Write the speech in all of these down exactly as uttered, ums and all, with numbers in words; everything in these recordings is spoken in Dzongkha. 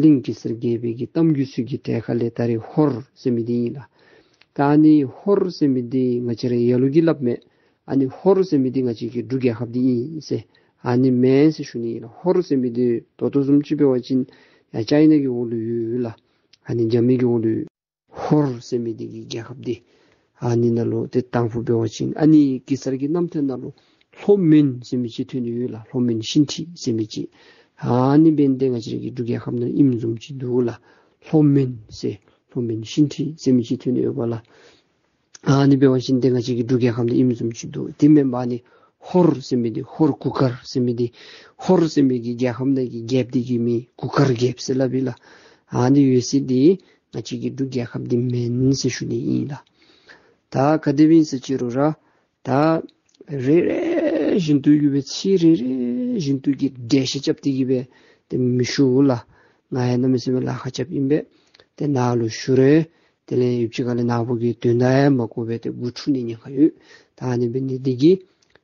གླིང་གེ་སར་རྒྱལ་པོའི་གི་གཏམ་རྒྱུད་ཚུ་གི་གྲས་ཁ་ལས་ད་རེས་ཧོར་ཟེར་མི་འདི་ཨིན་ལགས། ད་ཨ་ནི་ཧོར་ཟེར་མི་འདི་ང་བཅས་ར་ལ་ལུ་གིས་སླབ་མས། ཨ་ནི་ཧོར་ཟེར་མི་འདི་ང་བཅས་ཀྱི་འབྲུག་རྒྱལ་ཁབ་འདི་ཨིན་ཟེར། ཨ་ནི་མེན་ཟེར་ཞུ་ནི་ཨིན་ལགས། ཧོར་ཟེར་མི་འདི་ད་ལྟོ་བཟུམ་ཅིག་འབད་བ་ཅིན་ཡར་ཅའི་ན་གི་འོག་ལུ་ཡོད་ལགས། ཨ་ནི་རྒྱ་མི་གི་འོག་ལུ་ཡོད། ཧོར་ཟེར་མི་འདི་གི་རྒྱལ་ཁབ་འདི་ཨ་ནི་ནང་ལུ་ཏེ་དང་ཕུ་འབད་བ་ཅིན་ཨ་ནི་གེ་སར་གྱི་རྣམ་ཐར་ནང་ལུ་ལྷོ་མོན་ཟེར་མི་ཅིག་ཐོན་ཏེ་ཡོད་ལགས། ལྷོ་མོན་ཤིང་ཁྲི་ཟེར་མི་ཅིག། ཨ་ནི་འབདན་ཏེ་ང་བཅས་ར་གི་འབྲུག་རྒྱལ་ཁབ་ནང་ཨིནམ་བཟུམ་ཅིག་འདུག་ལགས། ལྷོ་མོན་ཟེར་ལྷོ་མོན་ཤིང་ཁྲི་ཟེར་མི་ཅིག་ཐོན་ཏེ་ཡོདཔ་ལགས། ཨ་ནི་འབད་བ་ཅིན་ཏེ་ང་བཅས་ཀྱི་འབྲུག་རྒྱལ་ཁབ་ནང་ཨིནམ་བཟུམ་ཅིག་འདུག། དེ་མེན་པར་ཨ་ནི་ཧོར་ཟེར་མི་འདི་ཧོར་གུར་དཀར་ཟེར་མི་འདི་ཧོར་ཟེར་མི་གི་རྒྱལ་ཁབ་ནང་གི་རྒྱལཔོ་འདི་གི་མིང་གུར་དཀར་རྒྱལཔོ་ཟེར་སླབ་ཨིན་ལགས། ཨ་ནི་ཡོད་ས་འདི་ང་བཅས་ཀྱི་འབྲུག་རྒྱལ་ཁབ་འདི་མེན་ཟེར་ཞུ་ནི་ཨིན་ལགས། ད་ག་དེ་སྦེ་ཨིན་ཟེར་ཅི་རུང་ར་ད་རེ་རེ་བཞིན་དུ་གི་སྦེ་ཚིག་རེ་རེ་བཞིན་དུ་གི་འགྲེལ་བཤད་རྐྱབ་སྟེ་གི་སྦེ་ཏེ་མི་ཞུ་ལགས། ང་ཡང་གནམ་མེད་ས་མེད་ལཱ་ཁག་རྐྱབ་ཨིན་པས། ཏེ་ནཱ་ལུ་ཞུ་རུང་དེ་ལས་ཡུདཔ་ཅིག་ཁ་ལས་ནཱ་བུ་གིས་དོན་དག་ཡང་མ་གོ་བར་ཏེ་མགུ་འཁྲུགས་ནི་ཉེན་ཁ་ཡོད། ད་ཨ་ནི་འབད་ནི་འདི་གིས་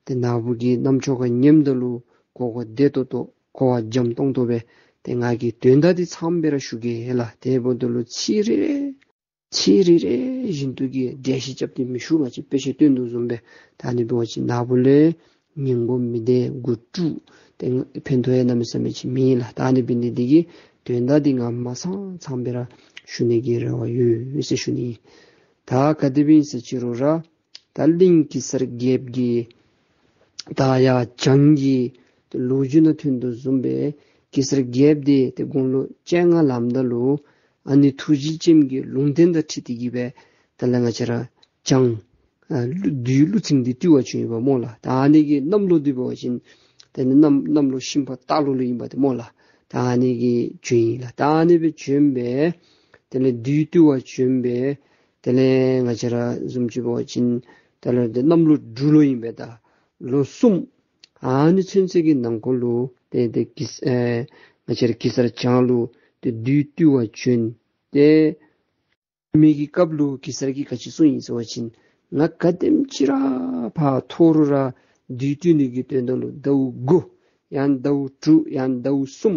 ཏེ་ནཱ་བུ་གིས་རྣམ་ཅོ་ཁར་ཉནམ་ད་ལུ་གོ་གོ་བདེ་ཏོག་ཏོ་གོ་བ་འཇམ་ཏོང་ཏོ་སྦེ་ཏེ་ང་གིས་དོན་དག་འདི་ཚངམ་སྦེ་ར་ཞུ་གེ་ལགས། དེ་འབདཝ་ད་ལུ་ཚིག་རེ་རེ་ཚིག་རེ་རེ་བཞིན་དུ་གི་འགྲེལ་བཤད་རྐྱབ་སྟེ་མི་ཞུ། ང་བཅས་དཔེ་ཆ་སྟོན་དོ་བཟུམ་སྦེ། ད་ཨ་ནི་འབད་བ་ཅིན་ནཱ་བུ་ལུ་ཉན་དགོཔ་མིན་འདུག། མགུ་འཁྲུགས་ཏེ་ཕན་ཐོགས་ཡང་གནམ་མེད་ས་མེད་ཅིག་མེད་ལགས། ད་ཨ་ནི་འབད་ནི་འདི་གིས་དོན་དག་འདི་ང་མ་ཚང་ཚངམ་སྦེ་ར་ཞུ་ནི་གི་རེ་བ་ཡོད་ཟེར་ཞུ་ནི། ད་ག་དེ་སྦེ་ཨིན་ཟེར་ཅི་རུང་ར་ད་གླིང་གེ་སར་རྒྱལཔོ་གི་ད་ཡར་བྱང་གི་ལོ་རྒྱུས་ནང་ཐོན་དོ་བཟུམ་སྦེ་གེ་སར་རྒྱལཔོ་འདི་ཏེ་དགུང་ལོ་བཅོ་ལྔ་ལངམ་ད་ལུ་ཨ་ནི་ཐུགས་རྗེ་ཅན་གྱི་ལུང་བསྟན་དང་འཁྲིལ་ཏེ་གི་སྦེ་དེ་ལས་ང་བཅས་ར་བྱང་ཨ་ཀླུ་བདུད་ཀླུ་བཙན་འདི་བཏུལ་བར་བྱོན་ཡི་པ་སྨོ་ལགས། ད་ཨ་ནི་གི་གནམ་ལོ་འདི་འབད་བ་ཅིན་ཏེ་ནི་གནམ་གནམ་ལོ་ཤིང་ཕག་སྟག་ལོ་ལུ་ཨིན་པ་ཏེ་སྨོ་ལགས། ད་ཨ་ནི་གི་བྱོན་ཡི་ལགས། ད་ཨ་ནི་སྦེ་བྱོན་སྦེ་དེ་ལས་བདུད་བཏུལ་བར་བྱོན་སྦེ་དེ་ལས་ང་བཅས་ར་བཟུམ་ཅིག་འབད་བ་ཅིན་དེ་ལས་ཏེ་གནམ་ལོ་འབྲུག་ལོ་ཨིན་པས། ད་ལོ་གསུམ་ཨ་ནི་ཚུན་ཚོད་ཀྱི་ནང་འཁོད་ལུ་ཏེ་ཏེ་གེ་ཨེ་ང་བཅས་ར་གེ་སར་བྱང་ལུ་ཏེ་བདུད་བཏུལ་བར་བྱོན་ཏེ་མི་གི་སྐབས་ལུ་གེ་སར་གྱིས་ག་ཅི་གསུངས་ཡི་ཟེར་བ་ཅིན་ང་ག་དེམ་ཅིག་ར་ཕར་མཐོ་རུང་ར་བདུད་བཏུལ་ནི་གི་དོན་དག་ལུ་ཟླཝ་དགུ་ཡང་ཟླཝ་དྲུག་ཡང་ཟླཝ་གསུམ་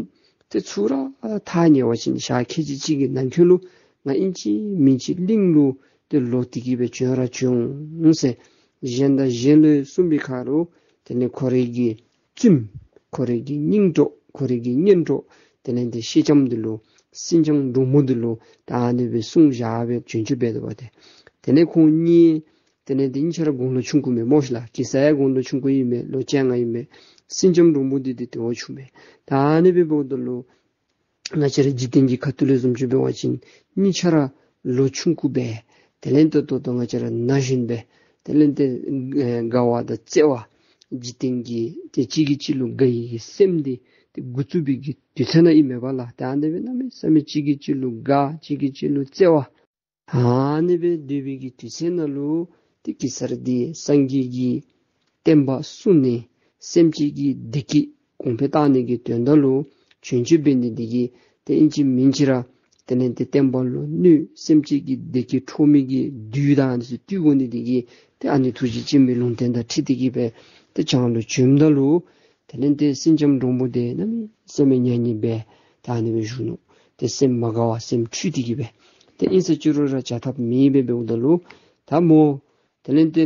ཏེ་ཚུར་ར་ཐག་ཉེ་བ་ཅིན་ཞག་ཁལ་གཅིག་གཅིག་གི་ནང་འཁོད་ལུ་ང་ཨིན་ཅི་མིན་ཅི་གླིང་ལུ་ཏེ་ལོག་སྟེ་གི་སྦེ་བྱོན་ར་བྱོན་འོང་ཟེར། གཞན་དང་གཞན་ལུ་གསུངས་པའི་ཁར་ལུ་དེ་ལས་ཁོ་རའི་གི་བཙུནམོ་ཁོ་རའི་གི་སྙིང་གྲོགས་ཁོ་རའི་གི་གཉེན་གྲོགས་དེ་ལས་ཏེ་སེང་ལྕམ་འདི་ལུ་སེང་ལྕམ་འབྲུག་མོ་འདི་ལུ་ད་ཨ་ནི་སྦེ་གསུངས་བཞག་སྦེ་བྱོན་བྱོནམ་འབད་དོ་བ་ཏེ། དེ་ལས་ཁོང་གཉིས་དེ་ལས་ཏེ་གཉིས་ཆ་ར་དགུང་ལོ་ཆུང་ཀུ་མས་སྨོ་ཤི་ལགས། གེ་སར་ཡང་དགུང་ལོ་ཆུང་ཀུ་ཨིན་མས། ལོ་བཅོ་ལྔ་ཨིན་མས། སེང་ལྕམ་འབྲུག་མོ་འདི་ཏེ་དེ་བ་ཆུང་མས། ད་ཨ་ནི་སྦེ་འབདཝ་ད་ལུ་ང་བཅས་ར་འཇིག་རྟེན་གྱི་ཁ་ཐུག་ལས་བཟུམ་ཅིག་འབད་བ་ཅིན་གཉིས་ཆ་ར་ལོ་ཆུང་ཀུ་སྦེ་དེ་ལས་ཏོག་ཏོ་ཏོ་ང་བཅས་ར་ན་གཞོན་སྦེ་དེ་ལས་ཏེ་ཨེ་དགའ་བ་དང་བརྩེ་བ་འཇིག་རྟེན་གྱི་ཏེ་གཅིག་གིས་གཅིག་ལུ་དགའ་བའི་སེམས་འདི་ཏེ་འགོ་བཙུགས་པའི་གི་དུས་ཚོད་ནང་ཨིན་མས་པ་ལགས། ད་ཨ་ནི་སྦེ་གནམ་མེད་ས་མེད་གཅིག་གིས་གཅིག་ལུ་དགའ་གཅིག་གིས་གཅིག་ལུ་བརྩེ་བ་ཨ་ནི་སྦེ་སྡོད་པའི་གི་དུས་ཚོད་ནང་ལུ་ཏེ་གེ་སར་འདི་སངས་རྒྱས་ཀྱི་བསྟན་པ་སྲུང་ནི་སེམས་ཅན་གྱི་བདེ་སྐྱིད་གོང་འཕེལ་གཏང་ནི་གི་དོན་དག་ལུ་བྱོན་བྱོནམ་འབད་ནི་འདི་གིས་ཏེ་ཨིན་ཅི་མིན་ཅི་ར་དེ་ལས་ཏེ་བསྟན་པ་ལུ་གནོད་སེམས་ཅན་གྱི་བདེ་སྐྱིད་འཕྲོག་མི་གི་བདུད་དང་ཨ་ནི་ཚུ་བཏུལ་དགོ་ནི་འདི་གིས་ཏེ་ཨ་ནི་ཐུགས་རྗེ་ཆེན་པོའི་ལུང་བསྟན་དང་འཁྲིལ་ཏེ་གི་སྦེ་ཏེ་བྱང་ལུ་བྱོནམ་ད་ལུ་དེ་ལས་ཏེ་སེང་ལྕམ་འབྲུག་མོ་འདི་གནམ་མེད་ས་མེད་མྱ་ངན་སྦེ་ད་ཨ་ནི་སྦེ་བཞུགས་ནུག། ཏེ་སེམས་མ་དགའ་བར་སེམས་འཁྲུལ་ཏེ་གི་སྦེ་ཏེ་ཨིན་ཟེར་ཅི་རུང་ར་བྱ་ཐབས་མེད་སྦེ་འབདཝ་ད་ལུ་ད་མོ་དེ་ལས་ཏེ་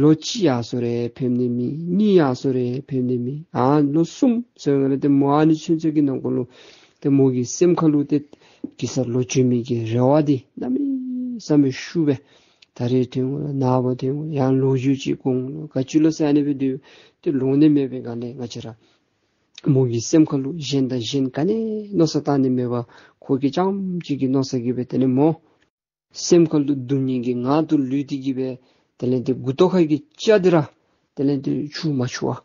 ལོ་གཅིག་ཡར་སོང་རུང་ཕན་ནི་མེད། གཉིས་ཡར་སོང་རུང་ཕན་ནི་མེད། ཨ་ལོ་གསུམ་ཟེར་བའི་སྒང་ལས་ཏེ་མོ་ཨ་ནི་ཚུན་ཚོད་ཀྱི་ནང་འཁོད་ལུ་ཏེ་མོ་གི་སེམས་ཁ་ལུ་ཏེ་གེ་སར་ལོག་བྱོན་མི་གི་རེ་བ་འདི་གནམ་མེད་ས་མེད་ཤུགས་སྦེ་ད་རིས་ཐོན་འོང་ལོ་ནངས་པ་ཐོན་འོང་ཡང་ལོ་རྒྱུས་ཅིག་གོ་འོང་ལོ་ག་ཅི་ལོ་ཟེར་ཨ་ནི་སྦེ་སྡོད་ཏེ་ལོང་ནི་མེད་པའི་སྒང་ལས་ང་བཅས་ར་མོ་གི་སེམས་ཁ་ལུ་གཞན་དང་གཞན་ག་ནི་མནོ་བསམ་བཏང་ནི་མེད་པར་ཁོ་གིས་རྐྱངམ་གཅིག་གིས་མནོ་བསམ་གི་སྦེ་དེ་ལས་མོ་སེམས་ཁ་ལུ་སྡུག་བསྔལ་གྱི་ངང་དུ་ལུས་ཏེ་གི་སྦེ་དེ་ལས་ཏེ་མགུ་ཏོ་ཁ་གི་སྐྱ་འདི་ར་དེ་ལས་ཏེ་འཁྱུ་མ་འཁྱུ་བར་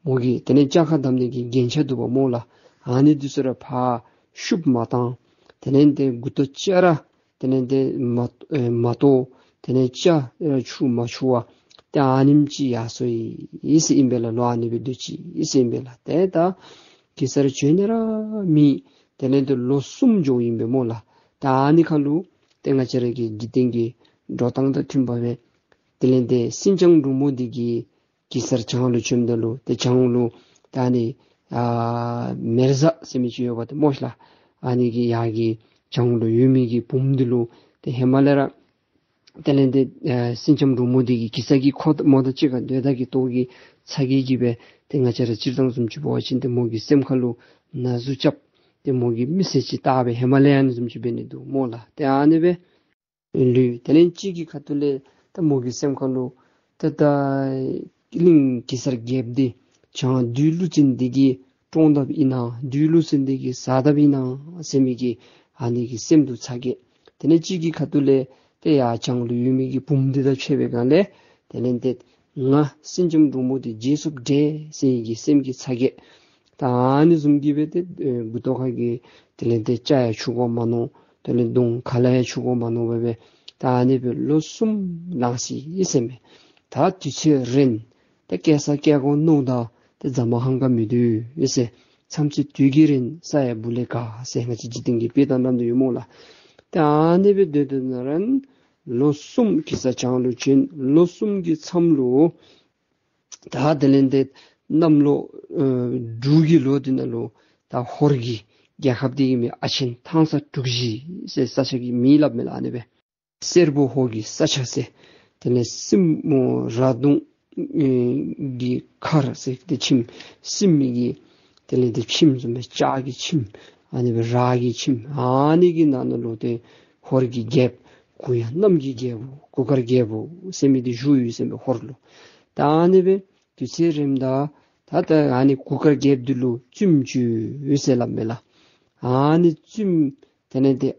མོ་གིས་དེ་ལས་སྐྱ་ཁར་བསྡམ་ནི་གི་རྒྱན་ཆ་འདུག་པ་སྨོ་ལགས། ཨ་ནི་འདི་ཚུ་ར་ཕར་བཤུབ་མ་བཏང་། དེ་ལས་ཏེ་མགུ་ཏོ་སྐྱ་ར་དེ་ལས་ཏེ་མ་ཨེ་མ་གཏོར། དེ་ལས་སྐྱ་ར་འཁྱུ་མ་འཁྱུ་བར་ཏེ་ཨ་ནེམ་ཅིག་ཡར་སོང་ཡི་ཟེར་ཨིན་པས་ལགས། ལོ་ཨ་ནི་སྦེ་སྡོད་ཅི་ཟེར་ཨིན་པས་ལགས། ཏེ་ད་གེ་སར་བྱོན་ནི་ར་མེད། དེ་ལས་ཏེ་ལོ་གསུམ་འགྱོཝ་ཨིན་པས་སྨོ་ལགས། ད་ཨ་ནི་ཁར་ལུ་ཏེ་ང་བཅས་ར་གི་འཇིག་རྟེན་གྱི་འགྲོ་སྟངས་དང་མཐུན་པ་སྦེ་དེ་ལས་ཏེ་སེང་ལྕམ་འབྲུག་མོ་འདི་གིས་གེ་སར་བྱང་ལུ་བྱོནམ་ད་ལུ་ཏེ་བྱང་ལུ་ད་ཨ་ནི་ཨ་མེ་བཟའ་ཟེར་མི་ཅིག་ཡོདཔ་ད་སྨོ་ཤི་ལགས། ཨ་ནི་གི་ཡར་གི་བྱང་ལུ་ཡོད་མི་གི་བུམོ་འདི་ལུ་ཏེ་ཧེ་མ་ལས་ར་དེ་ལས་ཏེ་ཨེ་སེང་ལྕམ་འབྲུག་མོ་འདི་གིས་གེ་སར་གྱིས་ཁོ་མོ་དང་གཅིག་ཁར་སྡོད་ད་གི་ལྟོ་གི་ཚ་གྱང་གིས་སྦེ་ཏེ་ང་བཅས་ར་སྤྱིར་བཏང་བཟུམ་ཅིག་འབད་བ་ཅིན་ཏེ་མོ་གི་སེམས་ཁ་ལུ་ན་ཟུག་རྐྱབ་སྟེ་མོ་གིས་མི་བསད་ཅི་བལྟ་སྦེ་ཧེ་མ་ལས་ཨ་ནི་བཟུམ་ཅིག་འབད་ནི་འདུག་སྨོ་ལགས། ཏེ་ཨ་ནི་སྦེ་ལུས། དེ་ལས་གཅིག་གི་ཁ་ཐུག་ལས་ད་མོ་གི་སེམས་ཁ་ལུ་ད་ད་གླིང་གེ་སར་རྒྱལཔོ་འདི་བྱང་བདུད་ཀླུ་བཙན་འདི་གིས་བཀྲོངས་དཔ་ཨིན་ན། བདུད་ཀླུ་བཙན་འདི་གིས་བསད་དཔ་ཨིན་ན་ཟེར་མི་གི་ཨ་ནི་གི་སེམས་སྡུག་ཚ་གྱང་། དེ་ལས་གཅིག་གི་ཁ་ཐུག་ལས་ཏེ་ཡར་བྱང་ལུ་ཡོད་མི་གི་བུམོ་འདི་དང་ཕྱད་པའི་སྒང་ལས་དེ་ལས་ཏེ་ང་སེང་ལྕམ་འབྲུག་མོ་འདི་བརྗེད་སོངམ་འདྲས་ཟེར་མི་གི་སེམས་ཀྱི་ཚ་གྱང་། ད་ཨ་ནི་བཟུམ་གྱིས་སྦེ་ཏེ་ཨེ་མགུ་ཏོ་ཁ་གི་དེ་ལས་ཏེ་སྐྱ་ཡང་ཆུང་ཀུ་མ་མནོ། དེ་ལས་གདོང་ཁ་ལ་ཡང་ཆུང་ཀུ་མ་མནོ་བར་སྦེ་ད་ཨ་ནི་སྦེ་ལོ་གསུམ་ལང་སོ་ཡི་ཟེར་མས། ད་དུས་ཚོད་རན། ད་སྐྱེ་ས་སྐྱེ་སྒོ་ནོར་ད་ཏེ་རྫ་མ་ཧང་ག་མི་སྡོད་ཡི་ཟེར། མཚམས་ཚོད་དུས་ཀྱིས་རན་ས་ཡང་སྦུག་ལས་འགག་ཟེར་ང་བཅས་འཇིག་རྟེན་གྱི་དཔེ་དང་འདྲ་འདྲ་ཡོད་སྨོ་ལགས། ད་ཨ་ནི་སྦེ་སྡོད་སྡོད་ནི་ར་ལོ་གསུམ་གེ་སར་བྱང་ལུ་བྱོན། ལོ་གསུམ་གྱི་མཚམས་ལུ་ད་དེ་ལས་ཏེ་གནམ་ལོ་ཨེ་འབྲུག་གི་ལོ་འདི་ནང་ལུ་ད་ཧོར་གྱི་རྒྱལ་ཁབ་འདི་གི་མིང་ཨ་ཆེན་ཐང་ས་གྲུ་བཞི་ཟེར་ས་ཆ་གི་མིང་སླབ་མས་ལགས། ཨ་ནི་སྦེ་སེར་པོ་ཧོར་གྱི་ས་ཆ་ཟེར། དེ་ལས་སྲིན་མོ་ར་དུང་ཨེ་གི་མཁར་ཟེར་ཏེ་ཁྱིམ་སྲིན་མོ་གི་དེ་ལས་ཏེ་ཁྱིམ་བཟུམ་སྦེ་ལྕགས་ཀྱི་ཁྱིམ་ཨ་ནི་སྦེ་ར་གི་ཁྱིམ་ཨ་ནི་གི་ནང་ན་ལུ་ཏེ་ཧོར་གྱི་རྒྱལཔོ་གུ་ཡངས་གནམ་གྱི་རྒྱལ་པོ་གུར་དཀར་རྒྱལ་པོ་ཟེར་མི་འདི་བཞུགས་ཡོད་ཟེར་མས་ཧོར་ལུ། ད་ཨ་ནི་སྦེ་དུས་ཚོད་རནམ་ད་ད་ད་ཨ་ནི་གུར་དཀར་རྒྱལཔོ་འདི་ལུ་བཙུནམོ་ཅིག་ཡོད་ཟེར་སླབ་མས་ལགས། ཨ་ནི་བཙུནམོ་དེ་ལས་ཏེ་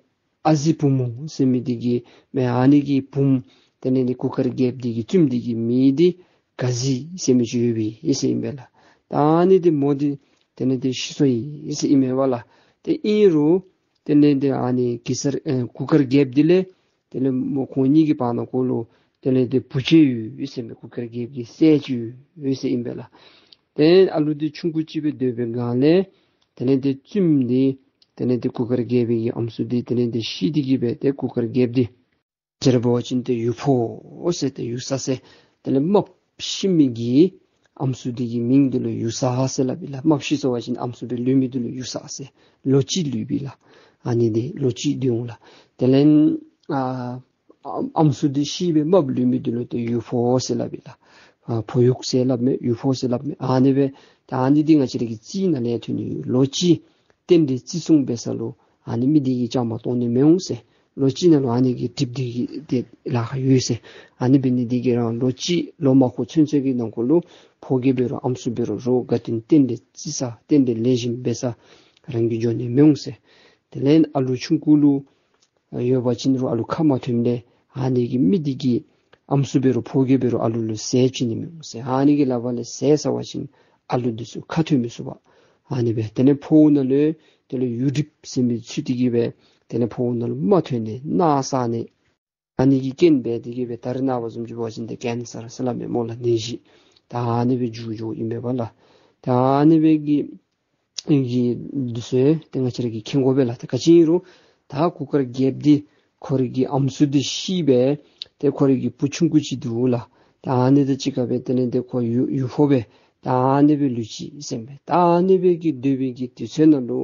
ཨ་ཟི་བུ་མོ་ཟེར་མི་འདི་གི་མེན་ཨ་ནི་གི་བུམོ་དེ་ལས་ཏེ་གུར་དཀར་རྒྱལཔོ་འདི་གི་བཙུནམོ་འདི་གི་མིང་འདི་ག་ཟི་ཟེར་མི་ཅིག་ཡོད་པའི་ཨིན་ཟེར་ཨིན་པས་ལགས། ད་ཨ་ནི་འདི་མོ་འདི་དེ་ལས་ཏེ་ཤི་སོ་ཡི་ཟེར་ཨིན་མས་པ་ལགས། ཏེ་ཨིན་རུང་དེ་ལས་ཏེ་ཨ་ནི་གེ་སར་ཨེ་གུར་དཀར་རྒྱལཔོ་འདི་ལས་དེ་ལས་མོ་ཁོང་གཉིས་ཀྱི་བར་ན་ཁོ་ལུ་དེ་ལས་ཏེ་བུ་ཅིག་ཡོད་ཟེར་མས། གུར་དཀར་རྒྱལཔོ་གི་སྲས་ཅིག་ཡོད་ཟེར་ཨིན་པས་ལགས། ཏེ་ཨ་ལུ་འདི་ཆུང་ཀུ་ཅིག་སྦེ་སྡོད་པའི་སྒང་ལས་དེ་ལས་ཏེ་བཙུནམོ་འདི་དེ་ལས་ཏེ་གུར་དཀར་རྒྱལཔོ་གི་ཨམ་སྲུ་འདི་དེ་ལས་ཏེ་ཤི་སྟེ་གི་སྦེ་ཏེ་གུར་དཀར་རྒྱལཔོ་འདི་ཟེར་བ་ཅིན་ཏེ་ཡུ་ཕོ་ཟེར་ཏེ་ཡུ་ས་ཟེར། དེ་ལས་རྨགཔ་ཤི་མི་གི་ཨམ་སྲུ་འདི་གི་མིང་འདི་ལུ་ཡུ་ས་ཟེར་སླབ་ཨིན་ལགས། རྨགཔ་ཤི་སོང་པ་ཅིན་ཨམ་སྲུ་སྦེ་ལུས་མི་འདི་ལུ་ཡུ་ས་ཟེར། ལོ་གཅིག་ལུས་པས་ལགས། ཨ་ནི་འདི་ལོ་གཅིག་སྡོད་འོང་ལགས། དེ་ལས་ཨ་ཨམ་ཨམ་སྲུ་འདི་ཤི་སྦེ་རྨགཔ་ལུས་མི་འདི་ལུ་ཏེ་ཡུ་ཕོ་ཟེར་སླབ་ཨིན་ལགས། ཨ་ཕོ་ཡུག་ཟེར་སླབ་མས། ཡུ་ཕོ་ཟེར་སླབ་མས། ཨ་ནི་སྦེ་ད་ཨ་ནི་འདི་ང་བཅས་ར་གི་རྩིས་ནང་ལས་ཐོན་ནི་ལོ་གཅིག་རྟེན་འབྲེལ་བརྩི་སྲུང་འབད་ས་ལུ་ཨ་ནི་མི་འདི་གིས་བཅའ་མར་གཏོགས་ནི་མི་འོང་ཟེར། ལོ་གཅིག་ནང་ལུ་ཨ་ནི་གི་གྲིབ་འདི་གི་ཏེ་ལཱ་ཁག་ཡོད་ཟེར། ཨ་ནི་འབད་ནི་འདི་གིས་རང་ལོ་གཅིག་ལོ་མ་འཁོར་ཚུན་ཚོད་ཀྱི་ནང་འཁོད་ལུ་ཕོ་རྒྱས་འབད་རུང་ཨམ་སྲུ་འབད་རུང་རོགས་དགའ་སྟོན་རྟེན་འབྲེལ་བརྩི་ས་རྟེན་འབྲེལ་ལེགས་ཤོམ་འབད་ས་རང་གིས་འགྱོ་ནི་མི་འོང་ཟེར། དེ་ལས་ཨ་ལུ་ཆུང་ཀུ་ལུ་ཡོད་པ་ཅིན་རུང་ཨ་ལུ་ཁ་མ་ཐོནམ་ལས་ཨ་ནི་གི་མི་འདི་གིས་ཨམ་སྲུ་འབད་རུང་ཕོ་རྒྱས་འབད་རུང་ཨ་ལུ་ལུ་ཟས་བྱིན་ནི་མི་འོང་ཟེར། ཨ་ནི་གི་ལག་པ་ལས་ཟས་ཟ་བ་ཅིན་ཨ་ལུ་འདི་ཚུ་ཁ་ཐོན་མི་ཚུགས་པས། ཨ་ནི་སྦེ་དེ་ལས་ཕོཝ་ནང་ལུ་དེ་ལས་ཡུ་གྲིབ་ཟེར་མི་ཚུད་དེ་གི་སྦེ་དེ་ལས་ཕོཝ་ནང་ལུ་མ་ཐོན་ནི་ན་ཚ་ནི་ཨ་ནི་གི་རྐྱེན་འབད་དེ་གི་སྦེ་ད་རེས་ནངས་པ་བཟུམ་ཅིག་འབད་བ་ཅིན་ཏེ་ཀེན་སར་ཟེར་སླབ་མས་སྨོ་ལགས། ནད་གཞི་ད་ཨ་ནི་སྦེ་འགྱུར་འགྱུརཝ་ཨིན་པས་པ་ལགས། ད་ཨ་ནི་སྦེ་གི་གི་འདི་ཚུ་ཏེ་ང་བཅས་ར་གིས་མཁྱེན་དགོ་པས་ལགས། ཏེ་ག་ཅི་ཨིན་རུང་ད་གུར་དཀར་རྒྱལཔོ་འདི་ཁོ་རའི་གི་ཨམ་སྲུ་འདི་ཤི་སྦེ་ཏེ་ཁོ་རའི་གི་བུ་ཆུང་ཀུ་ཅིག་འདུག་ལགས། ད་ཨ་ནི་དང་གཅིག་ཁར་སྦེ་དེ་ལས་ཏེ་ཁོ་ཡུ་ཡུ་ཕོ་སྦེ་ད་ཨ་ནི་སྦེ་ལུས་ཅི་ཟེར་མས། ད་ཨ་ནི་སྦེ་གི་སྡོད་པའི་གི་དུས་ཚོད་ནང་ལུ་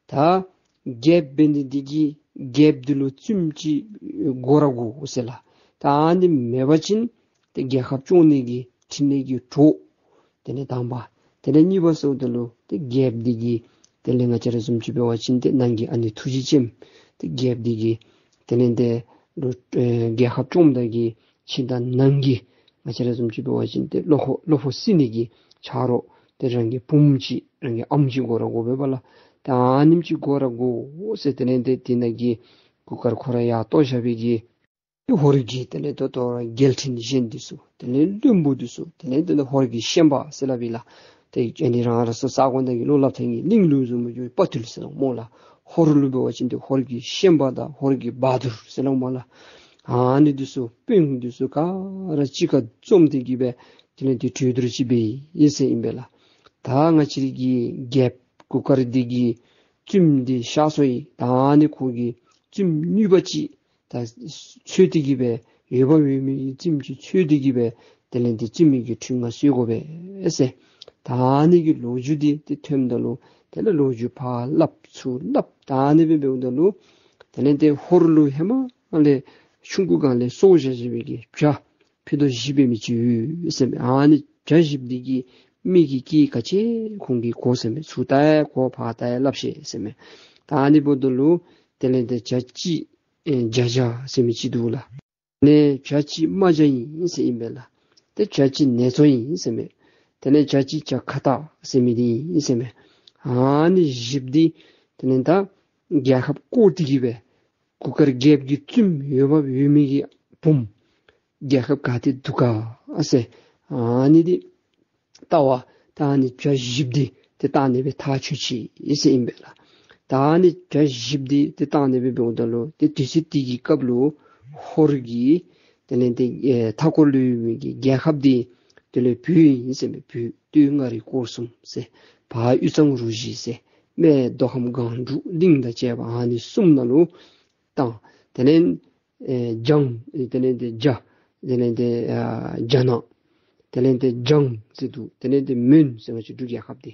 ད་རྒྱལཔོ་འབད་ནི་འདི་གིས་རྒྱལཔོ་འདི་ལུ་བཙུནམོ་ཅིག་དགོ་ར་དགོ་ཟེར་ལགས། ད་ཨ་ནི་མེད་པ་ཅིན་ཏེ་རྒྱལ་ཁབ་སྐྱོང་ནི་གི་ཕྲིན་ལས་ཀྱི་གྲོགས། དེ་ལས་དང་པ། དེ་ལས་གཉིས་པ་ཟེརཝ་ད་ལུ་ཏེ་རྒྱལཔོ་འདི་གིས་དེ་ལས་ང་བཅས་ར་བཟུམ་ཅིག་འབད་བ་ཅིན་ཏེ་ནང་གི་ཨ་ནི་ཐུགས་རྗེ་ཅནམ་ཏེ་རྒྱལཔོ་འདི་གིས་དེ་ལས་ཏེ་ལུ་ཨེ་རྒྱལ་ཁབ་སྐྱོངམ་ད་གི་ཕྱི་དང་ནང་གི་ང་བཅས་ར་བཟུམ་ཅིག་འབད་བ་ཅིན་ཏེ་བློ་ཁོག་བློ་ཕོག་སེལ་ནི་གི་ཆ་རོགས་ཏེ་རང་གི་བུམོ་ཅིག་རང་གི་ཨམ་ཅིག་དགོ་ར་དགོ་པས་པ་ལགས། ད་ཨ་ནེམ་ཅིག་དགོ་ར་དགོ་ཟེར་དེ་ལས་ཏེ་དེ་ནང་གི་གུར་དཀར་ཁོ་ར་ཡར་ལྟོ་བཞག་པའི་གི་ཏེ་ཧོར་གྱི་དེ་ལས་ཏེ་ད་རུང་རྒྱལ་ཕྲན་གཞན་འདི་ཚུ་དེ་ལས་བློན་པོ་འདི་ཚུ་དེ་ལས་ཏེ་ཧོར་གྱི་ཤན་པ་ཟེར་སླབ་ཨིན་ལགས། ཏེ་ཨ་ནི་རང་རང་སོ་ས་གོ་ནང་གི་བློ་སླབ་ཐངས་ཀྱིས་གླིང་ལུ་བཟུམ་སྦེ་དཔའ་ཐུལ་ཟེར་སླབ་སྨོ་ལགས། ཧོར་ལུ་འབད་བ་ཅིན་ཏེ་ཧོར་གྱི་ཤན་པ་དང་ཧོར་གྱི་བ་དུར་ཟེར་སླབ་སྨོ་ལགས། ཨ་ནི་འདི་ཚུ་དཔོན་འདི་ཚུ་ག་ར་གཅིག་ཁར་འཛོམས་ཏེ་གི་སྦེ་དེ་ལས་ཏེ་གྲོས་བསྡུར་ཅིག་འབད་ཡི་ཟེར་ཨིན་པས་ལགས། ད་ང་བཅས་རའི་གི་རྒྱལཔོ་གུར་དཀར་འདི་གི་བཙུནམོ་འདི་གཤགས་སོ་ཡི། ད་ཨ་ནི་ཁོ་གི་བཙུནམོ་ནུས་པ་ཅིག་ད་འཚོལ་ཏེ་གི་སྦེ་འོས་འབབ་ཡོད་མི་གི་བཙུནམོ་ཅིག་འཚོལ་ཏེ་གི་སྦེ་དེ་ལས་ཏེ་བཙུནམོ་གི་ཁྲི་མངའ་གསོལ་དགོ་པས་ཟེར། ད་ཨ་ནི་གི་ལོ་རྒྱུས་འདི་ཏེ་ཐོནམ་ད་ལུ་ དེ་ལས་ལོ་རྒྱུས་ཕར་སླབ་ཚུར་སླབ་ད་ཨ་ནི་སྦེ་འབདཝ་ད་ལུ་དེ་ལས་ཏེ་ཧོར་ལུ་ཧེ་མ་ལས་ཆུང་ཀུ་སྒང་ལས་སོར་བཞག་བཞག་པའི་གི་བྱ་ཕུད་རྡོག་བཞི་འབད་མི་ཅིག་ཡོད་ཟེར་མས། ཨ་ནི་བྱ་བཞི་པོ་འདི་གིས་མི་གི་སྐད་ག་ཅི་ཁོང་གིས་གོ་ཟེར་མས། ཚུར་བལྟ་ཡང་གོ་ཕར་བལྟ་ཡང་སླབ་ཤེས་ཟེར་མས། ད་ཨ་ནི་འབདཝ་ད་ལུ་དེ་ལས་ཏེ་བྱ་གཅིག་ཨེ་བྱ་བྱ་ཟེར་མི་ཅིག་འདུག་ལགས། དེ་ལས་བྱ་གཅིག་རྨ་བྱ་ཨིན་ཟེར་ཨིན་པས་ལགས། ཏེ་བྱ་གཅིག་ནེ་ཙོ་ཨིན་ཟེར་མས། དེ་ལས་བྱ་གཅིག་བྱ་ཁྭ་ཏ་ཟེར་མི་འདི་ཨིན་ཟེར་མས། ཨ་ནི་བཞི་པོ་འདི་དེ་ལས་ད་རྒྱལ་ཁབ་བསྐོར་ཏེ་གི་སྦེ་གུར་དཀར་རྒྱལཔོ་གི་བཙུནམོ་འོས་འབབ་ཡོད་མི་གི་བུམོ་རྒྱལ་ཁབ་ག་ཏེ་འདུག་ག་ཟེར་ཨ་ནི་འདི་བལྟ་བར་ད་ཨ་ནི་བྱ་བཞི་པོ་འདི་ཏེ་བཏང་ནི་སྦེ་ཐག་ཆོད་ཅི་ཟེར་ཨིན་པས་ལགས། ད་ཨ་ནི་བྱ་བཞི་པོ་འདི་ཏེ་བཏང་ནི་སྦེ་འབདཝ་ད་ལུ་ཏེ་དུས་ཚོད་དེ་གི་སྐབས་ལུ་ཧོར་གྱི་དེ་ལས་ཏེ་ཨེ་མཐའ་འཁོར་ལུ་ཡོད་མི་གི་རྒྱལ་ཁབ་འདི་དེ་ལས་བོད་ཨིན་ཟེར་མས། བོད་སྟོད་མངའ་རིས་སྐོར་གསུམ་ཟེར་བར་དབུས་གཙང་རུ་བཞི་ཟེར་སྨད་མདོ་ཁམས་སྒང་དྲུག་གླིང་དང་བཅས་པ་ཨ་ནི་གསུམ་ནང་ལུ་བཏང་། དེ་ལས་ཨེ་འཇང་དེ་ལས་ཏེ་རྒྱ་དེ་ལས་ཏེ་ཨ་རྒྱ་ནག། དེ་ལས་ཏེ་འཇང་ཟེར་འདུག། དེ་ལས་ཏེ་མོན་ཟེར་ང་བཅས་འབྲུག་རྒྱལ་ཁབ་འདི་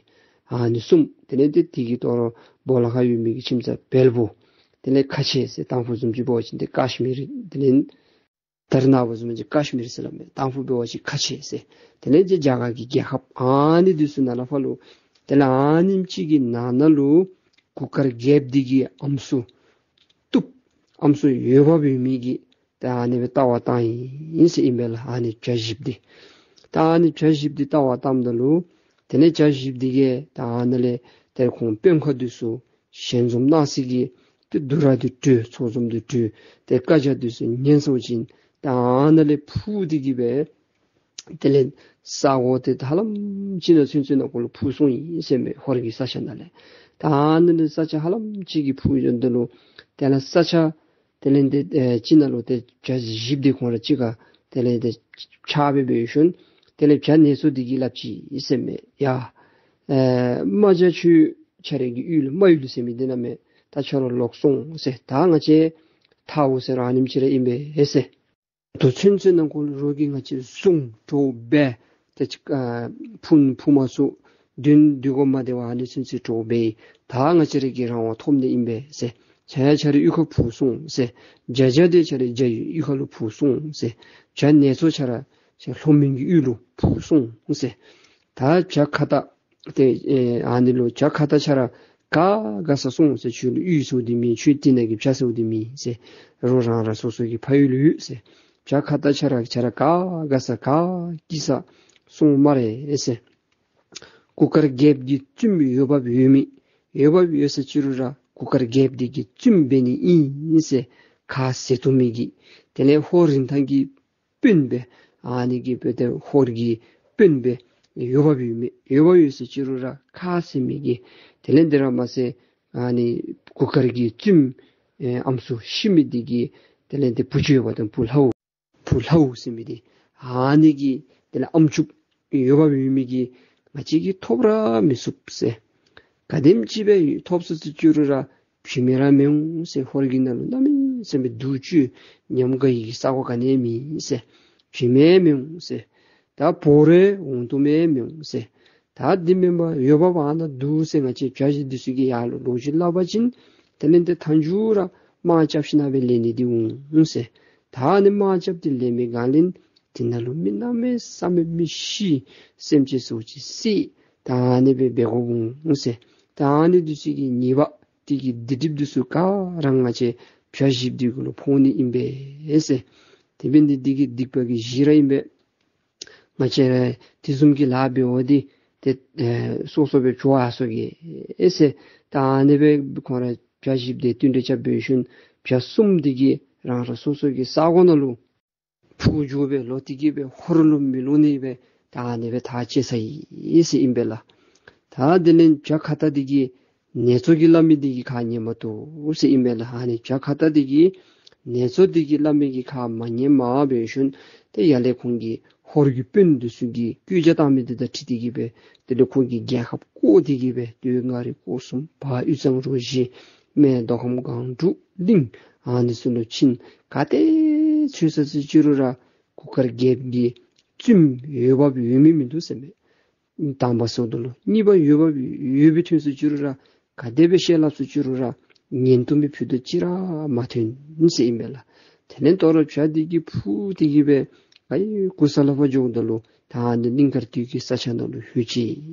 ཨ་ནི་གསུམ། དེ་ལས་ཏེ་དེ་གི་ལྟོ་རོ་སྦོ་ལོགས་ཁར་ཡོད་མི་གི་ཁྱིམ་ཚང་བལ་པོ། དེ་ལས་ཁ་ཆེ་ཟེར་དང་ཕུ་བཟུམ་ཅིག་འབད་བ་ཅིན་ཏེ་ཀཱཤ་མིར། དེ་ལས་ད་རེས་ནངས་པ་བཟུམ་ཅིག་ཀཱཤ་མིར་ཟེར་སླབ་མས། དང་ཕུ་འབད་བ་ཅིན་ཁ་ཆེ་ཟེར། དེ་ལས་ཏེ་རྒྱ་གར་གྱི་རྒྱལ་ཁབ་ཨ་ནི་འདི་ཚུ་ནང་ལས་ཕར་ལུ་དེ་ལས་ཨ་ནེམ་ཅིག་གི་ནང་ན་ལུ་གུར་དཀར་རྒྱལཔོ་འདི་གི་ཨམ་སྲུ་བཏུབ་ཨམ་སྲུ་འོས་འབབ་ཡོད་མི་གི་ད་ཨ་ནི་སྦེ་བལྟ་བར་བཏང་ཡི་ཟེར་ཨིན་པས་ལགས། ཨ་ནི་བྱ་བཞི་པོ་འདི། ད་ཨ་ནི་བྱ་བཞི་པོ་འདི་བལྟ་བར་བཏངམ་ད་ལུ་དེ་ལས་བྱ་བཞི་པོ་འདི་གིས་ད་ཨ་ནཱ་ལས་ཏེ་ཁོང་དཔོན་ཁག་འདི་ཚུ་ཞལ་འཛོམས་གནང་སའི་གི་ཏེ་འདུ་ར་འདི་གྲོལ། ཚོགས་འཛོམས་འདི་གྲོལ། ཏེ་བཀའ་རྒྱ་འདི་ཚུ་ཉན་ཚརཝ་ཅིག་ད་ཨ་ནཱ་ལས་འཕུར་ཏེ་གི་སྦེ་དེ་ལས་ས་གོ་འདི་ཧ་ལམ་ཅིག་ནང་ཚུན་ཚོད་ནང་འཁོད་ལུ་འཕུར་སོང་ཡི་ཟེར་མས། ཧོར་གྱི་ས་ཆ་ནང་ལས། ད་ཨ་ནཱ་ལས་ས་ཆ་ཧ་ལམ་ཅིག་གི་འཕུར་ཡོདཔ་ད་ལུ་དེ་ལས་ས་ཆ་དེ་ལས་ཏེ་ཨེ་ཅིག་ནང་ལུ་ཏེ་བྱ་བཞི་པོ་འདི་ཁོང་ར་གཅིག་ཁར་དེ་ལས་ཏེ་ཕྱག་སྦེ་འབད་ཞིནམ་དེ་ལས་བྱ་ནེ་ཙོ་འདི་གིས་སླབ་ཅི་ཨིན་ཟེར་མས། ཡ་ཨེ་རྨ་བྱ་ཁྱོད་ཁྱོད་རའི་གི་ཡུལ་རྨ་ཡུལ་ཟེར་མི་འདི་ནང་མས། ད་ཁྱོད་ར་ལོག་སོང་ཟེར། ད་ང་བཅས་ཐར་འོང་ཟེར་ར་ཨ་ནེམ་ཅིག་ར་ཨིན་པས་ཟེར། ད་ཚུན་ཚོད་ནང་འཁོད་ལུ་རོགས་ཀྱིས་ང་བཅས་བཟུང་འདྲོག་སྦེ་ཏེ་ཨ་འཕུར་འཕུར་མ་ཚུགས། མདུན་མདུན་གོང་མ་བདེ་བར་ཨ་ནི་ཚུན་ཚོད་འདྲོག་སྦེ་ད་ང་བཅས་ར་གིས་རང་དབང་ཐོབ་ནི་ཨིན་པས་ཟེར། བྱ་ཡང་ཁྱོད་རའི་ཡུལ་ཁར་འཕུར་སོང་ཟེར། བྱ་བྱ་འདི་ཁྱོད་རའི་བྱ་ཡུལ་ཁར་ལུ་འཕུར་སོང་ཟེར། བྱ་ནེ་ཙོ་ཁྱོད་ར་ཁྱོད་ལྷོ་མོན་གྱི་ཡུལ་ལུ་འཕུར་སོང་ཟེར། ད་བྱ་ཁྭ་ཏ་ཏེ་ཨེ་ཨ་ནི་ལུ་བྱ་ཁྭ་ཏ་ཁྱོད་ར་ག་དགའ་ས་སོང་ཟེར། ཁྱོད་ལུ་ཡུལ་ཟེརཝ་འདི་མེད། ཁྱོད་དེ་ནང་གི་བྱ་ཟེརཝ་འདི་མེད་ཟེར། རོགས་རང་རང་སོ་སོ་གི་ཕ་ཡུལ་ལུ་ཡོད་ཟེར། བྱ་ཁྭ་ཏ་ཁྱོད་ར་ཁྱོད་ར་ག་དགའ་ས་ག་སྐྱིད་ས་སོང་སྨ་རེ་ཟེར། གུར་དཀར་རྒྱལཔོ་གི་བཙུནམོ་འོས་འབབ་ཡོད་མི་འོས་འབབ་ཡོད་ས་ཅིག་རུང་ར་གུར་དཀར་རྒྱལཔོ་འདི་གི་བཙུནམོ་འབད་ནི་ཨིན་ཟེར་ཁ་བཟེད་བཏུབ་མི་གི་དེ་ལས་ཧོར་རིན་ཐང་གི་དཔོན་སྦེ་ཨ་ནི་གི་སྦེ་ཏེ་ཧོར་གྱི་དཔོན་སྦེ་འོས་འབབ་ཡོད་མི་འོས་འབབ་ཡོད་ས་ཅིག་རུང་ར་ཁ་བཟེད་མི་གི་དེ་ལས་འདི་ར་མ་ཚད་ཨ་ནི་གུར་དཀར་གྱི་བཙུནམོ་ཨེ་ཨམ་སྲུ་ཤི་མི་འདི་གི་དེ་ལས་ཏེ་བུ་ཅིག་ཡོདཔ་ད་བུ་ལྷའུ་བུ་ལྷའུ་ཟེར་མི་འདི་ཨ་ནི་གི་དེ་ལས་ཨམ་ཅུག་འོས་འབབ་ཡོད་མི་གི་ང་བཅས་ཀྱིས་ཐོབ་ར་མི་ཚུགས་ཟེར། ག་དེམ་ཅིག་སྦེ་ཐོབ་ཚུགས་ཚུགས་ཅིག་རུང་ར་བྱེ་མ་ར་མི་འོང་ཟེར། ཧོར་གྱི་ནང་ལུ་གནམ་མེད་ས་མེད་སྡུག་ཅུང་ཉམས་དགའ་ཡི་གི་ས་གོ་ག་ནི་ཡང་མེད་ཟེར། བྱེ་མ་མི་འོང་ཟེར། ད་བོ་རེ་འོང་དོ་མ་མི་འོང་ཟེར། ད་འདི་མེན་པར་འོས་འབབ་ཨ་ནཱ་འདུག་ཟེར་ང་བཅས་བྱ་བཞི་འདི་ཚུ་གི་ཡར་ལུ་ལོ་རྒྱུས་སླབ་པ་ཅིན་དེ་ལས་ཏེ་མཐའ་མཇུག་ར་དམག་རྐྱབ་ཞིནམ་སྦེ་ལེན་ནི་འདི་འོང་ཟེར། ད་ཨ་ནི་དམག་རྐྱབ་སྟེ་ལེན་པའི་སྒང་ལས་དེ་ནང་ལུ་མི་གནམ་མེད་ས་མེད་མི་ཤི་སེམས་ཅན་ཚུ་ཅིག་བསད། ད་ཨ་ནི་སྦེ་འབད་དགོཔ་འོང་ཟེར། ད་ཨ་ནི་འདི་ཚུ་གི་ཉེས་པ་འདི་གི་སྡིག་སྒྲིབ་འདི་ཚུ་ག་ར་ང་བཅས་བྱ་བཞི་འདི་གུ་ལུ་ཕོག་ནི་ཨིན་པས་ཟེར། དེ་འབད་ནི་འདི་གིས་སྡིག་པ་གི་གཞི་ར་ཨིན་པས། ང་བཅས་ར་དེ་བཟུམ་གྱི་ལཱ་འབདཝ་འདི་ཏེ་ཨེ་སོ་སོ་སྦེ་འགྱོ་ཡར་སོང་གེ་ཨེ་ཟེར། ད་ཨ་ནི་སྦེ་ཁོང་ར་བྱ་བཞི་འདི་བསྟུན་གྲོས་རྐྱབ་འབད་ཞིནམ་བྱ་གསུམ་འདི་གིས་རང་རང་སོ་སོ་གི་ས་གོ་ནང་ལུ་འཕུར་འགྱོ་སྦེ་ལོག་སྟེ་གི་སྦེ་ཧོར་ལུ་མི་ལོག་ནི་སྦེ་ད་ཨ་ནི་སྦེ་ཐག་བཅད་ཚར་ཡི་ཟེར་ཨིན་པས་ལགས། ད་དེ་ལས་བྱ་ཁྭ་ཏ་འདི་གིས་ནེ་ཙོ་གིས་སླབ་མི་འདི་གི་ཁ་ཉན་མ་བཏུབ་ཟེར་ཨིན་པས་ལགས། ཨ་ནི་བྱ་ཁྭ་ཏ་འདི་གིས་ནེ་ཙོ་འདི་གིས་སླབ་མི་གི་ཁ་མ་ཉནམ་འབད་ཞིནམ་ཏེ་ཡར་ལས་ཁོང་གི་ཧོར་གྱི་དཔོན་འདི་ཚུ་གིས་བཀོད་རྒྱ་བཏང་མི་འདི་དང་འཁྲིལ་ཏེ་གི་སྦེ་དེ་ལས་ཁོང་གི་རྒྱལ་ཁབ་བསྐོར་ཏེ་གི་སྦེ་སྟོད་མངའ་རིས་སྐོར་གསུམ་བར་དབུས་གཙང་རུ་བཞི་སྨད་མདོ་ཁམས་སྒང་དྲུག་གླིང་ཨ་ནི་ཚུ་ལུ་ཕྱིན། ག་ཏེ་ཚུད་ས་ཚུད་ཅི་རུང་ར་གུར་དཀར་རྒྱལཔོ་གི་བཙུནམོ་འོས་འབབ་ཡོད་མི་མིན་འདུག་ཟེར་མས། དང་པ་སོང་དོ་ལོ། གཉིས་པ་ཡོད་པ་ཡོད་པའི་ཐོན་སུ་ཅི་རུང་ར་ག་དེ་སྦེ་བཤད་སླབ་སུ་ཅི་རུང་ར་ཉན་སྟོན་པའི་ཕུད་དུ་ཅི་ར་མ་ཐོན་ཟེར་ཨིན་པས་ལགས། དེ་ལས་དོ་རུང་བྱ་དེ་གིས་འཕུར་ཏེ་གི་སྦེ་ཨའི་གུ་ས་ལ་ཕར་འགྱོཝ་ད་ལུ་ད་ཨ་ནི་གླིང་དཀར་སྟོད་ཀྱི་ས་ཆ་ནང་ལུ་ལྷོད་ཅི་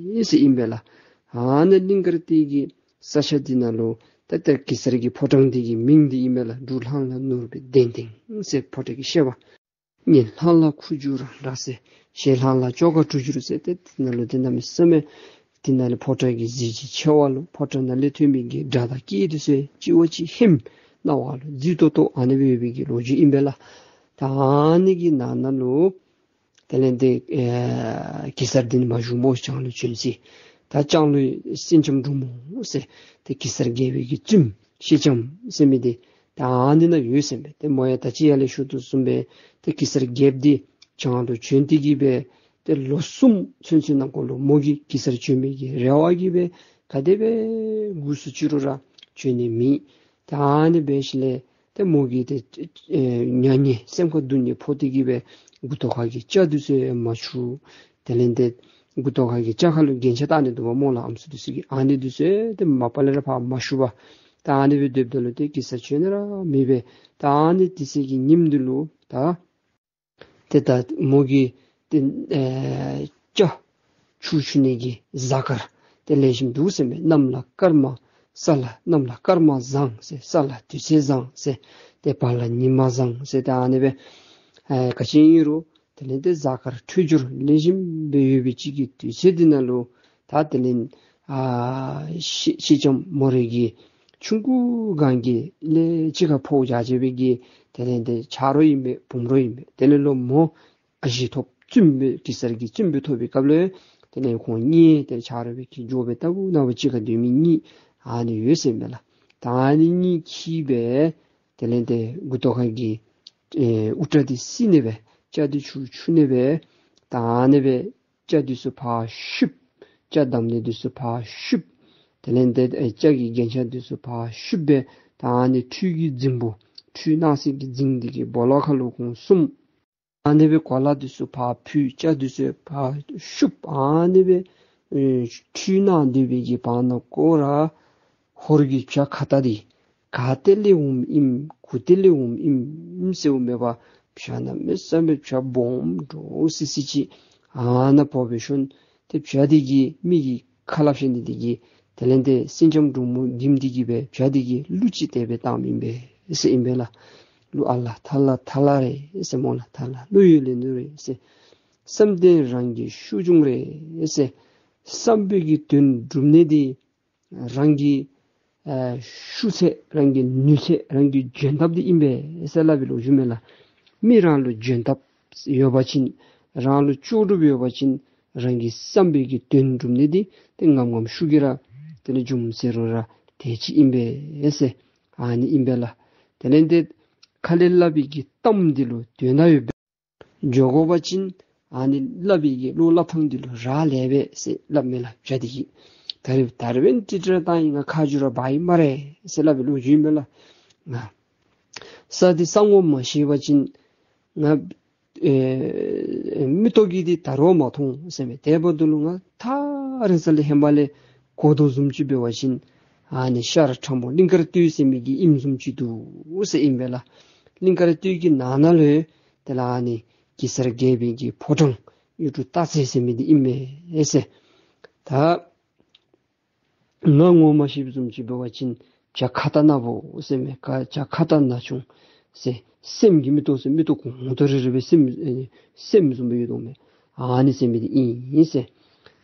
ཟེར་ཨིན་པས་ལགས། ཨ་ནི་གླིང་དཀར་སྟོད་ཀྱི་ས་ཆ་འདི་ནང་ལུ་ད་ལྟ་གེ་སར་གྱི་ཕོ་བྲང་འདི་གི་མིང་འདི་ཨིན་པས་ལགས། འབྲུག་ལྷང་ལ་ནོར་བུའི་གདན་སྟེང་ཟེར་ཕོ་བྲང་གི་བཤད་པ། གཉེན་ལྷང་ལ་ཁུ་བྱུག་ར་ཟེར། གཞས་ལྷང་ལ་ཅོག་ཁ་བྲུ་བྱུག་ཟེར། ཏེ་དེ་ནང་ལུ་ཏེ་གནམ་མེད་ས་མེད་དེ་ནང་ལས་ཕོ་བྲང་གི་གཟི་བརྗིད་ཆེ་བ་ལུ་ཕོ་བྲང་ནང་ལས་ཐོན་མི་གི་སྒྲ་དང་སྐད་འདི་ཚུ་ལྕི་བ་ཅིག་ཧེམ་རྣ་བ་ལུ་རྫིག་ཏོག་ཏོ་ཨ་ནི་སྦེ་ཡོད་པའི་གི་ལོ་རྒྱུས་ཨིན་པས་ལགས། ད་ཨ་ནི་གི་ནང་ན་ལུ་དེ་ལས་ཏེ་ཨེ་གེ་སར་འདི་ནི་མ་བཞུགས་སྨོ། བྱང་ལུ་བྱོན་ཅི། ད་བྱང་ལུ་སེང་ལྕམ་འབྲུག་མོ་ཟེར་ཏེ་གེ་སར་རྒྱལ་པོའི་གི་བཙུནམོ་སེང་ལྕམ་ཟེར་མི་འདི་ད་ཨ་ནི་ནང་ཡོད་ཟེར་མས། ཏེ་མོ་ཡང་ད་ཅི་ཡར་ལས་ཞུ་དོ་བཟུམ་སྦེ་ཏེ་གེ་སར་རྒྱལཔོ་འདི་བྱང་དུ་བྱོན་ཏེ་གི་སྦེ་ཏེ་ལོ་གསུམ་ཚུན་ཚོད་ནང་འཁོད་ལུ་མོ་གིས་གེ་སར་བྱོན་མི་གི་རེ་བ་གིས་སྦེ་ག་དེ་སྦེ་སྒུག་སུ་ཅི་རུང་ར་བྱོན་ནི་མེད། ད་ཨ་ནི་འབད་ཞིནམ་ལས་ཏེ་མོ་གིས་ཏེ་ཨེ་མྱ་ངན་སེམས་ཁར་སྡུག་བསྔལ་ཕོག་སྟེ་གི་སྦེ་མགུ་ཏོ་ཁ་གི་སྐྱ་འདི་ཚུ་ཡང་མ་འཁྱུ། དེ་ལས་ཏེ་མགུ་ཏོ་ཁ་གི་སྐྱ་ཁ་ལུ་རྒྱན་ཆ་བཏགས་ནི་འདུག་པ་སྨོ་ལགས། ཨམ་སྲུ་འདི་ཚུ་གིས་ཨ་ནི་འདི་ཚུ་ཡང་ཏེ་མ་པ་ལས་ར་ཕར་མ་བཤུ་བར་ད་ཨ་ནི་སྦེ་སྡོདཔ་ད་ལུ་ཏེ་གེ་སར་བྱོན་ནི་ར་མེད་པས། ད་ཨ་ནི་དེ་ཚེ་གི་ཉིནམ་འདི་ལུ་ད་ཏེ་ད་མོ་གིས་ཏེ་ཨེ་སྐྱ་འཁྱུ་འཁྱུ་ནི་གི་གཟའ་སྐར་ཏེ་ལེགས་ཤོམ་འདུག་ཟེར་མས། གནམ་ལ་སྐར་མ་ས་ལ་གནམ་ལ་སྐར་མ་བཟང་ཟེར། ས་ལ་དུས་ཚོད་བཟང་ཟེར། ཏེ་བར་ལ་ཉི་མ་བཟང་ཟེར། ཏེ་ཨ་ནི་སྦེ་ཨེ་ག་ཅི་ཨིན་རུང་དེ་ལས་ཏེ་གཟའ་སྐར་འཕྲོད་སྦྱོར་ལེགས་ཤོམ་སྦེ་ཡོད་པའི་ཅིག་གི་དུས་ཚོད་འདི་ནང་ལུ་ད་དེ་ལས་ཨ་སེང་སེང་ལྕམ་མོ་རའི་གི་ཆུང་ཀུ་སྒང་གི་ལས་ཅིག་ཁར་ཕོ་བྱ་བྱེད་པའི་གི་དེ་ལས་ཏེ་ཆ་རོགས་ཨིན་པས། བུམོ་རོགས་ཨིན་པས། དེ་ལས་ལོ་མོ་ཨ་ཞེ་ཐོབ་བཙུནམོ་སྦེ་གེ་སར་གྱི་བཙུནམོ་སྦེ་ཐོབ་པའི་སྐབས་ལུ་དེ་ལས་ཁོང་གཉིས་དེ་ཆ་རོགས་སྦེ་གི་འགྱོ་སྦེ་ལྟ་བུ་ན་བུ་ཅིག་ཁར་སྡོད་མི་གཉིས་ཨ་ནི་ཡོད་ཟེར་མས་ལགས། ད་ཨ་ནི་གཉིས་འཁྱིད་སྦེ་དེ་ལས་ཏེ་མགུ་ཏོ་ཁ་གི་ཨེ་དབུ་སྐྲ་འདི་བསིལ་ནི་སྦེ་སྐྱ་འདི་འཁྱུ་འཁྱུ་ནི་སྦེ་ད་ཨ་ནི་སྦེ་སྐྱ་འདི་ཚུ་ཕར་བཤུབ། སྐྱ་བསྡམ་ནི་འདི་ཚུ་ཕར་བཤུབ། དེ་ལས་ཏེ་ཨེ་སྐྱ་གི་རྒྱན་ཆ་འདི་ཚུ་ཕར་བཤུབ་སྦེ་ད་ཨ་ནི་ཁྲུས་ཀྱི་རྫིང་བུ་ཁྲུས་གནང་སའི་གི་རྫིང་འདི་གི་སྦོ་ལོགས་ཁར་ལུ་ཁོང་གསུམ་ཨ་ནི་སྦེ་གོ་ལ་འདི་ཚུ་ཕར་ཕུད། སྐྱ་འདི་ཚུ་ཕར་བཤུབ། ཨ་ནི་སྦེ་ཨེ་ཁྲུས་གནང་སྡོད་པའི་གི་བར་ན་ཁོ་ར་ཧོར་གྱི་བྱ་ཁྭ་ཏ་འདི་ག་ཏེ་ལས་འོངམ་ཨིནམ་གུ་ཏེ་ལས་འོངམ་ཨིནམ་ཟེརཝ་མེད་པར་བྱ་གནམ་མེད་ས་མེད་བྱ་སྦོམ་འདྲོག་སི་སི་ཅིག་ཨ་ནཱ་འབོ་སྦེ་ཤོར། ཏེ་བྱ་འདི་གིས་མི་གི་ཁ་སླབ་ཤེས་ནི་འདི་གིས་དེ་ལས་ཏེ་སེང་ལྕམ་འབྲུག་མོ་འདི་མོ་འདི་གིས་སྦེ་བྱ་འདི་གི་གླུ་ཅིག་དེ་སྦེ་བཏངམ་ཨིན་པས་ཟེར་ཨིན་པས་ལགས། གླུ་ཨ་ལ་ཐ་ལ་ཐ་ལ་རེད་ཟེར་སྨོ་ལགས། ཐ་ལ་གླུ་ཡོད་ལེ་ནུ་རེད་ཟེར། བསམ་དོན་རང་གི་ཤུགས་འབྱུང་རེད་ཟེར། བསམ་པའི་གི་དོན་འགྲུབ་ནི་འདི་རང་གི་ཨ་ཤུགས་ཚད་རང་གི་ནུས་ཚད་རང་གི་འཇོན་ཐབས་འདི་ཨིན་པས་ཟེར་སླབ་པའི་ལོ་རྒྱུས་མས་ལགས། མི་རང་ལུ་འཇོན་ཐབས་ཡོད་པ་ཅིན་རང་ལུ་ལྕོགས་གྲུབ་ཡོད་པ་ཅིན་རང་གི་བསམ་པའི་གི་དོན་འགྲུབ་ནི་འདི་ཏེ་ངམ་ངམ་ཤུགས་ཀྱིས་ར་དེ་ལས་འབྱུངམ་ཟེར་རུང་ར་དེ་ཅིག་ཨིན་པས་ཟེར་ཨ་ནི་ཨིན་པས་ལགས། དེ་ལས་ཏེ་ཁ་ལས་སླབ་པའི་གི་གཏམ་འདི་ལུ་དོན་དག་ཡོད་པས། འགྱོ་དགོ་པ་ཅིན་ཨ་ནི་སླབ་པའི་གི་བློ་སླབ་ཐངས་འདི་ལུ་རག་ལས་པས་ཟེར་སླབ་མས་ལགས་བྱ་འདི་གིས། ད་རིས་ད་རིས་འབདན་ཏིག་ཏིག་ར་བཏང་ཡི། ང་ཁ་རྗེ་ར་འབག་ཡི་སྨ་རེ་ཟེར་སླབ་པའི་ལོ་རྒྱུས་མས་ལགས། ང་ས་འདི་ས་ངོ་མ་ཤེས་པ་ཅིན་ང་ཨེ་མིག་ཏོ་གིས་འདི་ད་རུང་མ་མཐོང་ཟེར་མས། དེ་འབདཝ་ད་ལུ་ང་ཐག་རིང་ས་ལས་ཧེ་མ་ལས་གོ་དོ་བཟུམ་ཅིག་འབད་བ་ཅིན་ཨ་ནི་ཤར་ཁྲ་མོ་གླིང་དཀར་སྟོད་ཟེར་མི་གི་ཨིནམ་བཟུམ་ཅིག་འདུག་ཟེར་ཨིན་པས་ལགས། གླིང་དཀར་སྟོད་ཀྱི་ནང་ན་ལུ་དེ་ལས་ཨ་ནི་གེ་སར་རྒྱལ་པོའི་གི་ཕོ་བྲང་གཡུ་འབྲུག་སྟག་རྩེ་ཟེར་མི་འདི་ཨིན་མས་ཟེར། ད་ང་ངོ་མ་ཤེས་བཟུམ་ཅིག་འབད་བ་ཅིན་བྱ་ཁྭ་ཏ་ནག་པོ་ཟེར་མས། ཁ་བྱ་ཁྭ་ཏ་ནག་ཆུང་ཟེར་སེམས་ཀྱི་མིག་ཏོ་ཟེར་མིག་ཏོ་གོང་ཏོ་རེ་རེ་སྦེ་སེམས་ཨེ་སེམས་བཟུམ་སྦེ་ཡོད་དོ་མས། ཨ་ནི་ཟེར་མི་འདི་ཨིན་ཟེར།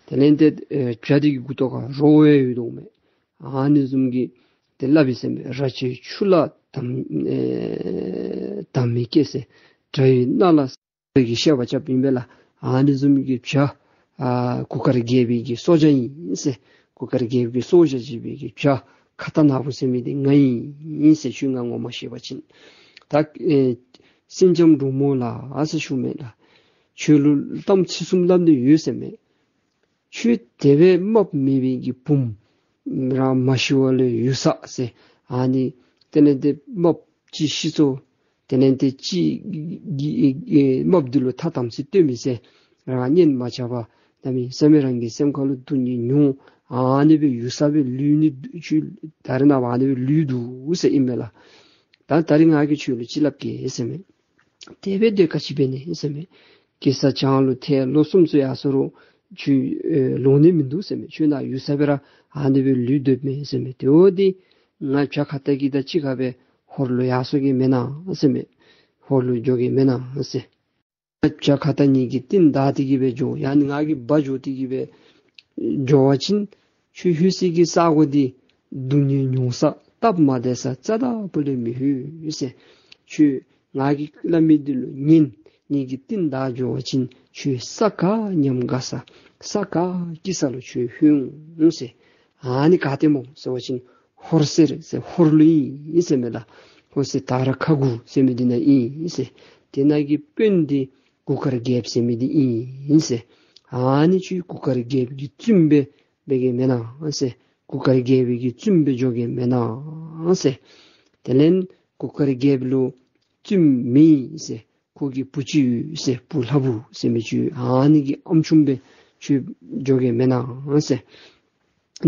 དེ་ལས་ཏེ་ཨེ་བྱ་འདི་གི་མགུ་ཏོ་ཁར་རོ་ཡང་ཡོད་དོ་མས། ཨ་ནི་བཟུམ་གྱི་ཏེ་སླབ་ཡི་ཟེར་མས། ར་ཅའི་ཆུ་ལ་དམ་ཨེ་དམ་མི་སྐྱེ་ཟེར། དགྲ་ཡི་མནའ་ལ་གི་བཤད་པ་རྐྱབ་ཨིན་པས་ལགས། ཨ་ནི་བཟུམ་གྱི་བྱ་ཨ་གུར་དཀར་རྒྱལ་པོའི་གི་སྲོག་ཆགས་ཨིན་ཟེར། གུར་དཀར་རྒྱལ་པོའི་སྲོག་ཆགས་བྱེད་པའི་གི་བྱ་ཁྭ་ཏ་ནག་པོ་ཟེར་མི་འདི་ང་ཨིན་ཟེར། ཁྱོད་ང་ངོ་མ་ཤེས་པ་ཅིན། ད་ཨེ་སེང་ལྕམ་འབྲུག་མོ་ལགས་ཟེར་ཞུ་མས་ལགས། ཁྱོད་ལུ་གཏམ་ཚིག་གསུམ་སླབ་ནི་ཡོད་ཟེར་མས། ཁྱོད་དེ་སྦེ་རྨགཔ་མེད་པའི་གི་བུམོ་རང་མ་ཤི་བ་ལས་ཡུགས་ས་ཟེར། ཨ་ནི་དེ་ལས་ཏེ་རྨགཔ་ཅིག་ཤི་སོ། དེ་ལས་ཏེ་ཅིག་གི་ཨེ་རྨགཔ་འདི་ལུ་ཐ་དམ་ཚིག་སྟོན་མི་ཟེར། རང་གཉེན་མ་རྐྱབ་པར་ གནམ་མེད་ས་མེད་རང་གི་སེམས་ཁ་ལུ་སྡུག་བསྔལ་མྱོང་། ཨ་ནི་སྦེ་ཡུད་ཙམ་སྦེ་ལུས་ནི་ཁྱོད་ད་རེས་ནངས་པ་ཨ་ནི་སྦེ་ལུས་འདུག་ཟེར་ཨིན་མས་ལགས། ད་ད་རེས་ང་གིས་ཁྱོད་ལུ་ཅིག་སླབ་གེ་ཟེར་མས། དེ་སྦེ་སྡོད་ག་ཅི་འབད་ནི་ཟེར་མས། གེ་སར་བྱང་ལུ་ཐལ་ལོ་གསུམ་ཙམ་ཡར་སོང་རུང་ཁྱོད་ཨེ་ལོང་ནི་མིན་འདུག་ཟེར་མས། ཁྱོད་ནཱ་ཡུད་ཙམ་སྦེ་ར་ཨ་ནི་སྦེ་ལུས་སྡོདཔ་མས་ཟེར་མས། དེ་འབདཝ་ད་ང་བྱ་ཁྭ་ཏ་གིས་ད་ཅིག་ཁར་སྦེ་ཧོར་ལུ་ཡར་སོང་གེ་མེན་ན་ཟེར་མས། ཧོར་ལུ་འགྱོ་གེ་མེན་ན་ཟེར། བྱ་ཁྭ་ཏ་ངེ་གི་རྟིང་བདའ་སྟེ་གི་སྦེ་འགྱོ། ཡང་ན་ང་གིས་འབག་འགྱོ་སྟེ་གི་སྦེ་འགྱོ་བ་ཅིན་ཁྱོད་ལྷོད་སའི་གི་ས་གོ་འདི་སྡུག་བསྔལ་མྱོང་ས་སྟབས་མ་བདེ་ས་རྩ་དང་པོ་ལས་མི་ལྷོད་ཟེར། ཁྱོད་ང་གིས་སླབ་མི་འདི་ལུ་ཉན། ངེ་གི་རྟིང་བདའ་འགྱོ་བ་ཅིན་ཁྱོད་ས་ག་ཉམས་དགའ་ས་ས་ག་སྐྱིད་ས་ལུ་ཁྱོད་ལྷོད་འོང་ཟེར། ཨ་ནི་ག་ཏེ་སྨོ་ཟེར་བ་ཅིན་ཧོར་སེར་ཟེར་ཧོར་ལུ་ཨིན་ཟེར་མས་ལགས། ཧོར་སེར་དར་ཁ་དགུ་ཟེར་མི་འདི་ནང་ཨིན་ཟེར། དེ་ནང་གི་དཔོན་འདི་གུར་དཀར་རྒྱལཔོ་ཟེར་མི་འདི་ཨིན་ཟེར། ཨ་ནི་ཁྱོད་གུར་དཀར་རྒྱལཔོ་གི་བཙུནམོ་སྦེ་འབད་གེ་མེན་ན་ཟེར། གུར་དཀར་རྒྱལཔོ་གི་བཙུནམོ་སྦེ་འགྱོ་གེ་མེན་ན་ཟེར། དེ་ལས་གུར་དཀར་རྒྱལཔོ་ལུ་བཙུནམོ་མེད་ཟེར། ཁོ་གི་བུ་ཅིག་ཡོད་ཟེར། བུ་ལྷ་བུ་ཟེར་མི་ཅིག་ཡོད། ཨ་ནི་གི་ཨམ་ཅུང་སྦེ་ཁྱོད་འགྱོ་གེ་མེན་ན་ཟེར།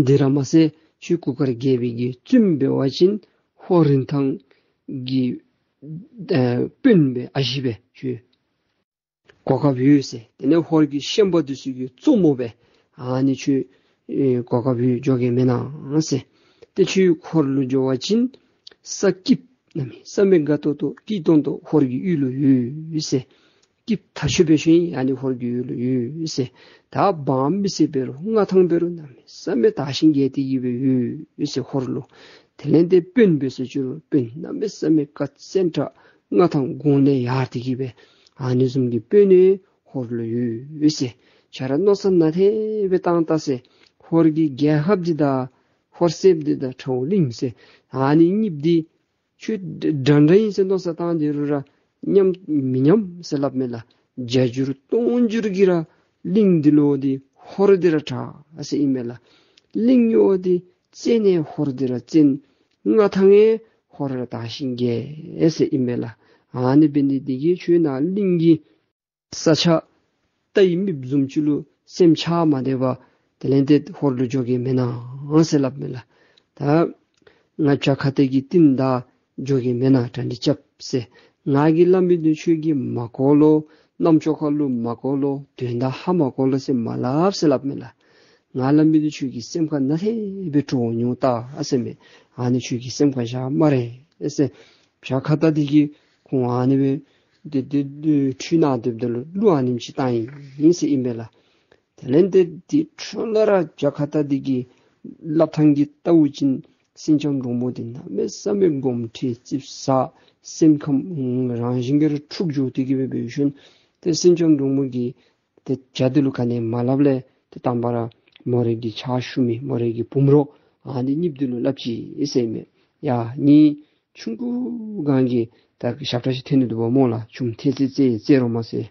དེ་ར་མ་ཚད་ཁྱོད་གུར་དཀར་རྒྱལཔོ་གི་བཙུནམོ་འབད་བ་ཅིན་ཧོར་རིན་ཐང་གི་ཨེ་དཔོན་སྦེ་ཨ་ཞེ་སྦེ་ཁྱོད་གོ་སྐབས་ཡོད་ཟེར། དེ་ལས་ཧོར་གྱི་ཤན་པ་འདི་ཚུ་གི་གཙོ་མོ་སྦེ་ཨ་ནི་ཁྱོད་ཨེ་གོ་སྐབས་ཡོད་འགྱོ་གེ་མེན་ན་ཟེར། ཏེ་ཁྱོད་ཧོར་ལུ་འགྱོ་བ་ཅིན་ས་སྐྱིདཔ་གནམ་མེད་ས་མེད་དགའ་ཏོག་ཏོ་སྐྱིད་ཏོང་ཏོ་ཧོར་གྱི་ཡུལ་ལུ་ཡོད་ཟེར། སྐྱིདཔ་ཐག་ཆོད་སྦེ་ཤེས་ཨ་ནི་ཧོར་གྱི་ཡུལ་ལུ་ཡོད་ཟེར། ད་འབངས་མི་སེར་འབད་རུང་མངའ་ཐང་འབད་རུང་གནམ་མེད་ས་མེད་དར་ཞིང་རྒྱས་ཏེ་གི་སྦེ་ཡོད་ཟེར་ཧོར་ལུ། དེ་ལས་ཏེ་དཔོན་འབད་ཟེར་ཅི་རུང་དཔོན་གནམ་མེད་ས་མེད་ཀ་སེང་ཁྲ་མངའ་ཐང་གོང་ལས་ཡར་ཏེ་གི་སྦེ་ཨ་ནི་བཟུམ་གྱི་དཔོན་ནི་ཧོར་ལུ་ཡོད་ཟེར། ཁྱོད་ར་མནོ་བསམ་ནན་ཏན་སྦེ་བཏང་ད་ཟེར། ཧོར་གྱི་རྒྱལ་ཁབ་འདི་དང་ཧོར་སེརཔོ་འདི་དང་ཁྲ་བོ་གླིང་ཟེར་ཨ་ནི་གཉིསཔོ་འདི་ཁྱོད་འདྲན་འདྲ་ཨིན་ཟེར་མནོ་བསམ་བཏང་སྟེ་རུང་ར་མཉམ་མི་མཉམ་ཟེར་སླབ་མས་ལགས། བརྒྱ་འགྱུར་སྟོང་འགྱུར་གྱིས་ར་གླིང་འདི་ལུ་འདི་ཧོར་འདི་ར་དྲག་ཟེར་ཨིན་མས་ལགས། གླིང་ཡོད་འདི་བཙན་ནི་ཧོར་འདི་ར་བཙན། མངའ་ཐང་ཡང་ཧོར་ར་དར་ཞིང་རྒྱས་ཟེར་ཨིན་མས་ལགས། ཨ་ནི་འབད་ནི་འདི་གིས་ཁྱོད་ནཱ་གླིང་གི་ས་ཆ་རྟ་ཡི་རྨིགཔ་བཟུམ་ཅིག་ལུ་སེམས་ཆགས་མ་སྡོད་པར་དེ་ལས་ཏེ་ཧོར་ལུ་འགྱོ་གེ་མེན་ན་ཟེར་སླབ་མས་ལགས། ད་ང་བྱ་ཁྭ་ཏ་གི་རྟིང་བདའ་འགྱོ་གེ་མེན་ན་གྲ་སྒྲིག་རྐྱབ་ཟེར། ང་གིས་སླབ་མི་འདི་ཁྱོད་ཀྱིས་མ་གོ་ལོ། རྣམ་ཅོ་ཁ་ལུ་མ་གོ་ལོ། དོན་དག་ཧ་མ་གོ་ལོ་ཟེར་མ་སླབ་ཟེར་སླབ་མས་ལགས། ང་སླབ་མི་འདི་ཁྱོད་ཀྱི་སེམས་ཁར་ནན་ཏན་སྦེ་འགྱོ་འོང་ད་ཟེར་མས། ཨ་ནི་ཁྱོད་ཀྱི་སེམས་ཁར་བཞག་སྨ་རེ་ཟེར། བྱ་ཁྭ་ཏ་འདི་གིས་ཁོང་ཨ་ནི་སྦེ་དེ་དེ་དེ་ཁྲུས་གནང་སྡོདཔ་ད་ལུ་གླུ་ཨ་ནེམ་ཅིག་བཏང་ཡི་ཟེར་ཨིན་པས་ལགས། དེ་ལས་ཏེ་དེ་འཕྲོ་ལས་ར་བྱ་ཁྭ་ཏ་འདི་གི་སླབ་ཐངས་ཀྱིས་བལྟ་བ་ཅིན་སེང་ལྕམ་འབྲུག་མོ་འདི་གནམ་མེད་ས་མེད་དགོངསམ་ཁྲེལ་ཙིགཔ་ཟ། སེམས་ཁམས་རང་བཞིན་གྱིས་ར་འཁྲུགས་འགྱོ་སྟེ་གི་སྦེ་འབད་ཞིནམ་ཏེ་སེང་ལྕམ་འབྲུག་མོ་གིས་ཏེ་བྱ་འདི་ལུ་ག་ནི་མ་སླབ་ལས་ཏེ་དང་པ་ར་མོ་རའི་གི་ཕྱག་ཞུ་མི་མོ་རའི་གི་བུམོ་རོགས་ཨ་ནི་གཉིསཔོ་འདི་ལུ་སླབ་ཅི་ཟེར་མས། ཡ་ངེའི་ཆུང་ཀུ་སྒང་གི་ད་ཞབས་ཁྲ་ཅིག་འཐེན་ནི་འདུག་པ་སྨོ་ལགས། ཆུང་ཐལ་རྩེད་རྩེ་རྩེ་རོགས་མ་ཟེར།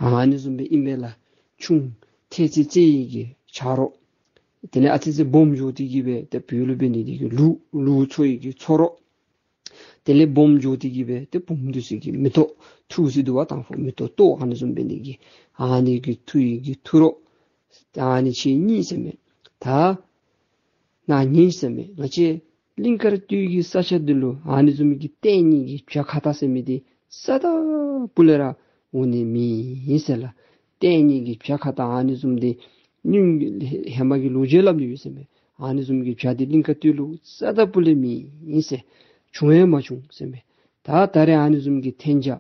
ཨ་ནི་བཟུམ་སྦེ་ཨིན་པས་ལགས། ཆུང་ཐལ་རྩེད་རྩེ་ཡི་གི་ཆ་རོགས། དེ་ལས་ཨ་ཙི་ཙི་སྦོམ་འགྱོ་སྟེ་གི་སྦེ་ཏེ་བོད་ལུ་འབད་ནི་འདི་གིས་ལུག་ལུག་འཚོ་ཡི་གི་འཚོ་རོགས། དེ་ལས་སྦོམ་འགྱོ་སྟེ་གི་སྦེ་ཏེ་བུམོ་འདི་ཚུ་གི་མེ་ཏོག་འཐུ་ཟེར་འདུག་པ། དང་ཕུ་མེ་ཏོག་ཏོ་ཨ་ནི་བཟུམ་འབད་ནི་གི་ཨ་ནི་གི་འཐུ་ཡི་གི་འཐུ་རོགས། ཨ་ནི་ཁྱེད་གཉིས་ཟེར་མས། ད་ནཱ་ཉན་ཟེར་མས། ང་བཅས་གླིང་དཀར་སྟོད་ཀྱི་ས་ཆ་འདི་ལུ་ཨ་ནི་བཟུམ་གྱི་ལྟས་ངན་གྱི་བྱ་ཁྭ་ཏ་ཟེར་མི་འདི་རྩ་དང་པོ་ལས་ར་འོང་ནི་མེད་ཟེར་ལགས། ལྟས་ངན་གྱི་བྱ་ཁྭ་ཏ་ཨ་ནི་བཟུམ་འདི་སྔོན་གྱི་ཧེ་མ་གི་ལོ་རྒྱུས་སླབ་ནི་ཡོད་ཟེར་མས། ཨ་ནི་བཟུམ་གྱི་བྱ་འདི་གླིང་དཀར་སྟོད་ལུ་རྩ་དང་པོ་ལས་མེད་ཟེར། བྱུང་ཡང་མ་བྱུང་ཟེར་མས། ད་ད་རེས་ཨ་ནི་བཟུམ་གྱི་ཐན་བྱ་